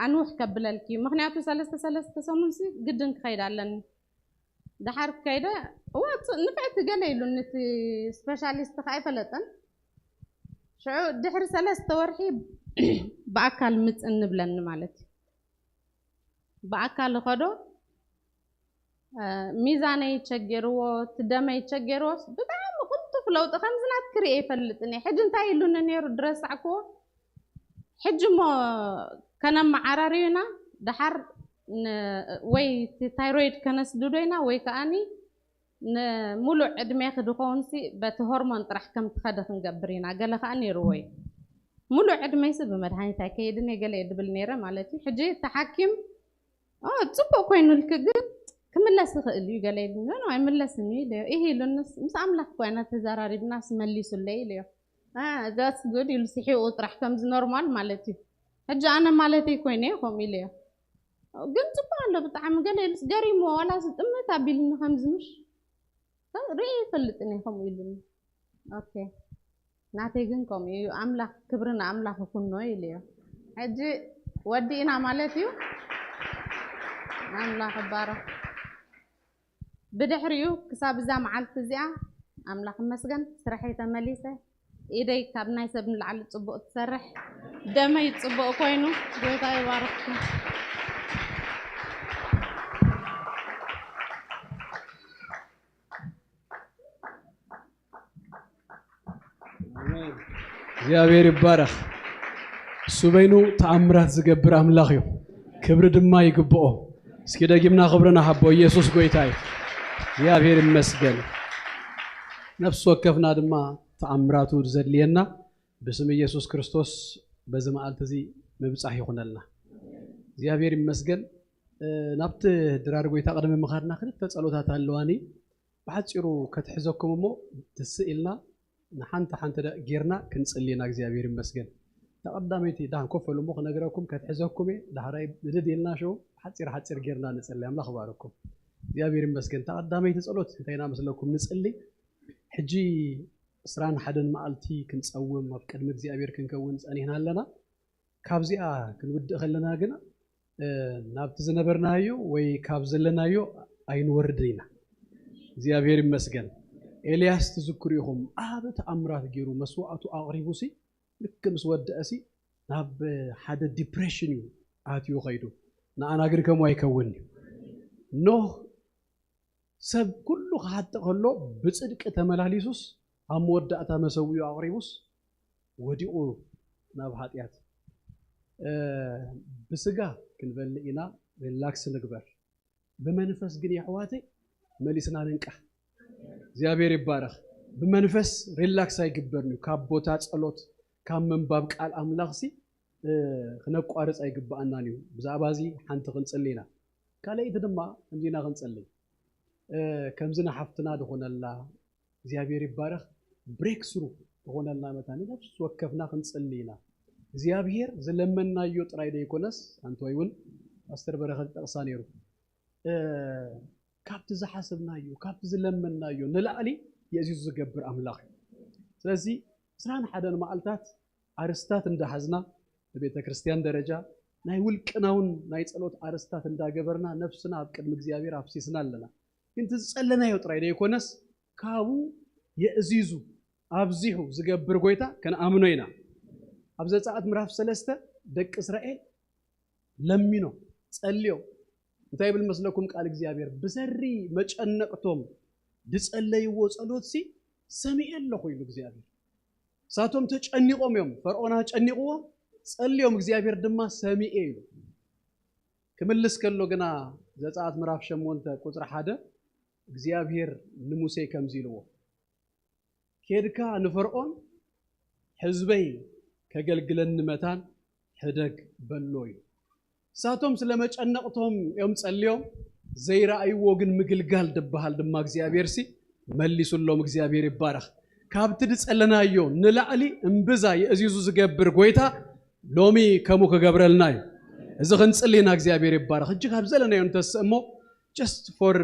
ኣንውሕ ከብለልኪ እዩ። ምክንያቱ ሰለስተ ሰለስተ ሰሙን ሲ ግድን ክኸይድ ኣለኒ። ደሓር ከይደ እዋ ንፍዕቲ ገለ ኢሉ ነቲ ስፔሻሊስት ከዓ ኣይፈለጠን። ሽዑ ድሕሪ ሰለስተ ወርሒ ብኣካል ምፅ እንብለኒ ማለት እዩ። ብኣካል ኸዶ ሚዛነይ ቸገርዎ፣ እቲ ደመይ ቸገርዎ። ብጣዕሚ ቅልጡፍ ለውጢ ከምዚ ናት ክርኢ ኣይፈልጥን እየ። ሕጂ እንታይ ኢሉኒ ነይሩ ድረሳዕክዎ። ሕጂ እሞ ከነመዓራርዩና ደሓር ወይ ታይሮይድ ከነስድዶ ኢና ወይ ከዓኒ ንሙሉእ ዕድሜ ክድኸውን ሲ በቲ ሆርሞን ጥራሕ ከም ትኸደ ክንገብር ኢና። ገለ ከዓ ነይርዎ እዩ። ሙሉእ ዕድመይሲ ብመድሃኒት ኣይከይድን እየ ገለ እየ ድብል ነይረ ማለት እዩ። ሕጂ እቲ ሓኪም ፅቡቅ ኮይኑልክ ግን ክምለስ ይኽእል እዩ ገለ ኢሉኒ። ኖ ኣይምለስን እዩ ኢለዮ። ይህ ኢሉንስ ምስ ኣምላኽ ኮይና ተዘራሪብናስ መሊሱለይ ኢለዮ። ዛትስ ጉድ ኢሉ ስሒቁ ጥራሕ ከምዚ ኖርማል ማለት እዩ። ሕጂ ኣነ ማለተይ ኮይነ እየ ከምኡ ኢለዮ። ግን ፅቡቅ ኣሎ ብጣዕሚ ገለ ኢሉስ ገሪሞ ዋላ ስጥምት ኣቢልኒ ከምዚ ምሽ ርኢ ይፈልጥን እየ ከምኡ ኢሉኒ። ኦኬ ናተይ ግን ከምኡ እዩ። ኣምላኽ ክብሪ ንኣምላኽ ይኹኖ ኢሉ እዩ። ሕጂ ወዲእና ማለት እዩ። ኣምላኽ ይባረኽ። ብድሕሪኡ ክሳብ እዛ መዓልቲ እዚኣ ኣምላኽ ይመስገን ስራሐይ ተመሊሰ ኢደይ ካብ ናይ ሰብ ንላዕሊ ፅቡቅ ትሰርሕ ደመይ ፅቡቅ ኮይኑ ጎይታ ይባርኽኩም። እግዚኣብሔር ይባረኽ። እሱ በይኑ ተኣምራት ዝገብር ኣምላኽ እዩ፣ ክብሪ ድማ ይግብኦ። እስኪ ደጊምና ክብሪ ንሃቦ። ኢየሱስ ጎይታ እዩ። እግዚኣብሔር ይመስገን። ነፍሲ ወከፍና ድማ ተኣምራቱ ዘድልየና ብስም ኢየሱስ ክርስቶስ በዚ መዓልቲ እዚ ምብጻሕ ይኹነልና። እግዚኣብሔር ይመስገን። ናብቲ ድራር ጎይታ ቅድሚ ምኻድና ክልተ ጸሎታት ኣለዋኒ። ብሓፂሩ ከትሕዘኩም እሞ ትስእ ኢልና ንሓንቲ ሓንቲ ጌርና ክንፅሊ ኢና። እግዚኣብሔር ይመስገን። ተቐዳመይቲ ዳን ኮፍ በሉ እሞ ክነግረኩም ከትሕዘኩም እየ። ዳሕራይ ንድድ ኢልና ሽው ሓፂር ሓፂር ጌርና ንፅሊ። ኣምላኽ ባረኩም። እግዚኣብሔር ይመስገን። ተቐዳመይቲ ፀሎት እንታይ ኢና መስለኩም ንፅሊ። ሕጂ ዕስራን ሓደን መዓልቲ ክንፀውም ኣብ ቅድሚ እግዚኣብሔር ክንከውን ፀኒሕና ኣለና። ካብዚኣ ክንውድእ ከለና ግና ናብቲ ዝነበርናዮ ወይ ካብ ዘለናዮ ኣይንወርድን ኢና። እግዚኣብሔር ይመስገን። ኤልያስ ትዝክሩ ኢኹም፣ ዓቢ ተኣምራት ገይሩ መስዋዕቱ ኣቕሪቡ ሲ ልክ ምስ ወደአ ሲ ናብ ሓደ ዲፕሬሽን እዩ ኣትዩ ኸይዱ። ንኣና ግን ከምኡ ኣይከውን እዩ። ኖህ ሰብ ኩሉ ክሓጥእ ከሎ ብፅድቂ ተመላሊሱስ ኣብ መወዳእታ መሰዊኡ ኣቕሪቡስ ወዲቑ ናብ ሓጢኣት። ብስጋ ክንበልዕ ኢና፣ ሪላክስ ንግበር። ብመንፈስ ግን የሕዋተይ መሊስና ንንቃሕ። እግዚኣብሔር ይባረኽ። ብመንፈስ ሪላክስ ኣይግበርን እዩ። ካብ ቦታ ጸሎት ካብ ምንባብ ቃል ኣምላኽሲ ክነቋርጽ ኣይግብኣናን እዩ። ብዛዕባ እዚ ሓንቲ ክንጽሊ ኢና። ካልኣይቲ ድማ ከምዚ ኢና ክንጽሊ። ከምዚ ንሓፍትና ዝኾነላ እግዚኣብሔር ይባረኽ። ብሬክ ስሩ ዝኾነልና መታን ነፍሲ ወከፍና ክንጽሊ ኢና። እግዚኣብሔር ዝለመናዮ ጥራይ ዘይኮነስ ኣንቶይ እውን ፓስተር በረኸት ጠቕሳ ነይሩ። ካብቲ ዝሓሰብናዮ ካብቲ ዝለመናዮ ንላዕሊ የእዚዙ ዝገብር ኣምላኽ እዩ። ስለዚ ዕስራን ሓደን መዓልታት ኣርስታት እንዳሓዝና ብቤተ ክርስቲያን ደረጃ ናይ ውልቅና እውን ናይ ጸሎት ኣርስታት እንዳገበርና ነፍስና ኣብ ቅድሚ እግዚኣብሔር ኣፍሲስና ኣለና። ግን እቲ ዝጸለናዮ ጥራይ ዘይኮነስ ካብኡ የእዚዙ ኣብዚሑ ዝገብር ጎይታ ክንኣምኖ ኢና። ኣብ ዘጸኣት ምዕራፍ ሰለስተ ደቂ እስራኤል ለሚኖም ጸልዮም እንታይ ይብል መስለኩም ቃል እግዚኣብሔር ብሰሪ መጨነቅቶም ዝጸለይዎ ጸሎት ሲ ሰሚኤ ኣለኹ ኢሉ እግዚኣብሔር። እሳቶም ተጨኒቆም እዮም፣ ፈርዖን ኣጨኒቅዎም ጸልዮም እግዚኣብሔር ድማ ሰሚኤ ኢሉ። ክምልስ ከሎ ግና ዘጸኣት ምዕራፍ ሸሞንተ ቁፅሪ ሓደ እግዚኣብሔር ንሙሴ ከምዚ ኢልዎ ኬድካ ንፈርዖን ህዝበይ ከገልግለኒ መታን ሕደግ በሎ እዩ። እሳቶም ስለ መጨነቕቶም እዮም ጸልዮም ዘይረኣይዎ ግን ምግልጋል ድበሃል ድማ እግዚኣብሔር ሲ መሊሱሎም። እግዚኣብሔር ይባረኽ። ካብቲ ዝጸለናዮ ንላዕሊ እምብዛ የእዚዙ ዝገብር ጎይታ ሎሚ ከምኡ ክገብረልና እዩ። እዚ ክንጽሊ ኢና። እግዚኣብሔር ይባረኽ። እጅግ ካብ ዘለናዮ እንተስእ እሞ just for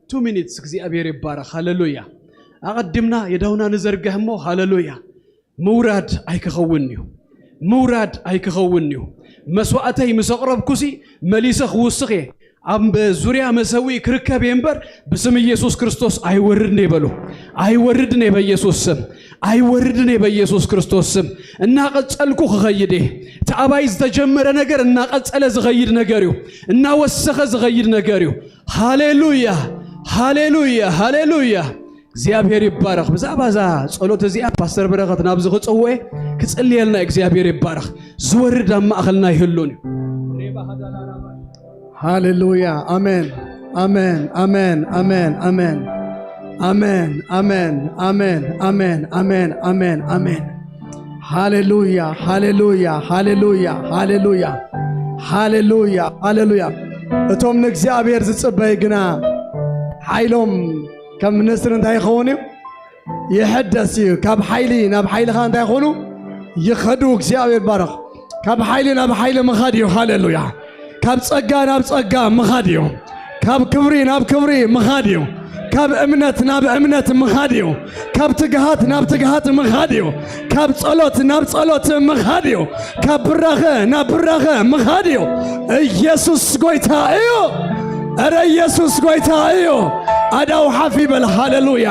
two minutes እግዚኣብሔር ይባረኽ። ሃሌሉያ። ኣቐድምና የዳውና ንዘርጋህ እሞ ሃሌሉያ። ምውራድ ኣይክኸውን እዩ። ምውራድ ኣይክኸውን እዩ። መስዋእተይ ምስ ኣቕረብኩሲ መሊሰ ክውስኽ እየ። ኣብ ዙርያ መሰዊ ክርከብ እየ እምበር ብስም ኢየሱስ ክርስቶስ ኣይወርድን እየ በሉ። ኣይወርድን እየ በኢየሱስ ስም። ኣይወርድን እየ በኢየሱስ ክርስቶስ ስም። እናቐጸልኩ ክኸይድ እየ። እቲ ኣባይ ዝተጀመረ ነገር እናቐጸለ ዝኸይድ ነገር እዩ። እናወሰኸ ዝኸይድ ነገር እዩ። ሃሌሉያ፣ ሃሌሉያ፣ ሃሌሉያ። እግዚኣብሔር ይባረኽ። ብዛዕባ እዛ ጸሎት እዚኣ ፓስተር በረኸት ናብዚ ክጽውዕ ክጽልየልና እግዚኣብሔር ይባረኽ። ዝወርድ ኣብ ማእኸልና ይህሉን እዩ። ሃሌሉያ። ኣሜን፣ ኣሜን፣ ኣሜን፣ ኣሜን፣ ኣሜን፣ ኣሜን፣ ኣሜን፣ ኣሜን፣ ኣሜን፣ ኣሜን፣ ኣሜን፣ ኣሜን። ሃሌሉያ፣ ሃሌሉያ፣ ሃሌሉያ፣ ሃሌሉያ፣ ሃሌሉያ፣ ሃሌሉያ። እቶም ንእግዚኣብሔር ዝጽበዩ ግና ሓይሎም ከም ንስር እንታይ ይኸውን እዩ? ይሕደስ እዩ። ካብ ሓይሊ ናብ ሓይሊ ኸኣ እንታይ ይኾኑ? ይኸዱ። እግዚኣብሔር ይባረኽ። ካብ ሓይሊ ናብ ሓይሊ ምኻድ እዩ። ሃሌሉያ። ካብ ጸጋ ናብ ጸጋ ምኻድ እዩ። ካብ ክብሪ ናብ ክብሪ ምኻድ እዩ። ካብ እምነት ናብ እምነት ምኻድ እዩ። ካብ ትግሃት ናብ ትግሃት ምኻድ እዩ። ካብ ጸሎት ናብ ጸሎት ምኻድ እዩ። ካብ ብራኸ ናብ ብራኸ ምኻድ እዩ። ኢየሱስ ጎይታ እዩ። እረ ኢየሱስ ጎይታ እዩ። ኣዳው ሓፍ ይበል። ሃሌሉያ።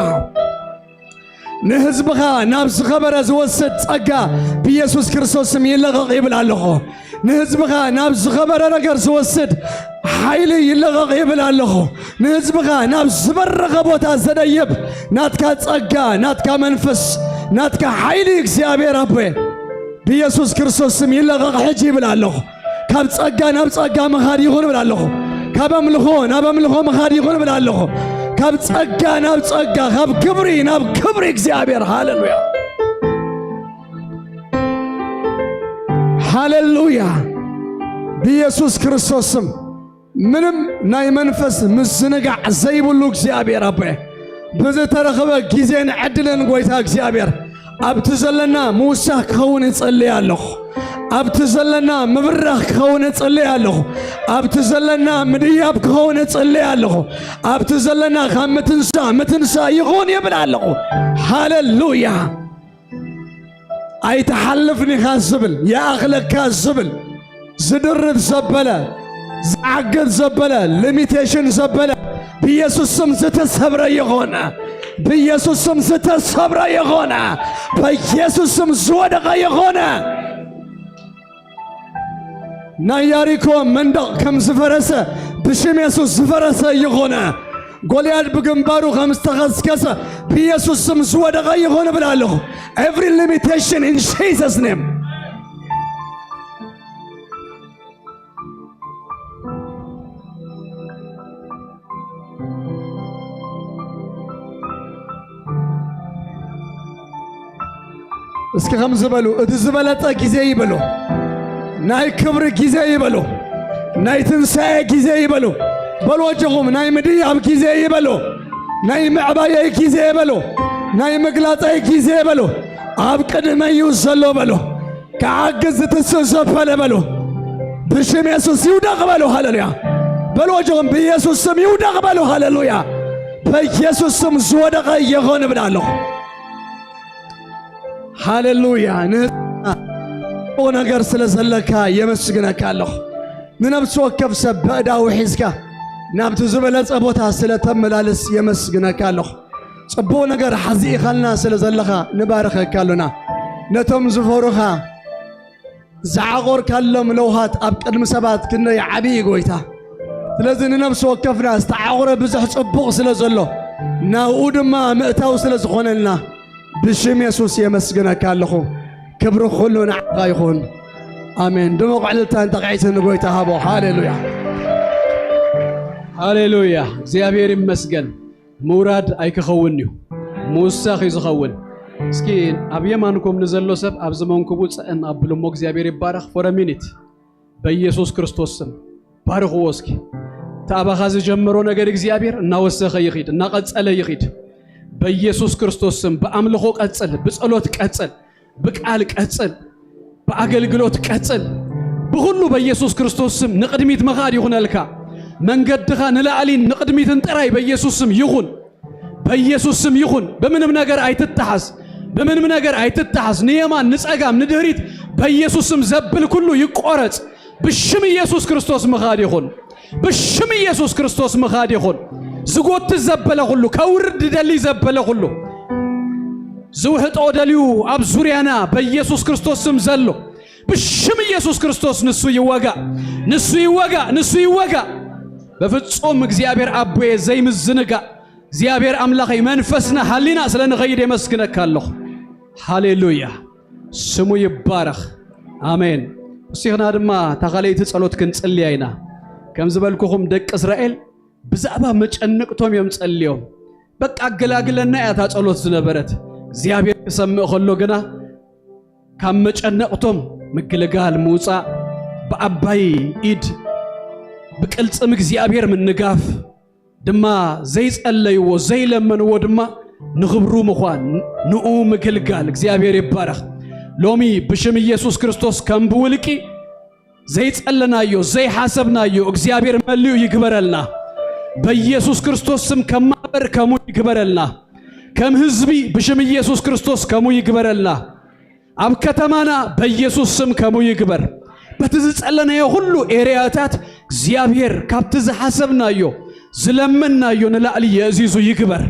ንህዝብኻ ናብ ዝኸበረ ዝወስድ ጸጋ ብኢየሱስ ክርስቶስ ስም ይለቐቕ ይብል ኣለኹ። ንህዝብኻ ናብ ዝኸበረ ነገር ዝወስድ ሓይሊ ይለቐቕ ይብል ኣለኹ። ንህዝብኻ ናብ ዝበረኸ ቦታ ዘደይብ ናትካ ጸጋ፣ ናትካ መንፈስ፣ ናትካ ሓይሊ እግዚኣብሔር ኣቦየ ብኢየሱስ ክርስቶስ ስም ይለቐቕ ሕጂ ይብል ኣለኹ። ካብ ጸጋ ናብ ጸጋ ምኻድ ይኹን እብል ኣለኹ። ካብ ኣምልኾ ናብ ኣምልኾ ምኻድ ይኹን እብል ኣለኹ። ካብ ጸጋ ናብ ጸጋ፣ ካብ ክብሪ ናብ ክብሪ እግዚኣብሔር። ሃሌሉያ፣ ሃሌሉያ። ብኢየሱስ ክርስቶስ ስም ምንም ናይ መንፈስ ምዝንጋዕ ዘይብሉ እግዚኣብሔር ኣቦየ፣ ብዝተረኸበ ግዜን ዕድልን ጎይታ እግዚኣብሔር ኣብቲ ዘለና ምውሳኽ ክኸውን እጽልይ ኣለኹ። ኣብቲ ዘለና ምብራኽ ክኸውን እጽልይ ኣለኹ። ኣብቲ ዘለና ምድያብ ክኸውን እጽልይ ኣለኹ። ኣብቲ ዘለና ካብ ምትንሳ ምትንሳ ይኹን ይብል ኣለኹ። ሃሌሉያ። ኣይትሓልፍን ኢኻ ዝብል፣ ይኣኽለካ ዝብል፣ ዝድርት ዘበለ፣ ዝዓግት ዘበለ፣ ሊሚቴሽን ዘበለ ብኢየሱስ ስም ዝተሰብረ ይኾነ። ብኢየሱስ ስም ዝተሰብረ ይኾነ። በኢየሱስ ስም ዝወደቐ ይኾነ። ናይ ያሪኮ መንደቕ ከም ዝፈረሰ ብሽም የሱስ ዝፈረሰ ይኾነ። ጎልያድ ብግንባሩ ከም ዝተኸስከሰ ብኢየሱስ ስም ዝወደቐ ይኾነ እብል ኣለኹ። Every limitation in Jesus name. እስኪ ከምዚ በሉ፣ እቲ ዝበለጸ ግዜ ይበሉ፣ ናይ ክብሪ ግዜ ይበሉ፣ ናይ ትንሳኤ ግዜ ይበሉ። በሉ ኣጆኹም፣ ናይ ምድያብ ግዜ ይበሉ፣ ናይ ምዕባየይ ግዜ በሉ፣ ናይ ምግላጸይ ግዜ በሉ። ኣብ ቅድመይ እዩ ዘሎ በሉ። ክዓግዝ ዝትስእ ዘበለ በሉ። ብሽም የሱስ ይውደቕ በሉ። ሃሌሉያ። በሉ ኣጆኹም፣ ብኢየሱስ ስም ይውደቕ በሉ። ሃሌሉያ። በኢየሱስ ስም ዝወደቐ ይኹን እብል ኣለኹ። ሃሌሉያ። ንህዝብና ጽቡቕ ነገር ስለ ዘለካ የመስግነካ ኣለኹ። ንነፍሲ ወከፍ ሰብ በእዳዊ ሒዝካ ናብቲ ዝበለጸ ቦታ ስለ ተመላልስ የመስግነካ ኣለኹ። ጽቡቕ ነገር ሓዚእኻልና ስለ ዘለኻ ንባርኸካ ኣሎና። ነቶም ዝፈሩኻ ዝዓቖርካሎም ለውሃት ኣብ ቅድሚ ሰባት ክንደይ ዓብዪ ጎይታ። ስለዚ ንነፍሲ ወከፍና ዝተዓቑረ ብዙሕ ጽቡቕ ስለ ዘሎ ናብኡ ድማ ምእታው ስለ ዝኾነልና ብሽም የሱስ የመስግነካ ኣለኹ። ክብሪ ኩሉ ንዓኻ ይኹን። ኣሜን። ድሙቕ ዕልልታን ጠቕዒትን ንጎይታ ሃቦ። ሃሌሉያ፣ ሃሌሉያ። እግዚኣብሔር ይመስገን። ምውራድ ኣይክኸውን እዩ፣ ምውሳኽ እዩ ዝኸውን። እስኪ ኣብ የማንኩም ንዘሎ ሰብ ኣብዚ መንኩቡ ጽዕን ኣብሉ እሞ እግዚኣብሔር ይባረኽ። For a minute በኢየሱስ ክርስቶስ ስም ባርኽዎ እስኪ። እቲ ኣባኻ ዝጀመሮ ነገር እግዚኣብሔር እናወሰኸ ይኺድ፣ እናቐጸለ ይኺድ። በኢየሱስ ክርስቶስ ስም ብኣምልኾ ቀጽል፣ ብጸሎት ቀጽል፣ ብቃል ቀጽል፣ ብኣገልግሎት ቀጽል። ብኹሉ በኢየሱስ ክርስቶስ ስም ንቕድሚት ምኻድ ይኹነልካ። መንገድኻ ንላዕሊን ንቕድሚትን ጥራይ በኢየሱስ ስም ይኹን። በኢየሱስ ስም ይኹን። ብምንም ነገር ኣይትተሓዝ። ብምንም ነገር ኣይትተሓዝ። ንየማን፣ ንጸጋም፣ ንድህሪት በኢየሱስ ስም ዘብል ኩሉ ይቆረጽ። ብሽም ኢየሱስ ክርስቶስ ምኻድ ይኹን። ብሽም ኢየሱስ ክርስቶስ ምኻድ ይኹን። ዝጎትት ዘበለ ኩሉ፣ ከውርድ ዝደሊ ዘበለ ኩሉ፣ ዝውሕጦ ደልዩ ኣብ ዙርያና በኢየሱስ ክርስቶስ ስም ዘሎ፣ ብሽም ኢየሱስ ክርስቶስ ንሱ ይወጋእ፣ ንሱ ይወጋእ፣ ንሱ ይወጋእ። በፍጹም እግዚኣብሔር ኣቦየ ዘይምዝንጋእ፣ እግዚኣብሔር ኣምላኸይ መንፈስና ሃሊና ስለ ንኸይድ የመስግነካ ኣለኹ። ሃሌሉያ፣ ስሙ ይባረኽ። ኣሜን። ወሲኽና ድማ እታ ካልኣይቲ ጸሎት ክንጽልያ ኢና። ከም ዝበልኩኹም ደቂ እስራኤል ብዛዕባ መጨንቅቶም እዮም ጸልዮም። በቃ ኣገላግለና እያ እታ ጸሎት ዝነበረት። እግዚኣብሔር ክሰምዕ ከሎ ግና ካብ መጨነቕቶም ምግልጋል ምውጻእ፣ ብዓባይ ኢድ ብቅልጽም እግዚኣብሔር ምንጋፍ፣ ድማ ዘይጸለይዎ ዘይለመንዎ ድማ ንኽብሩ ምዃን፣ ንኡ ምግልጋል። እግዚኣብሔር ይባረኽ። ሎሚ ብሽም ኢየሱስ ክርስቶስ ከም ብውልቂ ዘይጸለናዮ ዘይሓሰብናዮ እግዚኣብሔር መሊኡ ይግበረልና። በኢየሱስ ክርስቶስ ስም ከም ማሕበር ከምኡ ይግበረልና። ከም ህዝቢ ብሽም ኢየሱስ ክርስቶስ ከምኡ ይግበረልና። ኣብ ከተማና በኢየሱስ ስም ከምኡ ይግበር። በቲ ዝጸለናዮ ኩሉ ኤርያታት እግዚኣብሔር ካብቲ ዝሓሰብናዮ ዝለመንናዮ ንላዕሊ የእዚዙ ይግበር።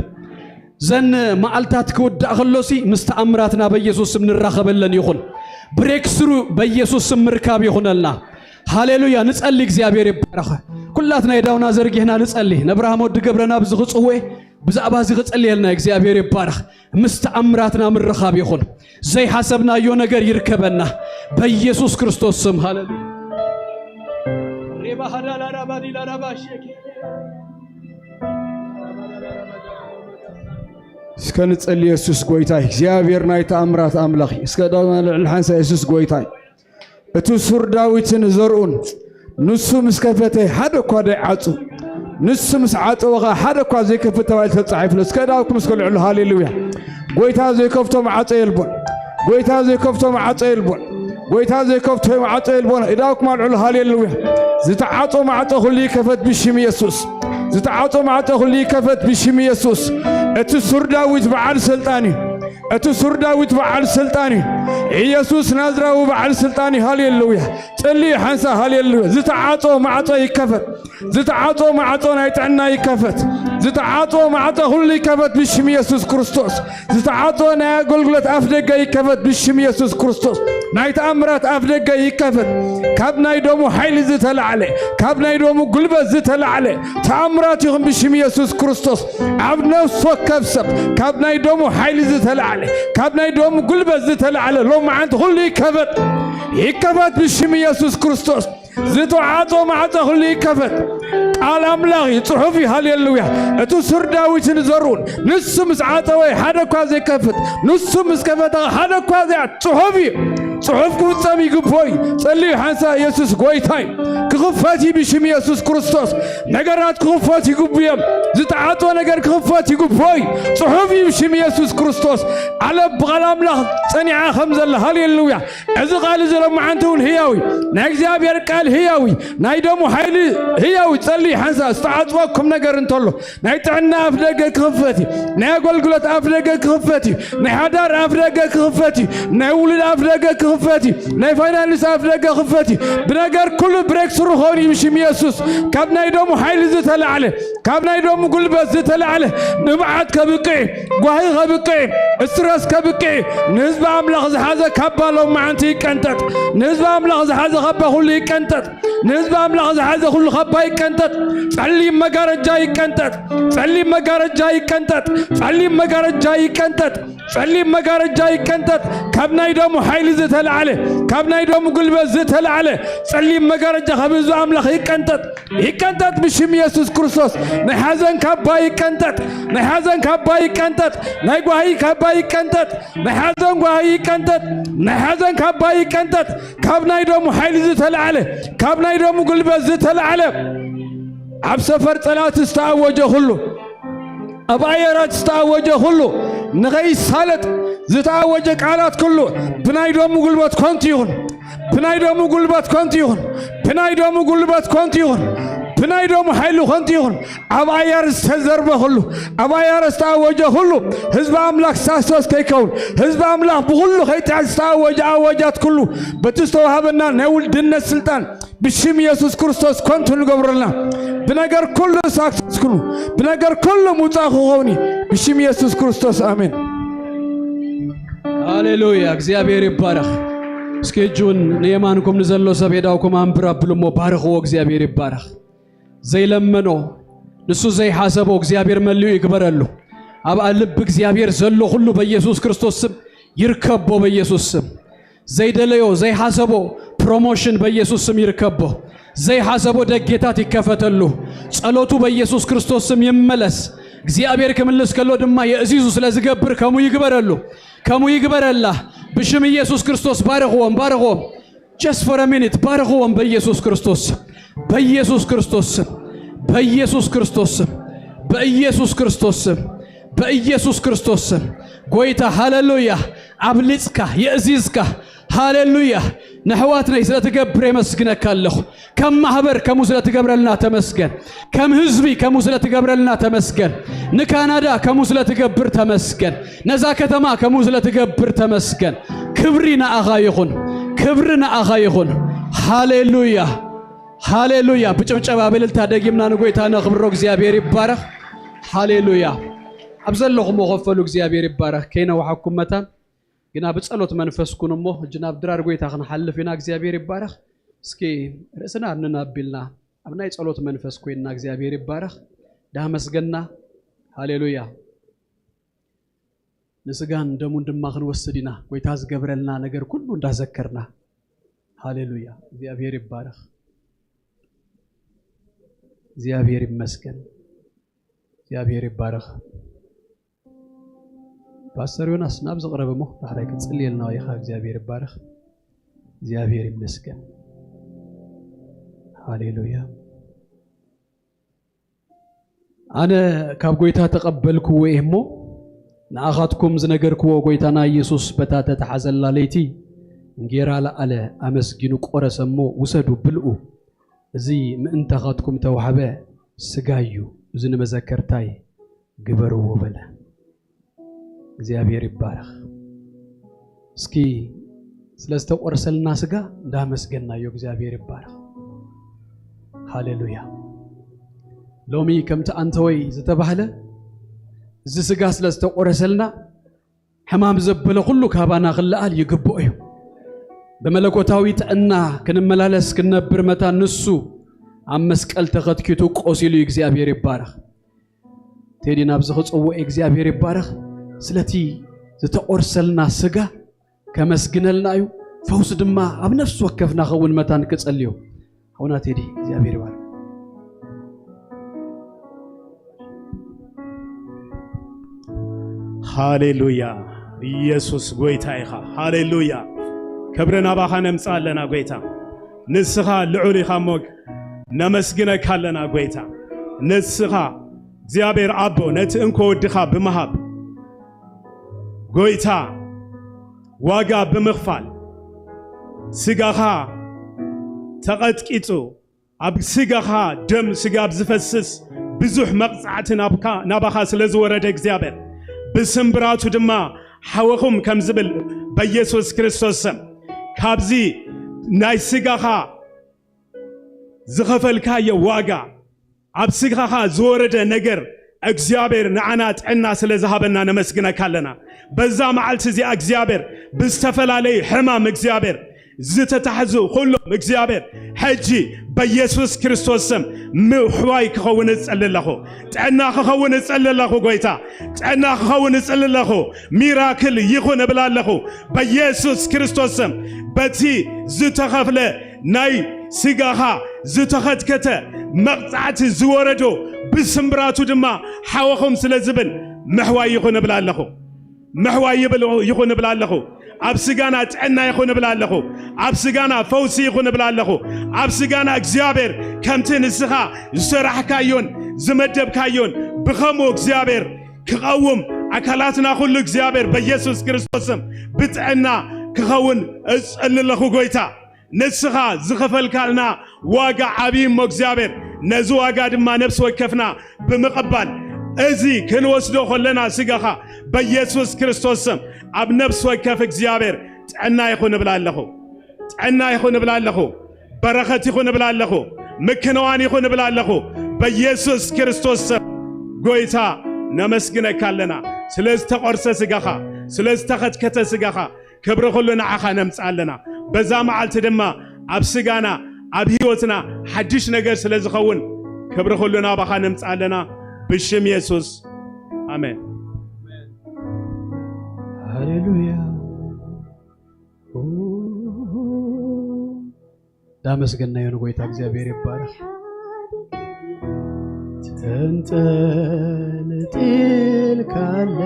ዘን መዓልታት ክውዳእ ከሎሲ ምስ ተኣምራትና በኢየሱስ ስም ንራኸበለን ይኹን። ብሬክስሩ በኢየሱስ ስም ምርካብ ይኹነልና። ሃሌሉያ። ንጸሊ፣ እግዚኣብሔር ይባረኸ። ኩላትና የዳውና ዘርጊሕና ንጸሊ። ነብርሃም ወዲ ገብረ ናብዚ ክጽውዕ ብዛዕባ እዚ ክጸልየልና እግዚኣብሔር ይባረኽ። ምስ ተኣምራትና ምርኻብ ይኹን። ዘይሓሰብናዮ ነገር ይርከበና በኢየሱስ ክርስቶስ ስም። ሃሌሉያ። ሬባ ሃዳላ ራባ ዲላ ራባ ሼኬ። እስከ ንጸሊ። የሱስ ጎይታይ እግዚኣብሔር ናይ ተኣምራት ኣምላኽ እዩ። እስከ ዳውና ልዕሊ ሓንሳ የሱስ ጎይታይ። እቲ ሱር ዳዊትን ዘርኡን ንሱ ምስ ከፈተ ሓደ እኳ ዘይዓጹ፣ ንሱ ምስ ዓጸወ ኸኣ ሓደ እኳ ዘይከፍት ተባሂሉ ተጻሒፉ ኣሎ። እስከ ዳዊት ምስ ከልዕሉ ሃሌሉያ። ጎይታ ዘይከፍቶ ማዕጾ የልቦን። ጎይታ ዘይከፍቶ ማዕጾ የልቦን። ጎይታ ዘይከፍቶ ማዕጾ የልቦን። ኢዳውኩም ኣልዕሉ ሃሌሉያ። ዝተዓጾ ማዕጾ ኩሉ ይከፈት ብሽም ኢየሱስ። ዝተዓጾ ማዕጾ ኩሉ ይከፈት ብሽም ኢየሱስ። እቲ ሱር ዳዊት በዓል ስልጣን እዩ። እቲ ሱር ዳዊት በዓል ስልጣን እዩ። ኢየሱስ ናዝራዊ በዓል ስልጣን እዩ። ሃሌሉያ። ጽልዩ ሓንሳ ሃሌሉያ። ዝተዓጾ ማዕጾ ይከፈት። ዝተዓጾ ማዕጾ ናይ ጥዕና ይከፈት። ዝተዓጾ ማዕጾ ኩሉ ይከፈት ብሽም ኢየሱስ ክርስቶስ። ዝተዓጾ ናይ ኣገልግሎት ኣፍ ደገ ይከፈት ብሽም ኢየሱስ ክርስቶስ። ናይ ተኣምራት ኣፍ ደገ ይከፈት። ካብ ናይ ደሙ ሓይሊ ዝተላዕለ፣ ካብ ናይ ደሙ ጉልበት ዝተላዕለ ተኣምራት ይኹን ብሽም ኢየሱስ ክርስቶስ። ኣብ ነፍሲ ወከፍ ሰብ ካብ ናይ ደሙ ሓይሊ ዝተላዕለ፣ ካብ ናይ ደሙ ጉልበት ዝተላዕለ ሎማዓንቲ ኩሉ ይከፈት። ይከፈት ብሽም ኢየሱስ ክርስቶስ። ዝተዓጾ ማዕጾ ኩሉ ይከፈት። ቃል ኣምላኽ እዩ፣ ጽሑፍ እዩ። ሃሌሉያ። እቲ ሱር ዳዊትን ዘርኡን ንሱ ምስ ዓጸወ ሓደ እኳ ዘይከፍት፣ ንሱ ምስ ከፈተ ሓደ እኳ ዘይዓ-፣ ጽሑፍ እዩ። ጽሑፍ ክፍጸም ይግብኦ እዩ። ጸልዩ ሓንሳ ኢየሱስ ጎይታ እዩ። ክኽፈት እዩ ብሽም ኢየሱስ ክርስቶስ። ነገራት ክኽፈት ይግብኡ እዮም። ዝተዓጾ ነገር ክኽፈት ይግብኦ እዩ። ጽሑፍ እዩ ብሽም ኢየሱስ ክርስቶስ። ዓለም ብቓል ኣምላኽ ጸኒዓ ከም ዘላ። ሃሌሉያ። እዚ ቃል እዚ ሎማዓንቲ እውን ህያው እዩ። ናይ እግዚኣብሔር ቃል ህያው እዩ። ናይ ደሙ ሓይሊ ህያው እዩ። ጸልይ ሓንሳ ዝተዓጽወኩም ነገር እንተሎ ናይ ጥዕና ኣፍ ደገ ክኽፈት እዩ። ናይ ኣገልግሎት ኣፍ ደገ ክኽፈት እዩ። ናይ ሓዳር ኣፍ ደገ ክኽፈት እዩ። ናይ ውሉድ ኣፍ ደገ ክኽፈት እዩ። ናይ ፋይናንስ ኣፍ ደገ ክኽፈት እዩ። ብነገር ኩሉ ብሬክ ስሩ ኾን እዩ ብሽም ኢየሱስ። ካብ ናይ ደሙ ሓይሊ ዝተላዕለ ካብ ናይ ደሙ ጉልበት ዝተላዕለ ንብዓት ከብቅዕ፣ ጓሂ ከብቅዕ፣ እስትረስ ከብቅዕ፣ ንህዝቢ ኣምላኽ ዝሓዘ ካባ ሎማዓንቲ ይቀንጠጥ። ንህዝቢ ኣምላኽ ዝሓዘ ካባ ኩሉ ይቀንጠጥ። ንህዝቢ ኣምላኽ ዝሓዘ ኩሉ ካባ ይቀንጠጥ። ጸሊም መጋረጃ ይቀንጠጥ። ጸሊም መጋረጃ ይቀንጠጥ። ጸሊም መጋረጃ ይቀንጠጥ። ጸሊም መጋረጃ ይቀንጠጥ። ካብ ናይ ደሙ ሓይሊ ዝተላዕለ፣ ካብ ናይ ደሙ ጉልበት ዝተላዕለ ጸሊም መጋረጃ ካብ ህዝቢ ኣምላኽ ይቀንጠጥ። ይቀንጠጥ ብሽም ኢየሱስ ክርስቶስ። ናይ ሓዘን ካባ ይቀንጠጥ። ናይ ሓዘን ካባ ይቀንጠጥ። ናይ ጓሂ ካባ ይቀንጠጥ። ናይ ሓዘን ጓሂ ይቀንጠጥ። ናይ ሓዘን ካባ ይቀንጠጥ። ካብ ናይ ደሙ ሓይሊ ዝተላዕለ፣ ካብ ናይ ደሙ ጉልበት ዝተላዕለ ኣብ ሰፈር ጸላት ዝተኣወጀ ኩሉ ኣብ ኣየራት ዝተኣወጀ ኩሉ ንኸይሳለጥ ዝተኣወጀ ቃላት ኩሉ ብናይ ደሙ ጉልበት ከንቱ ይኹን። ብናይ ደሙ ጉልበት ከንቱ ይኹን። ብናይ ደሙ ጉልበት ከንቱ ይኹን። ብናይ ደሙ ሓይሉ ከንቱ ይኹን። ኣብ ኣየር ዝተዘርበ ኩሉ፣ ኣብ ኣየር ዝተኣወጀ ኩሉ ህዝቢ ኣምላኽ ሳክሰስ ከይከውን፣ ህዝቢ ኣምላኽ ብኹሉ ከይጥዕስ ዝተኣወጀ ኣወጃት ኩሉ በቲ ዝተዋህበና ናይ ውልድነት ስልጣን ብሽም ኢየሱስ ክርስቶስ ከንቱ ንገብረልና። ብነገር ኩሉ ሳክሰስ ኩኑ፣ ብነገር ኩሉ ምውጻእ ክኸውን እዩ። ብሽም ኢየሱስ ክርስቶስ ኣሜን። ሃሌሉያ፣ እግዚኣብሔር ይባረኽ። እስኪ እጁን ንየማንኩም ንዘሎ ሰብ የዳውኩም ኣንብር ኣብሉ እሞ ባርኽዎ። እግዚኣብሔር ይባረኽ። ዘይለመኖ ንሱ ዘይሓሰቦ እግዚኣብሔር መሊኡ ይግበረሉ። ኣብ ልብ እግዚኣብሔር ዘሎ ኩሉ በኢየሱስ ክርስቶስ ስም ይርከቦ፣ በኢየሱስ ስም። ዘይደለዮ ዘይሓሰቦ ፕሮሞሽን በኢየሱስ ስም ይርከቦ። ዘይሓሰቦ ደጌታት ይከፈተሉ። ጸሎቱ በኢየሱስ ክርስቶስ ስም ይመለስ። እግዚኣብሔር ክምልስ ከሎ ድማ የእዚዙ ስለ ዝገብር ከምኡ ይግበረሉ፣ ከምኡ ይግበረላ። ብሽም ኢየሱስ ክርስቶስ ባርኽዎም፣ ባርኽዎም። Just for a minute ባርኽዎም በኢየሱስ ክርስቶስ ስም፣ በኢየሱስ ክርስቶስ ስም፣ በኢየሱስ ክርስቶስ ስም፣ በኢየሱስ ክርስቶስ ስም፣ በኢየሱስ ክርስቶስ ስም። ጎይታ ሃሌሉያ። ኣብሊጽካ የእዚዝካ ሃሌሉያ። ነሕዋትነይ ስለ ትገብር የመስግነካ ኣለኹ። ከም ማህበር ከምኡ ስለ ትገብረልና ተመስገን። ከም ህዝቢ ከምኡ ስለ ትገብረልና ተመስገን። ንካናዳ ከምኡ ስለ ትገብር ተመስገን። ነዛ ከተማ ከምኡ ስለ ትገብር ተመስገን። ክብሪ ንኣኻ ይኹን፣ ክብሪ ንኣኻ ይኹን። ሃሌሉያ፣ ሃሌሉያ። ብጭብጨባ ብእልልታ ደጊምና ንጎይታ ነኽብሮ። እግዚኣብሔር ይባረኽ። ሃሌሉያ። ኣብ ዘለኹሞ ከፈሉ። እግዚኣብሔር ይባረኽ። ከይነውሓኩም መታን ግና ብጸሎት መንፈስ ኩን እሞ፣ ሕጂ ናብ ድራር ጎይታ ክንሓልፍ ኢና። እግዚኣብሔር ይባረኽ። እስኪ ርእስና እንናቢልና ኣብ ናይ ጸሎት መንፈስ ኮይንና። እግዚኣብሔር ይባረኽ። ዳመስገና። ሃሌሉያ። ንስጋን ደሙን ድማ ክንወስድ ኢና፣ ጎይታ ዝገብረልና ነገር ኩሉ እንዳዘከርና። ሃሌሉያ። እግዚኣብሔር ይባረኽ። እግዚኣብሔር ይመስገን። እግዚኣብሔር ይባረኽ። ፓስተር ዮናስ ናብ ዝቕረብ እሞ ዳሕራይ ክትጽልየልና ኢኻ። እግዚኣብሔር ይባረኽ። እግዚኣብሔር ይመስገን። ሃሌሉያ። ኣነ ካብ ጎይታ ተቐበልክዎ እየ እሞ፣ ንኣኻትኩም ዝነገርክዎ ጎይታና ኢየሱስ በታ ተተሓዘላ ለይቲ እንጌራ ለኣለ፣ ኣመስጊኑ ቆረሰ እሞ፣ ውሰዱ ብልኡ፣ እዚ ምእንታኻትኩም ተዋህበ ስጋይ እዩ፣ እዚ ንመዘከርታይ ግበርዎ በለ። እግዚኣብሔር ይባረኽ። እስኪ ስለ ዝተቆርሰልና ስጋ እንዳመስገናዮ። እግዚኣብሔር ይባረኽ። ሃሌሉያ። ሎሚ ከምቲ ኣንተወይ ዝተባህለ እዚ ስጋ ስለ ዝተቆረሰልና ሕማም ዘበለ ኩሉ ካባና ክለኣል ይግብኦ እዩ። ብመለኮታዊ ጥዕና ክንመላለስ ክንነብር መታን ንሱ ኣብ መስቀል ተኸትኪቱ ቆሲሉ እዩ። እግዚኣብሔር ይባረኽ። ቴዲ ናብዚ ክጽውዕ እግዚኣብሔር ይባረኽ። ስለቲ ዝተቆርሰልና ስጋ ከመስግነልና እዩ። ፈውስ ድማ ኣብ ነፍሲ ወከፍና ኸውን መታን ክጸልዮ። ሓውና ቴዲ እግዚኣብሔር ይባርክ። ሃሌሉያ። ኢየሱስ ጎይታ ኢኻ። ሃሌሉያ። ክብሪ ናባኻ ነምጽእ ኣለና ጎይታ። ንስኻ ልዑል ኢኻ እሞ ነመስግነካ ኣለና ጎይታ። ንስኻ እግዚኣብሔር ኣቦ ነቲ እንኮ ወድኻ ብምሃብ ጎይታ ዋጋ ብምኽፋል ስጋኻ ተቐጥቂጡ ኣብ ስጋኻ ደም ስጋ ኣብ ዝፈስስ ብዙሕ መቕጻዕቲ ናብካ ናባኻ ስለ ዝወረደ እግዚኣብሔር ብስምብራቱ ድማ ሓወኹም ከም ዝብል በኢየሱስ ክርስቶስ ስም ካብዚ ናይ ስጋኻ ዝኸፈልካዮ ዋጋ ኣብ ስጋኻ ዝወረደ ነገር እግዚኣብሔር ንዓና ጥዕና ስለ ዝሃበና ነመስግነካ ኣለና። በዛ መዓልቲ እዚኣ እግዚኣብሔር ብዝተፈላለዩ ሕማም እግዚኣብሔር ዝተታሕዙ ኩሎም እግዚኣብሔር ሕጂ በኢየሱስ ክርስቶስ ስም ምሕዋይ ክኸውን እጸሊ ኣለኹ። ጥዕና ክኸውን እጸሊ ኣለኹ። ጎይታ ጥዕና ክኸውን እጸሊ ኣለኹ። ሚራክል ይኹን እብል ኣለኹ በኢየሱስ ክርስቶስ ስም። በቲ ዝተኸፍለ ናይ ስጋኻ ዝተኸትከተ መቕጻዕቲ ዝወረዶ ብስምብራቱ ድማ ሓወኹም ስለ ዝብል ምሕዋይ ይኹን እብል ኣለኹ። ምሕዋይ ይብል ይኹን እብል ኣለኹ። ኣብ ስጋና ጥዕና ይኹን እብል ኣለኹ። ኣብ ስጋና ፈውሲ ይኹን እብል ኣለኹ። ኣብ ስጋና እግዚኣብሔር ከምቲ ንስኻ ዝሰራሕካዮን ዝመደብካዮን ብኸምኡ እግዚኣብሔር ክቐውም ኣካላትና ኩሉ እግዚኣብሔር በኢየሱስ ክርስቶስ ስም ብጥዕና ክኸውን እጸሊ ኣለኹ ጎይታ። ንስኻ ዝኸፈልካልና ዋጋ ዓብዪ እሞ እግዚኣብሔር ነዚ ዋጋ ድማ ነፍሲ ወከፍና ብምቕባል እዚ ክንወስዶ ከለና ስጋኻ በኢየሱስ ክርስቶስ ስም ኣብ ነፍሲ ወከፍ እግዚኣብሔር ጥዕና ይኹን እብል ኣለኹ። ጥዕና ይኹን እብል ኣለኹ። በረኸት ይኹን እብል ኣለኹ። ምክንዋን ይኹን እብል ኣለኹ። በኢየሱስ ክርስቶስ ስም ጎይታ ነመስግነካ ኣለና። ስለ ዝተቖርሰ ስጋኻ፣ ስለ ዝተኸትከተ ስጋኻ ክብሪ ኩሉ ንዓኻ ነምጽእ ኣለና። በዛ መዓልቲ ድማ ኣብ ስጋና ኣብ ህይወትና ሓድሽ ነገር ስለ ዝኸውን ክብሪ ኩሉ ናባኻ ነምጽእ ኣለና። ብሽም የሱስ ኣሜን። ሃሌሉያ። እንዳመስገናዮ ንጎይታ እግዚኣብሔር ይባረክ። ተንጠልጢልካለ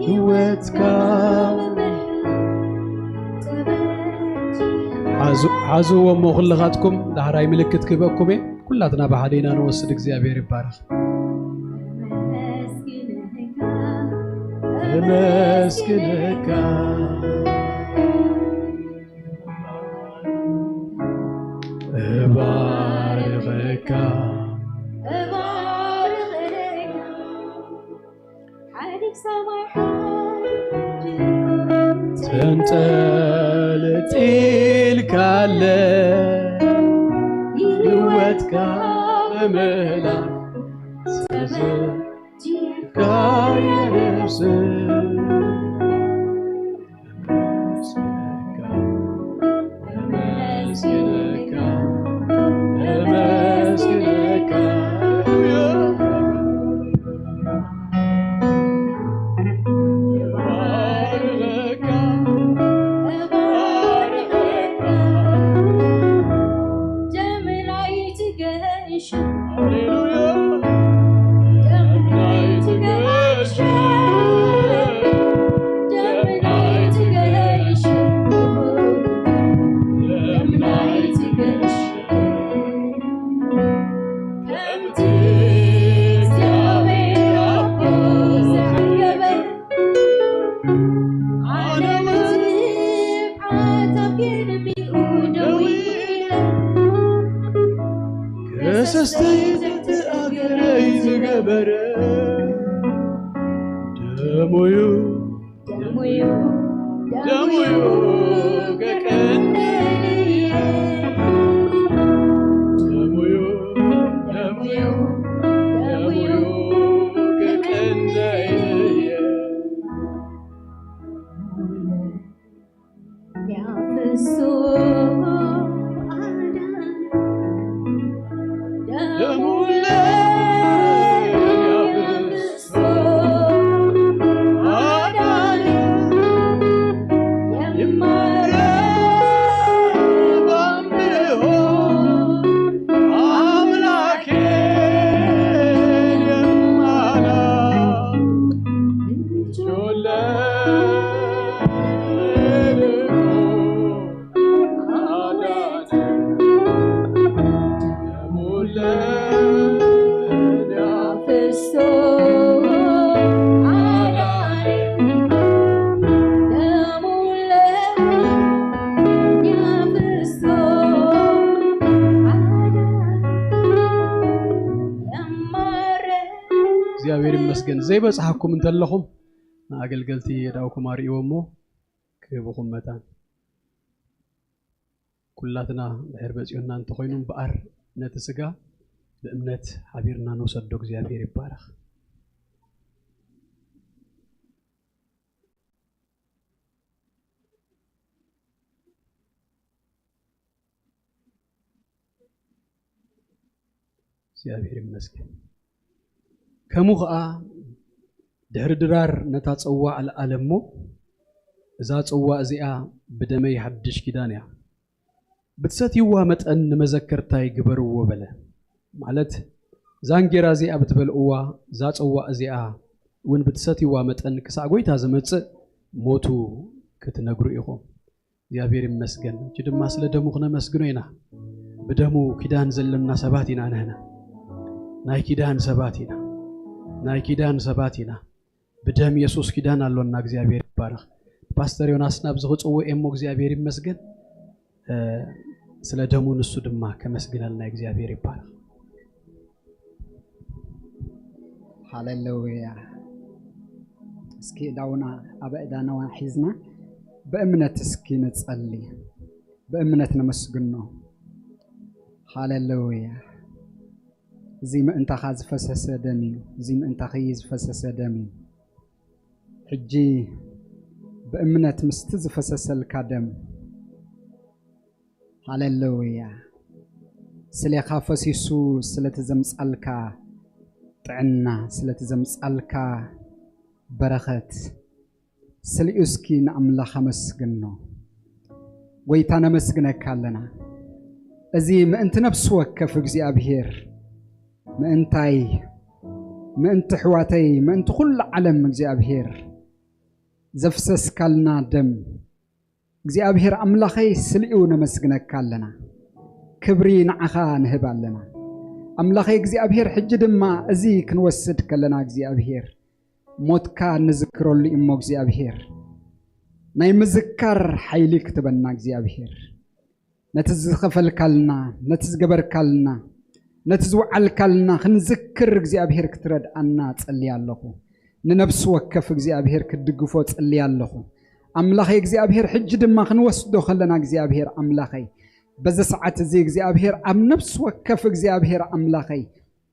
ህይወትካ ሓዙ- ሓዝዎ እሞ ኩልኻትኩም ዳሕራይ ምልክት ክህበኩም እየ። ኩላትና ብሓደ ኢና ንወስድ። እግዚኣብሔር ይባረክ። እመስግነካ፣ እባርኸካ፣ እባርኸካ። ሓዲግ ሰማይ ሓዲግ ተንጠልጢልካለ ህይወትካ ብምህላፍ ተዘ- ጅካ የነፍስ እመስግነካ፣ እመስግነካ፣ እመስግነካ። እባርኸካ፣ እባርኸካ። ደም ናይቲ ገ- ሃሌሉያ። ደም ናይቲ ገ- ደም ናይቲ ገ- ደም ናይቲ ገ- ከምቲ እግዚኣብሔር ኣቦ ዘዕገበ ኣነ ብትብዓት ኣብ ቅድሚኡ ደው ኢለ፣ ከሰስተይ ዘተኣገረይ ዝገበረ፣ ደሙዩ፣ ደሙዩ፣ ደሙዩ ከቀንደይንየ፣ ደሙዩ፣ ደሙዩ፣ ደሙዩ ከቀንደይንየ። ያፍሶ አዳነ፣ ደሙን ለእኔ ያፍሶ አዳነ። የማይረባም ብሆን አምላኬን የማላውቅ እግዚኣብሔር ይመስገን። ዘይበጽሓኩም እንተለኹም ንኣገልገልቲ የዳውኩም ኣርእይዎ እሞ ክህብኹም መታን። ኩላትና ድሕር በጺሑና እንተኾይኑ እምበኣር ነቲ ስጋ ብእምነት ሓቢርና ንውሰዶ። እግዚኣብሔር ይባረኽ። እግዚኣብሔር ይመስገን። ከምኡ ኸኣ ድሕሪ ድራር ነታ ጽዋ ኣልዓለ እሞ፣ እዛ ጽዋ እዚኣ ብደመይ ሓድሽ ኪዳን እያ፣ ብትሰትይዋ መጠን ንመዘከርታይ ግበርዎ በለ። ማለት እዛ እንጌራ እዚኣ ብትበልዕዋ፣ እዛ ጽዋ እዚኣ እውን ብትሰትይዋ መጠን ክሳዕ ጐይታ ዝመጽእ ሞቱ ክትነግሩ ኢኹም። እግዚኣብሔር ይመስገን። እጅ ድማ ስለ ደሙ ክነመስግኖ ኢና። ብደሙ ኪዳን ዘለና ሰባት ኢና ንሕና። ናይ ኪዳን ሰባት ኢና። ናይ ኪዳን ሰባት ኢና። ብደም የሱስ ኪዳን ኣሎና። እግዚኣብሔር ይባረኽ። ፓስተር ዮናስ ናብዚ ክጽውዕ እሞ እግዚኣብሔር ይመስገን። እ፣ ስለ ደሙ ንሱ ድማ ከመስግነልና። እግዚኣብሔር ይባረኽ። ሃሌሉያ። እስኪ እዳውና ኣብ እዳናዋ ሒዝና ብእምነት እስኪ ንጸሊ። ብእምነት ነመስግኖ። ሃሌሉያ። እዚ ምእንታኻ ዝፈሰሰ ደም እዩ። እዚ ምእንታኺ ዝፈሰሰ ደም እዩ። ሕጂ ብእምነት ምስቲ ዝፈሰሰልካ ደም፣ ሃሌሉያ፣ ስሌኻ ፈሲሱ ስለቲ ዘምጻልካ ጥዕና፣ ስለቲ ዘምጻልካ በረኸት፣ ስሊኡ እስኪ ንኣምላኽ ኣመስግኖ። ጐይታ ነመስግነካ ኣለና። እዚ ምእንቲ ነፍሲ ወከፍ እግዚኣብሔር፣ ምእንታይ፣ ምእንቲ ኣሕዋተይ፣ ምእንቲ ኩሉ ዓለም እግዚኣብሔር ዘፍሰስካልና ደም፣ እግዚኣብሔር ኣምላኸይ ስሊኡ ነመስግነካ ኣለና። ክብሪ ንዓኻ ንህብ ኣለና። ኣምላኸይ እግዚኣብሔር፣ ሕጂ ድማ እዚ ክንወስድ ከለና እግዚኣብሔር፣ ሞትካ እንዝክረሉ እሞ እግዚኣብሔር፣ ናይ ምዝካር ሓይሊ ክትበና እግዚኣብሔር፣ ነቲ ዝኸፈልካልና፣ ነቲ ዝገበርካልና፣ ነቲ ዝወዓልካልና ክንዝክር እግዚኣብሔር ክትረድኣና ጸልየ ኣለኹ። ንነፍሲ ወከፍ እግዚኣብሔር ክትድግፎ ጸልየ ኣለኹ። ኣምላኸይ እግዚኣብሔር፣ ሕጂ ድማ ክንወስዶ ከለና እግዚኣብሔር ኣምላኸይ፣ በዚ ሰዓት እዚ እግዚኣብሔር ኣብ ነፍሲ ወከፍ እግዚኣብሔር ኣምላኸይ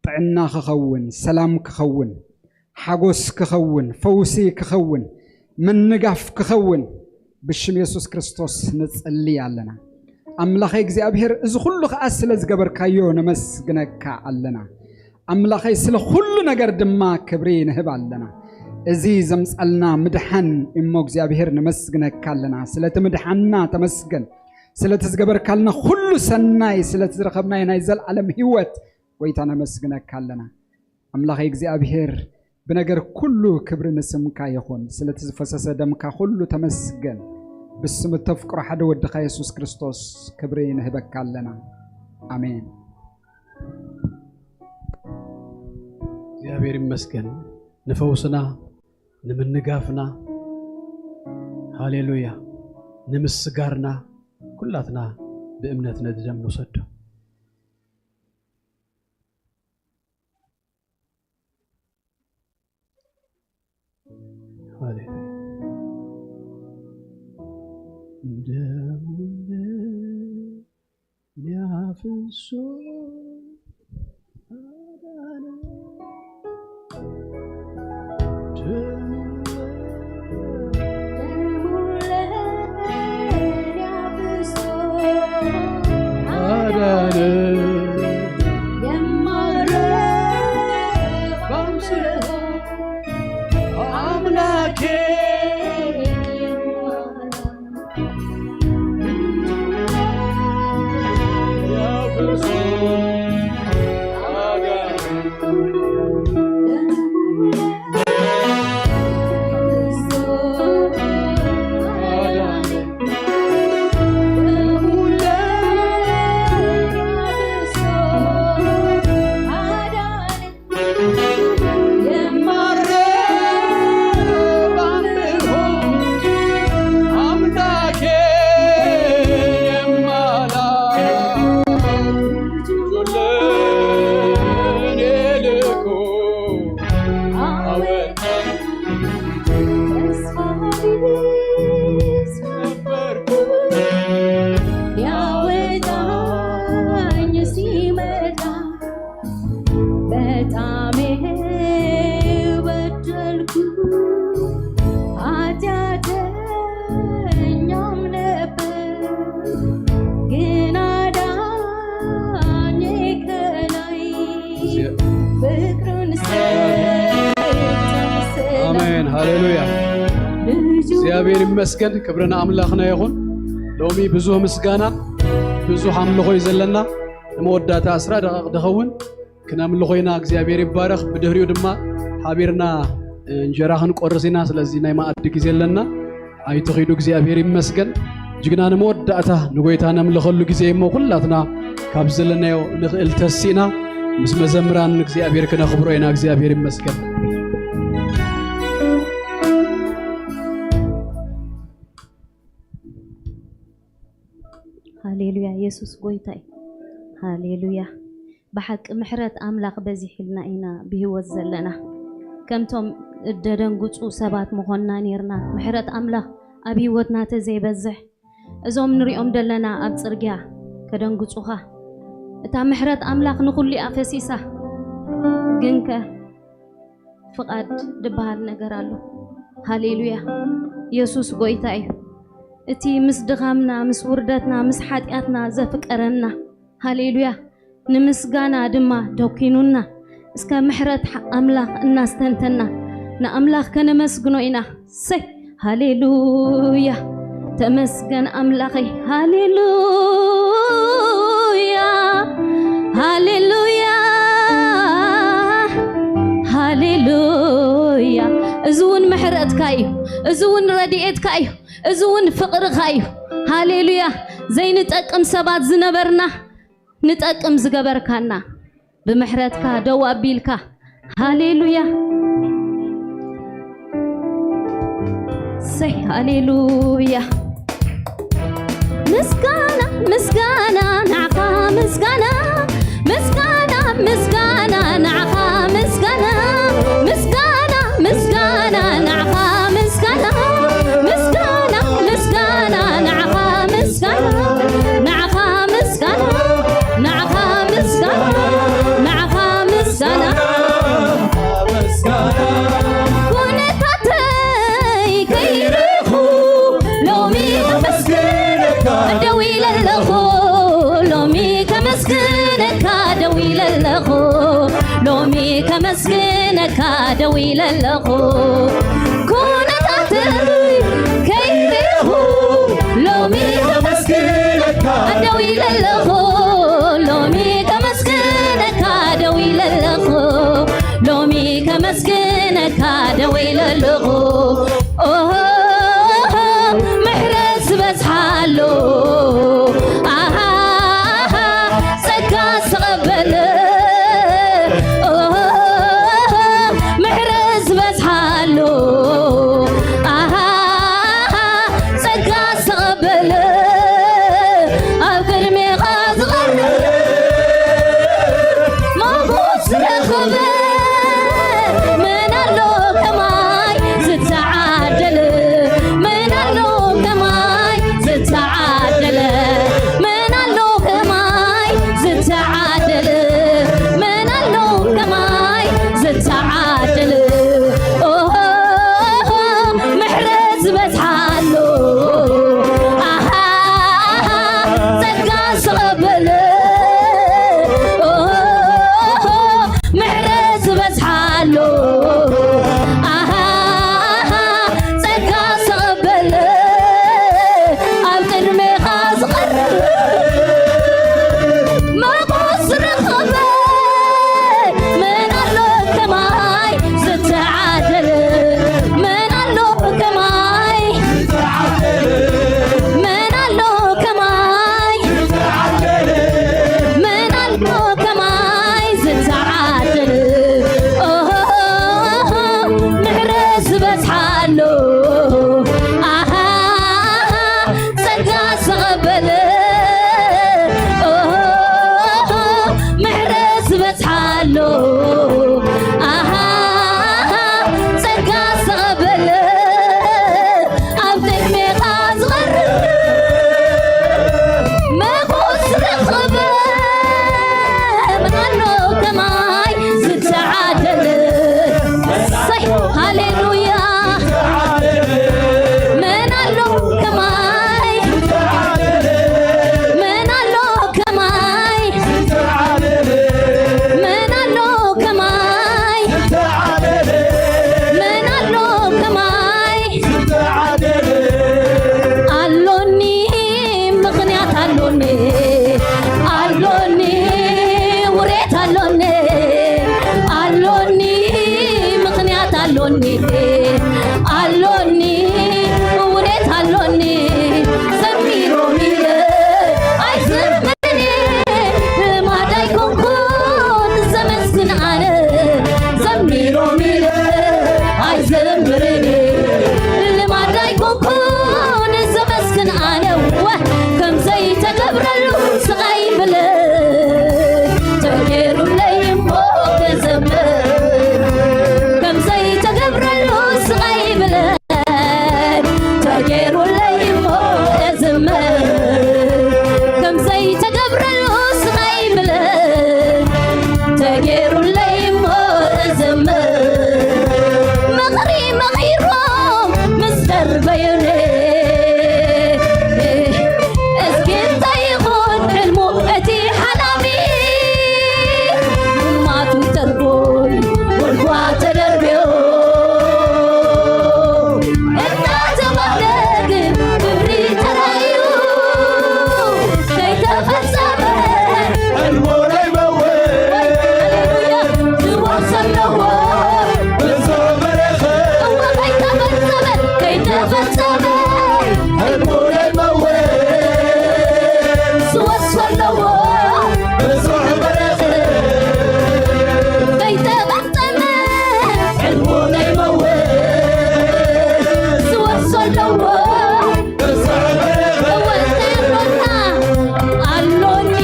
ጥዕና ክኸውን፣ ሰላም ክኸውን፣ ሓጎስ ክኸውን፣ ፈውሲ ክኸውን፣ ምንጋፍ ክኸውን ብሽም የሱስ ክርስቶስ ንጽሊ ኣለና። ኣምላኸይ እግዚኣብሔር፣ እዚ ኩሉ ኸኣ ስለ ዝገበርካዮ ነመስግነካ ኣለና። ኣምላኸይ፣ ስለ ኩሉ ነገር ድማ ክብሪ ንህብ ኣለና። እዚ ዘምጻልና ምድሓን እሞ እግዚኣብሔር ነመስግነካ ኣለና። ስለቲ ምድሓንና ተመስገን። ስለቲ ዝገበርካልና ኩሉ ሰናይ፣ ስለቲ ዝረኸብናዮ ናይ ዘለኣለም ህይወት ጐይታ ነመስግነካ ኣለና። ኣምላኸይ እግዚኣብሔር፣ ብነገር ኩሉ ክብሪ ንስምካ ይኹን። ስለቲ ዝፈሰሰ ደምካ ኩሉ ተመስገን። ብስም እተፍቅሮ ሓደ ወድኻ የሱስ ክርስቶስ ክብሪ ንህበካ ኣለና። ኣሜን። እግዚኣብሔር ይመስገን ንፈውስና፣ ንምንጋፍና፣ ሃሌሉያ፣ ንምስጋርና፣ ኩላትና ብእምነት ነዚ ደም ንውሰዶ። ሃሌሉያ። ደሙን ሊያፍሶ አዳነ። ደሙን ሊያፍሶ አዳነ። የማይረባ አምስሎ አምላኬ ያወጣኝ ሲመጣ በጣም በደልኩ፣ ኃጢአተኛም ነበር፣ ግን አዳኝ ከላይ ፍቅሩን ሰጠኝ። አሜን፣ ሃሌሉያ። ልጁ እግዚአብሔር ይመስገን፣ ክብሪ ንኣምላኽና ይኹን። ሎሚ ብዙህ ምስጋና፣ ብዙህ ኣምልኾ እዩ ዘለና። ንመወዳእታ ዕስራ ደቂቕ ድኸውን ክነምልኾ ኢና። እግዚኣብሔር ይባረኽ። ብድሕሪኡ ድማ ሓቢርና እንጀራ ክንቆርስ ኢና። ስለዚ ናይ መኣዲ ግዜ ኣለና። ኣይትኺዱ፣ እግዚኣብሔር ይመስገን። ጅግና ንመወዳእታ ንጎይታ ነምልኸሉ ግዜ እሞ ኩላትና ካብ ዘለናዮ ንኽእል ተሲእና ምስ መዘምራን እግዚኣብሔር ክነኽብሮ ኢና። እግዚኣብሔር ይመስገን። ሃሌሉያ፣ የሱስ ጎይታ እዩ። ሃሌሉያ። ብሓቂ ምሕረት ኣምላኽ በዚሕልና ኢና ብህይወት ዘለና። ከምቶም እደደንግጹ ሰባት ምኾንና ኔርና። ምሕረት ኣምላኽ ኣብ ህይወትና ተዘይበዝሕ፣ እዞም ንሪኦም ዘለና ኣብ ጽርግያ ከደንግጹኻ። እታ ምሕረት ኣምላኽ ንኹሉ እያ ፈሲሳ። ግንከ ፍቓድ ድበሃል ነገር ኣሎ። ሃሌሉያ። የሱስ ጎይታ እዩ። እቲ ምስ ድኻምና፣ ምስ ውርደትና፣ ምስ ሓጢኣትና ዘፍቀረና። ሃሌሉያ። ንምስጋና ድማ ደኪኑና። እስከ ምሕረት ሓ-፣ ኣምላኽ እናስተንተና ንኣምላኽ ከነመስግኖ ኢና። ሰይ፣ ሃሌሉያ። ተመስገን ኣምላኸይ። ሃሌሉያ። ሃሌሉያ። ሃሌሉያ። እዚ እውን ምሕረትካ እዩ። እዚ እውን ረድኤትካ እዩ። እዚ እውን ፍቕርኻ እዩ። ሃሌሉያ። ዘይንጠቅም ሰባት ዝነበርና ንጠቅም ዝገበርካና፣ ብምሕረትካ ደው ኣቢልካ። ሃሌሉያ። ሰይ፣ ሃሌሉያ። ምስጋና፣ ምስጋና፣ ንዓኻ ምስጋና። ምስጋና፣ ምስጋና፣ ንዓኻ ምስጋና። ምስጋና፣ ምስጋና፣ ንዓኻ ምስጋና። ምስጋና፣ ምስጋና፣ ንዓኻ ምስጋና። ንዓኻ ምስጋና። ንዓኻ ምስጋና። ንዓኻ ምስጋና። ኩነታተይ ከይረኹ ሎሚ ከመስግነካ ደው ኢለ ኣለኹ። ሎሚ ከመስግነካ ደው ኢለ ኣለኹ። ሎሚ ከመስግነካ ደው ኢለ ኣለኹ። ኩነታተይ ከይረኹ ሎሚ ከመስግነካ ደው ኢለ ኣለኹ። ሎሚ ከመስግነካ ደው ኢለ ኣለኹ። ሎሚ ከመስግነካ ደው ኢለ ኣለኹ። ኦሆ፣ ምሕረት ዝበዝሓሉ፣ ኣሃ፣ ጸጋ ዝተቐበለ፣ ኦሆ፣ ምሕረት ዝበዝሓሉ፣ በዮነ እስኪ እንታይ ይኾን ሕልሙ እቲ ሓላሚ? ማቱ ተርቦን ጎልጓ ተደርብዮ እናተባህለ ግን ክብሪ ተራእዩ ከይተፈጸመ ሕልሙ ናይ መወ ሃሌሉያ ዝወሰነዎ ብዙሕ በረኸት እወ ከይተፈጸመ ከይተፈጸመ ሕልሙ ናይ መወ ዝወሰነዎ ብዙሕ በረኸት ከይተፈጸመ ሕልሙ ናይ መወ ዝወሰነዎ እወ እንታይ ኣሎና ኣሎኒ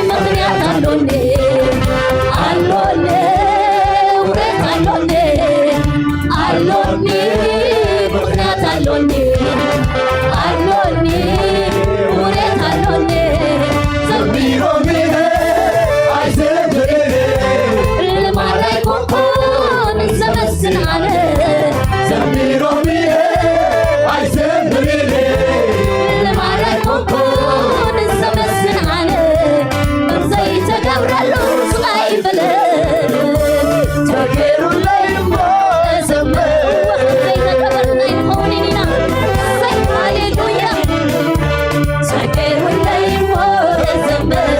ምኽንያት ኣሎኒ ኣሎኒ ውበት ኣሎኒ ኣሎኒ ምኽንያት ኣሎኒ ኣሎኒ ውበት ኣሎኒ ዘሚሮም ኣይዘምርን ልማድ ኣይኮንኩን ዘመስን ኣነ ዘሚሮም ኣይዘምርን ልማድ ኣይኮንኩን ዘመስን ኣነ ዘይተገብረሉ ስቓይ ይፍለጥ ተገይሩለይ እሞ እዘምር ዘይተገበረና ይኸውን ኢና እሰይ ሃሌሉያ ተገይሩለይ እሞ እዘምር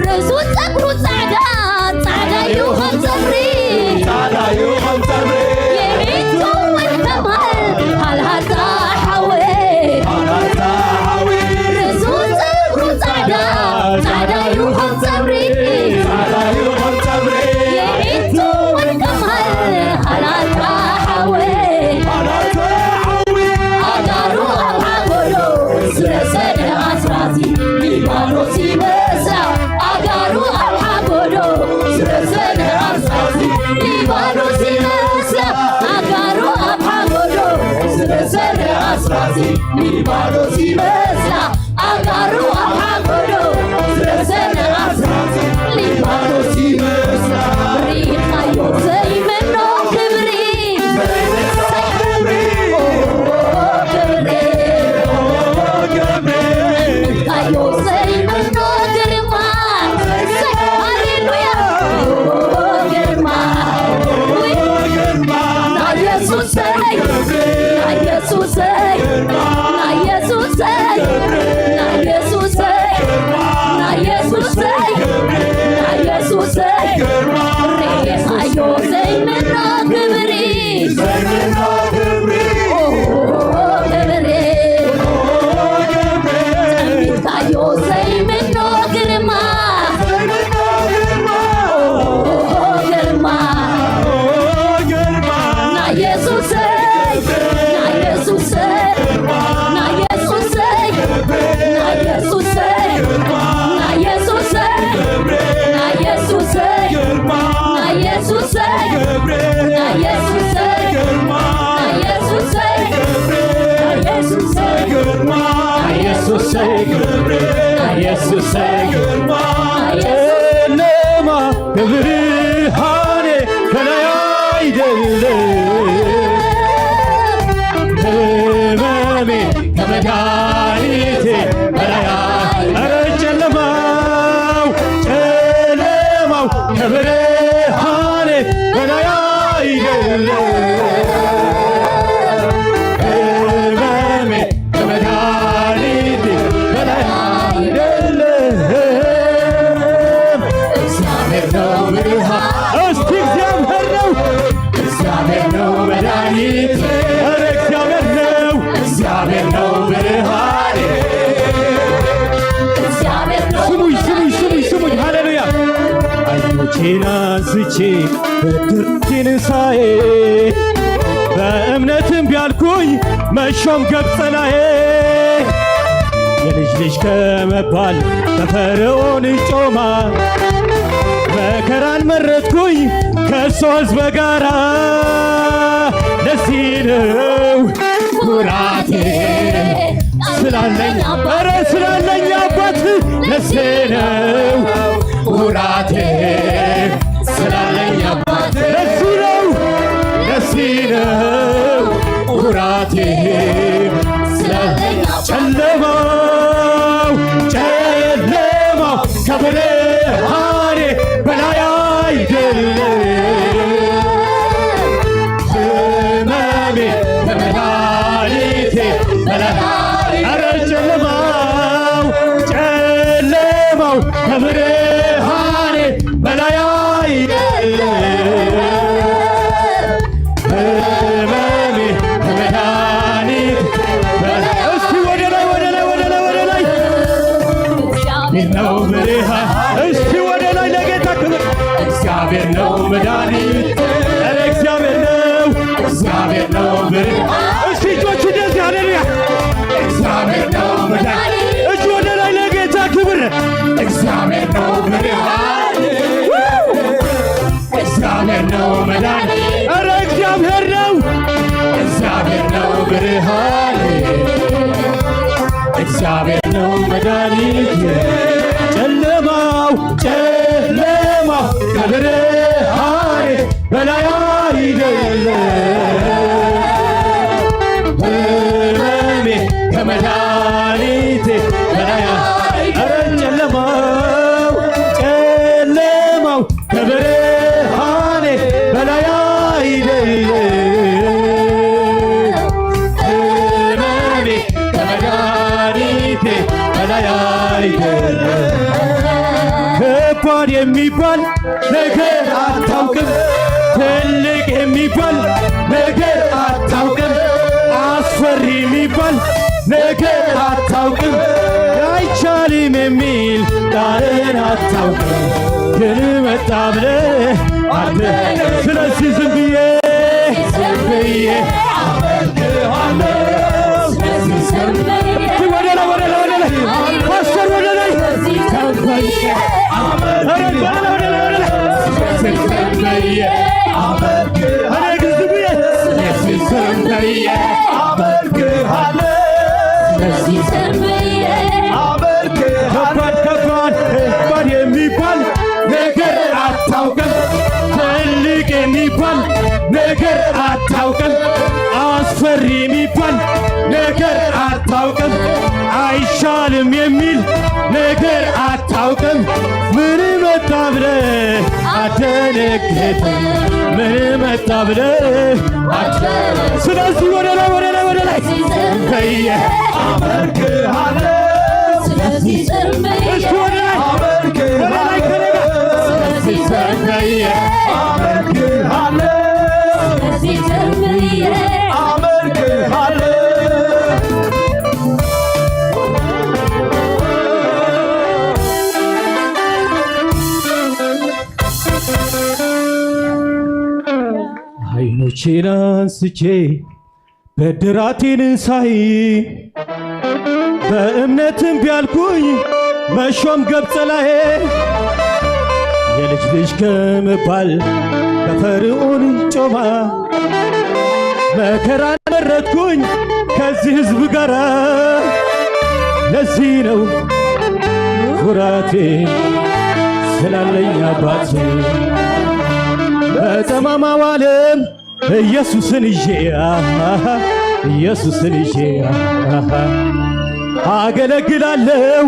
ርዙ ጸጉሩ ጻዕዳ ጻዕዳ እዩ ከም ጸጉሪ ጻዕዳ እዩ ከም ጸጉሪ የዒንቱ እውን ከማል ሃልሃልታ ሓወይ ሃልሃልታ ሓወይ ርዙ ጸጉሩ ጻዕዳ ጻዕዳ እዩ ከም ጸጉሪ ጻዕዳ እዩ ከም ጸጉሪ የዒንቱ እውን ከማል ሃልሃልታ ሓወይ ሃልሃልታ ሓወይ ኣጋሩ ኣብ ሓጎዶ ዝረሰነ ኣስራዚ ሊባኖስ ይመስላ ኣጋሩ ኣብ ሓጎዶ ዝረሰነ ኣስራዚ ሊባኖስ ይመስላ ኣጋሩ ኣብ ሓጎዶ ዝረሰነ ኣስራዚ ሊባኖስ ይመስላ ኣጋሩ ኣብ ሓጎዶ ዝረሰነ ኣስራዚ ሊባኖስ ይመስላ ሪኢኻዮ ዘይመኖ ክብሪ ክብሪ ክብሪ ካዮ ዘይመኖ ግርማ ሃሌሉያ ግርማ ናይ የሱሰይ ናይ የሱሰይ ናይ የሱሰይ ናይ የሱሰይ ናይ የሱሰይ ናይ የሱሰይ ሬሳዮ ዘይምኖ ክብሪ ዘይምኖ ክብሪ ክብሪ ታዮ ዘይምኖ ግርማ ግርማ ናይ የሱሰይ ናይ የሱሰይ ናይ የሱሰይ ናይ የሱሰይ ናይ የሱሰይ ናይ የሱሰይ ናይ የሱሰይ ናይ የሱሰይ ናይ የሱሰይ ናይ የሱሰይ ግርማ ናይ የሱሰይ ግርማ ናይ የሱሰይ ግርማ ጨለማ ከብርሃኔ በላይ አይደለም ህመሜ ከመድኃኒቴ በላይ አይ- ኧረ ጨለማው ጨለማው ከብርሃኔ በላይ አይደለም ህመሜ ከመድኃኒቴ በላይ አይደለም። እግዚአብሔር ነው ብርሃን። እስቲ እግዚአብሔር ነው። እግዚአብሔር ነው መድኃኒቴ። ኧረ እግዚአብሔር ነው። እግዚአብሔር ነው ብርሃኔ። እግዚአብሔር ነው ስሙኝ፣ ስሙኝ፣ ስሙኝ፣ ስሙኝ። ሃሌሉያ። አይኖቼን አንስቼ ብድር ትንሳኤ በእምነትም ቢያልኩኝ መሾም ገብጸናዬ የልጅ ልጅ ከመባል ከፈርዖን ጮማ መከራን መረጥኩኝ ከእሱ ሕዝብ ጋራ ለዚህ ነው ኩራቴ ስላለኝ ኧረ ስላለኝ አባት ለዚህ ነው ኩራቴ ስላለኝ አባት ለዚህ ነው ለዚህ ነው ጨለማው ጨለማው ከብርሃኔ በላይ አይደለም። ህመሜ ከመድኃኒቴ በላይ፣ ኧረ ጨለማው ጨለማው ከብርሃኔ በላይ አይደለም። ህመሜ ከመድኃኒት በላይ። እስቲ ወደ ላይ፣ ወደ ላይ፣ ወደ ላይ፣ ወደ ላይ። እግዚአብሔር ነው ብርሃን። እስቲ ወደ ላይ ለጌታ ክብር። እግዚአብሔር ነው መድኃኒት። ኧረ እግዚአብሔር ነው። እግዚአብሔር ነው ብርሃን። እስቲ እጆች እንደዚህ፣ ሃሌሉያ። እግዚአብሔር ነው መድኃኒት። እጅ ወደ ላይ ለጌታ ክብር። እግዚአብሔር ነው ብርሃን። እግዚአብሔር ነው መድኃኒት። ኧረ እግዚአብሔር ነው። እግዚአብሔር ነው ብርሃን። እግዚአብሔር ነው መድኃኒት። ጨለማው ጨለማው ከብርሃኔ በላይ አይደለም። ህመሜ ከመድኃኒቴ በላይ አይ-፣ ኧረ ጨለማው ጨለማው ከብርሃኔ በላይ አይደለም። ህመሜ ከመድኃኒቴ በላይ አይደለም። ከባድ የሚባል ነገር አታውቅም። ትልቅ የሚባል ነገር አታውቅም። አስፈሪ የሚባል ነገር አታውቅም። አይቻልም የሚል ቃልን አታውቅም። ግን መጣ ብለህ አንተ። ስለዚህ ዝም ብዬ፣ ዝም ብዬ አመልክሃለሁ። እስቲ ወደ ላይ፣ ወደ ላይ፣ ወደ ላይ። ፓስተር ወደ ላይ። ኧረ ወደ ላይ፣ ወደ ላይ፣ ወደ ላይ። ዝም ብዬ፣ ዝም ብዬ አመልክሃለሁ። ስለዚህ ዝም ብዬ አመልክሃለሁ። ከባድ፣ ከባድ፣ ከባድ የሚባል ነገር አታውቅም። ትልቅ የሚባል ነገር አታውቅም። አስፈሪ የሚባል ነገር አታውቅም። አይቻልም የሚል ነገር አታውቅም። ምን መጣ ብለህ አትደነግጥም። ምን መጣ ብለህ አትደነግጥም። ስለዚህ ወደ ላይ፣ ወደ ላይ፣ ወደ ላይ። ዝም ብዬ አመልክሃለሁ። ስለዚህ ዝም ብዬ እስኪ ወደ ላይ። አመልክሃለሁ። ወደ ላይ ከኔ ጋር። ስለዚህ ዝም ብዬ አመልክሃለሁ። ስለዚህ ዝም ብዬ አመልክሃለሁ። አይኖቼን አንስቼ ብድራቴን ሳይ በእምነትም ቢያልኩኝ መሾም ገብጸላዬ የልጅ ልጅ ከመባል ከፈርዖን ጮማ መከራን መረጥኩኝ ከዚህ ሕዝብ ጋር። ለዚህ ነው ኩራቴ ስላለኝ አባቴ በጠማማው ዓለም ኢየሱስን ይዤ፣ ኢየሱስን ይዤ አገለግላለሁ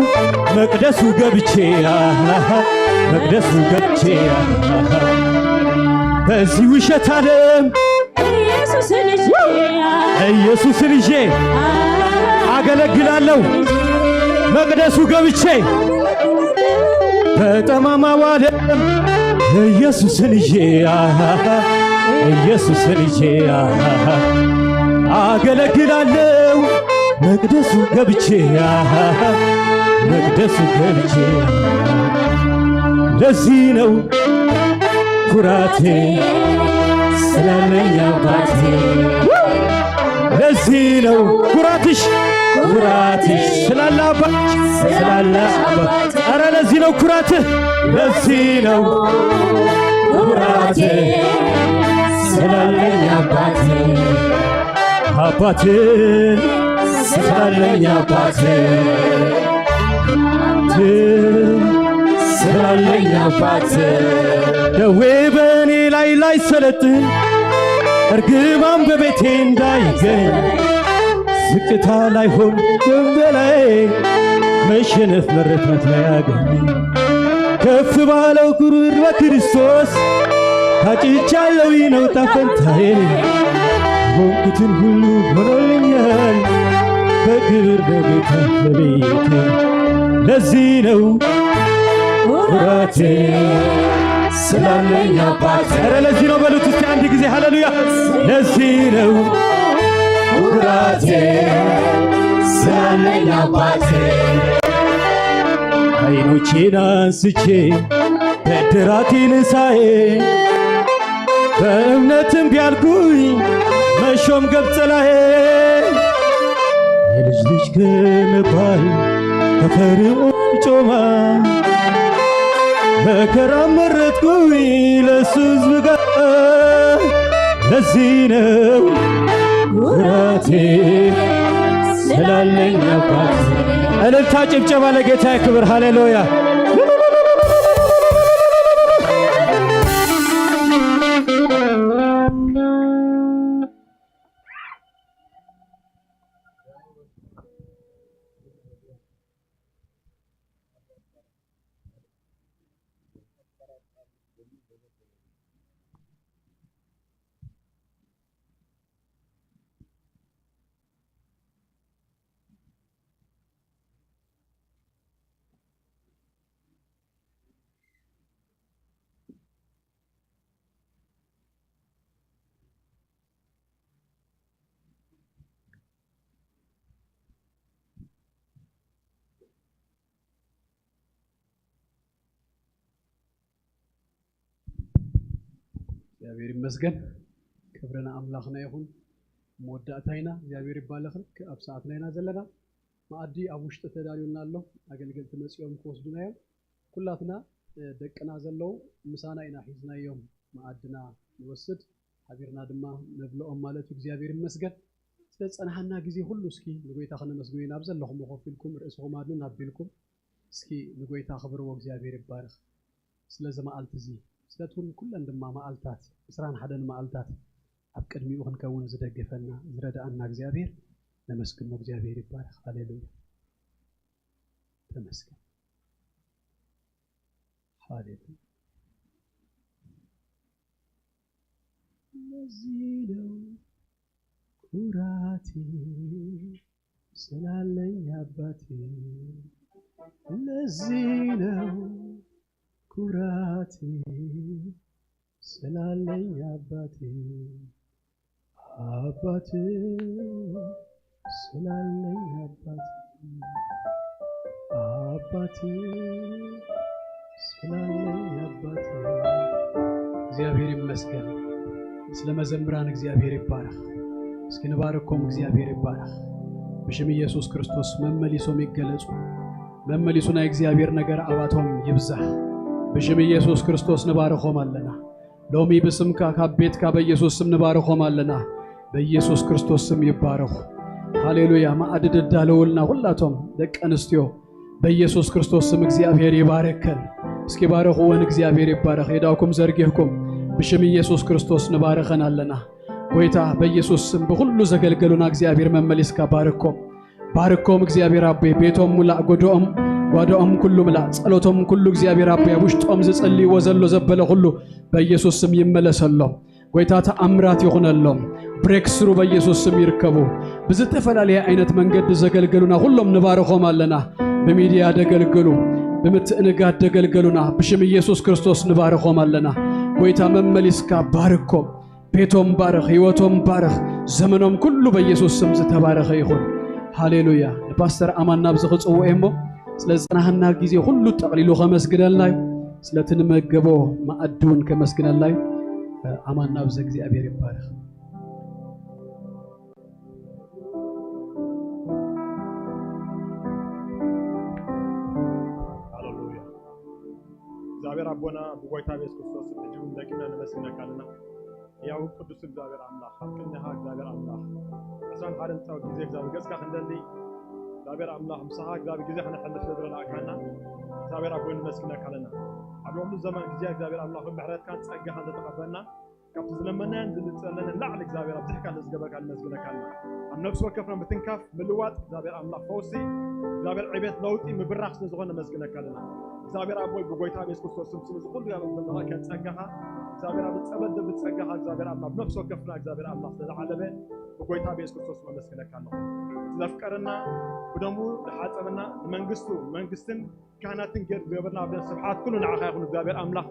መቅደሱ ገብቼ፣ መቅደሱ ገብቼ በዚህ ውሸት ዓለም ኢየሱስን ይዤ፣ ኢየሱስን ይዤ አገለግላለሁ መቅደሱ ገብቼ በጠማማው ዓለም ኢየሱስን ይዤ፣ ኢየሱስን ይዤ አገለግላለሁ መቅደሱ ገብቼ፣ መቅደሱ ገብቼ። ለዚህ ነው ኩራቴ ስላለኝ አባቴ። ለዚህ ነው ኩራትሽ፣ ኩራትሽ ስላለ አባት፣ ስላለ አባት። ኧረ ለዚህ ነው ኩራትህ፣ ለዚህ ነው ኩራትህ ስላለኝ አባቴ፣ አባቴ ስላለኝ አባቴ፣ ስላለኝ አባቴ። ደዌ በእኔ ላይ ላይ ሰለጥን፣ እርግማን በቤቴ እንዳይገኝ ዝቅታ ላይሆን በላይ መሸነፍ መረታት ላይ አገኘ። ከፍ ባለው ክብር በክርስቶስ ታጭቻለሁ፣ ይህ ነው ዕጣ ፈንታዬ። ሆንኩትን ሁሉ ሆኖልኛል፣ በክብር ነው ጌታ በቤቴ። ለዚህ ነው ኩራቴ ስላለኝ አባቴ። ኧረ ለዚህ ነው በሉት እስቲ አንድ ጊዜ ሃሌሉያ። ለዚህ ነው ኩራቴ ስላለኝ አባቴ። አይኖቼን አንስቼ ብድራቴን ሳይ በእምነትም ቢያልኩኝ መሾም ገብጸላዬ። የልጅ ልጅ ከመባል ከፈርዖን ጮማ መከራ መረጥኩኝ ለሱ ሕዝብ ጋር። ለዚህ ነው ኩራቴ ስላለኝ አባት። እልልታ ጭብጨባ ለጌታ ክብር። ሃሌሉያ። እግዚኣብሔር ይመስገን። ክብሪ ንኣምላኽና ይኹን። መወዳእታ ኢና። እግዚኣብሔር ይባረኽ። ኣብ ሰዓትና ኢና ዘለና። መኣዲ ኣብ ውሽጢ ተዳልዩልና ኣሎ። ኣገልገልቲ መጺኦም ክወስዱና እዮም። ኩላትና፣ እ፣ ደቅና ዘለዉ ምሳና ኢና ሒዝናዮም መኣድና ንወስድ። ሓቢርና ድማ ነብልኦም ማለት እዩ። እግዚኣብሔር ይመስገን። ስለ ዝጸንሓና ግዜ ኩሉ እስኪ ንጎይታ ከነመስግኖ ኢና። ኣብ ዘለኹም ኮፍ ኢልኩም ርእስኹም ኣድንን ኣቢልኩም እስኪ ንጎይታ ክብርዎ። እግዚኣብሔር ይባረኽ ስለዚ መዓልቲ እዚ፣ ስለቱን ኩለን ድማ መዓልታት፣ ዕስራን ሓደን መዓልታት ኣብ ቅድሚኡ ክንከውን ዝደገፈና ዝረድኣና እግዚኣብሔር ነመስግኖ። እግዚኣብሔር ይባረኽ። ሃሌሉያ። ተመስገን። ሃሌሉያ። ለዚህ ነው ኩራቴ ስላለኝ አባቴ። ለዚህ ነው ኩራቴ ስላለኝ አባቴ። አባቴ ስላለኝ አባቴ። አባቴ ስላለኝ አባቴ። እግዚኣብሔር ይመስገን። ስለ መዘምራን እግዚኣብሔር ይባረኽ። እስኪ ንባርኮም፣ እግዚኣብሔር ይባረኽ። ብሽም ኢየሱስ ክርስቶስ መመሊሶም ይገለጹ። መመሊሱ ናይ እግዚኣብሔር ነገር ኣባቶም ይብዛሕ። ብሽም ኢየሱስ ክርስቶስ ንባርኾም ኣለና። ሎሚ ብስምካ ካብ ቤትካ በኢየሱስ ስም ንባርኾም ኣለና። በኢየሱስ ክርስቶስ ስም ይባረኹ። ሃሌሉያ። መኣዲ ድዳለውልና ኩላቶም ደቂ ኣንስትዮ በኢየሱስ ክርስቶስ ስም እግዚኣብሔር ይባረከን። እስኪ ባረኽወን፣ እግዚኣብሔር ይባረኽ። የዳውኩም ዘርጊሕኩም ብሽም ኢየሱስ ክርስቶስ ንባርኸን ኣለና። ጎይታ በኢየሱስ ስም ብኹሉ ዘገልገሉና እግዚኣብሔር መመሊስካ ባርኮም። ባርኮም እግዚኣብሔር ኣቦይ፣ ቤቶም ሙላእ፣ ጎዶኦም ጓዶኦም ኩሉ ምላእ፣ ጸሎቶም ኩሉ እግዚኣብሔር ኣቦይ ኣብ ውሽጦም ዝጸልይዎ ዘሎ ዘበለ ኩሉ በኢየሱስ ስም ይመለሰሎም። ጎይታ ተኣምራት ይኹነሎም። ብሬክ ስሩ በኢየሱስ ስም ይርከቡ። ብዝተፈላለየ ዓይነት መንገዲ ዘገልገሉና ኩሎም ንባርኾም ኣለና። ብሚድያ ደገልግሉ፣ ብምትእንጋድ ደገልገሉና ብሽም ኢየሱስ ክርስቶስ ንባርኾም ኣለና። ጎይታ መመሊስካ ባርኮም። ቤቶም ባርኽ፣ ህይወቶም ባርኽ። ዘመኖም ኩሉ በኢየሱስ ስም ዝተባረኸ ይኹን። ሃሌሉያ። ንፓስተር ኣማን ናብዚ ክጽውዕ እየ እሞ ስለ ዝጸናህና ግዜ ኩሉ ጠቕሊሉ ከመስግነልና እዩ። ስለቲ ንመገቦ መኣዲ እውን ከመስግነልና እዩ። ኣማን ናብዚ እግዚኣብሔር ይባረኽ። ሃሌሉያ። እግዚኣብሔር ኣቦና ብጎይታ ብየሱስ ክርስቶስ እጅግ ደቂና ነመስግነካ ኣለና። ያው ቅዱስ እግዚኣብሔር ኣምላኽ ኣብ ቅድሚኻ እግዚኣብሔር ኣምላኽ ዕስራን ሓደን ጻው ግዜ እግዚኣብሔር ገጽካ ክንደሊ እግዚኣብሔር ኣምላኽ ምሳኻ እግዚኣብሔር ግዜ ከነሕልፍ ስለ ዝረዳእካና እግዚኣብሔር ኣቦይ ነመስግነካ ኣለና። ኣብ ኩሉ ዘመን ግዜ እግዚኣብሔር ኣምላኽ ብምሕረትካን ጸጋኻን ዘተቐበልና ካብቲ ዝለመናዮን ዝንጸለንን ላዕሊ እግዚኣብሔር ኣብዚሕካ ንዝገበርካ ነመስግነካ ኣለና። ኣብ ነፍሲ ወከፍና ምትንካፍ፣ ምልዋጥ፣ እግዚኣብሔር ኣምላኽ ፈውሲ፣ እግዚኣብሔር ዕቤት፣ ለውጢ፣ ምብራኽ ስለ ዝኾነ ነመስግነካ ኣለና። እግዚኣብሔር ኣቦይ ብጎይታ ብየሱስ ክርስቶስ ስም ስለ ዝኾነ ጸጋኻ እግዚኣብሔር ኣብ ጸበል ደብር ጸጋኻ እግዚኣብሔር ኣምላኽ ነፍሲ ወከፍና እግዚኣብሔር ኣምላኽ ስለ ዝዓለበ ብጎይታ ብየሱስ ክርስቶስ ነመስግነካ ኣለኹ። ስለፍቀረና ብደሙ ዝሓጸበና ንመንግስቱ መንግስትን ካህናትን ገር ዝገበርና ኣብ ስብሓት ኩሉ ንዓኻ ይኹን እግዚኣብሔር ኣምላኽ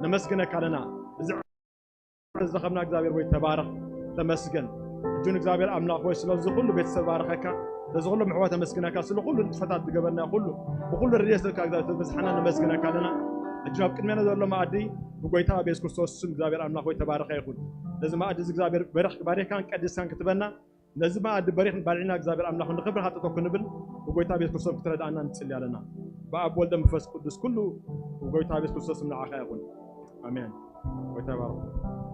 ነመስግነካ ኣለና። እዚ ዝረኸብና እግዚኣብሔር ወይ ተባረኽ ተመስገን። እጁን እግዚኣብሔር ኣምላኽ ወይ ስለዚ ኩሉ ቤተሰብ ባረኸካ ስለዚ ኩሉ ምሕዋ ተመስግነካ ስለ ኩሉ ንጥፈታት ዝገበርና ኩሉ ብኩሉ ረድኤት ዘለካ እግዚኣብሔር ተበዝሓና ነመስግነካ ኣለና። እጁን ኣብ ቅድሜና ዘሎ መኣዲ ብጎይታ ኣብ የሱስ ክርስቶስ ስም እግዚኣብሔር ኣምላኽ ወይ ተባረኸ ይኹን። ነዚ መኣዲ እዚ እግዚኣብሔር በረኽ ባሪኻን ቀዲስካን ክትበና ነዚ መኣዲ በሪኽን ባልዒና እግዚኣብሔር ኣምላኽ ንኽብሪ ሃጠቶ ክንብል ብጎይታ ቤት ክርስቶስ ክትረድኣና ንጽሊ ኣለና። ብኣብ ወልደ መንፈስ ቅዱስ ኩሉ ብጎይታ ቤት ክርስቶስ ንዓኻ ይኹን። ኣሜን። ጎይታ ይባርኽ።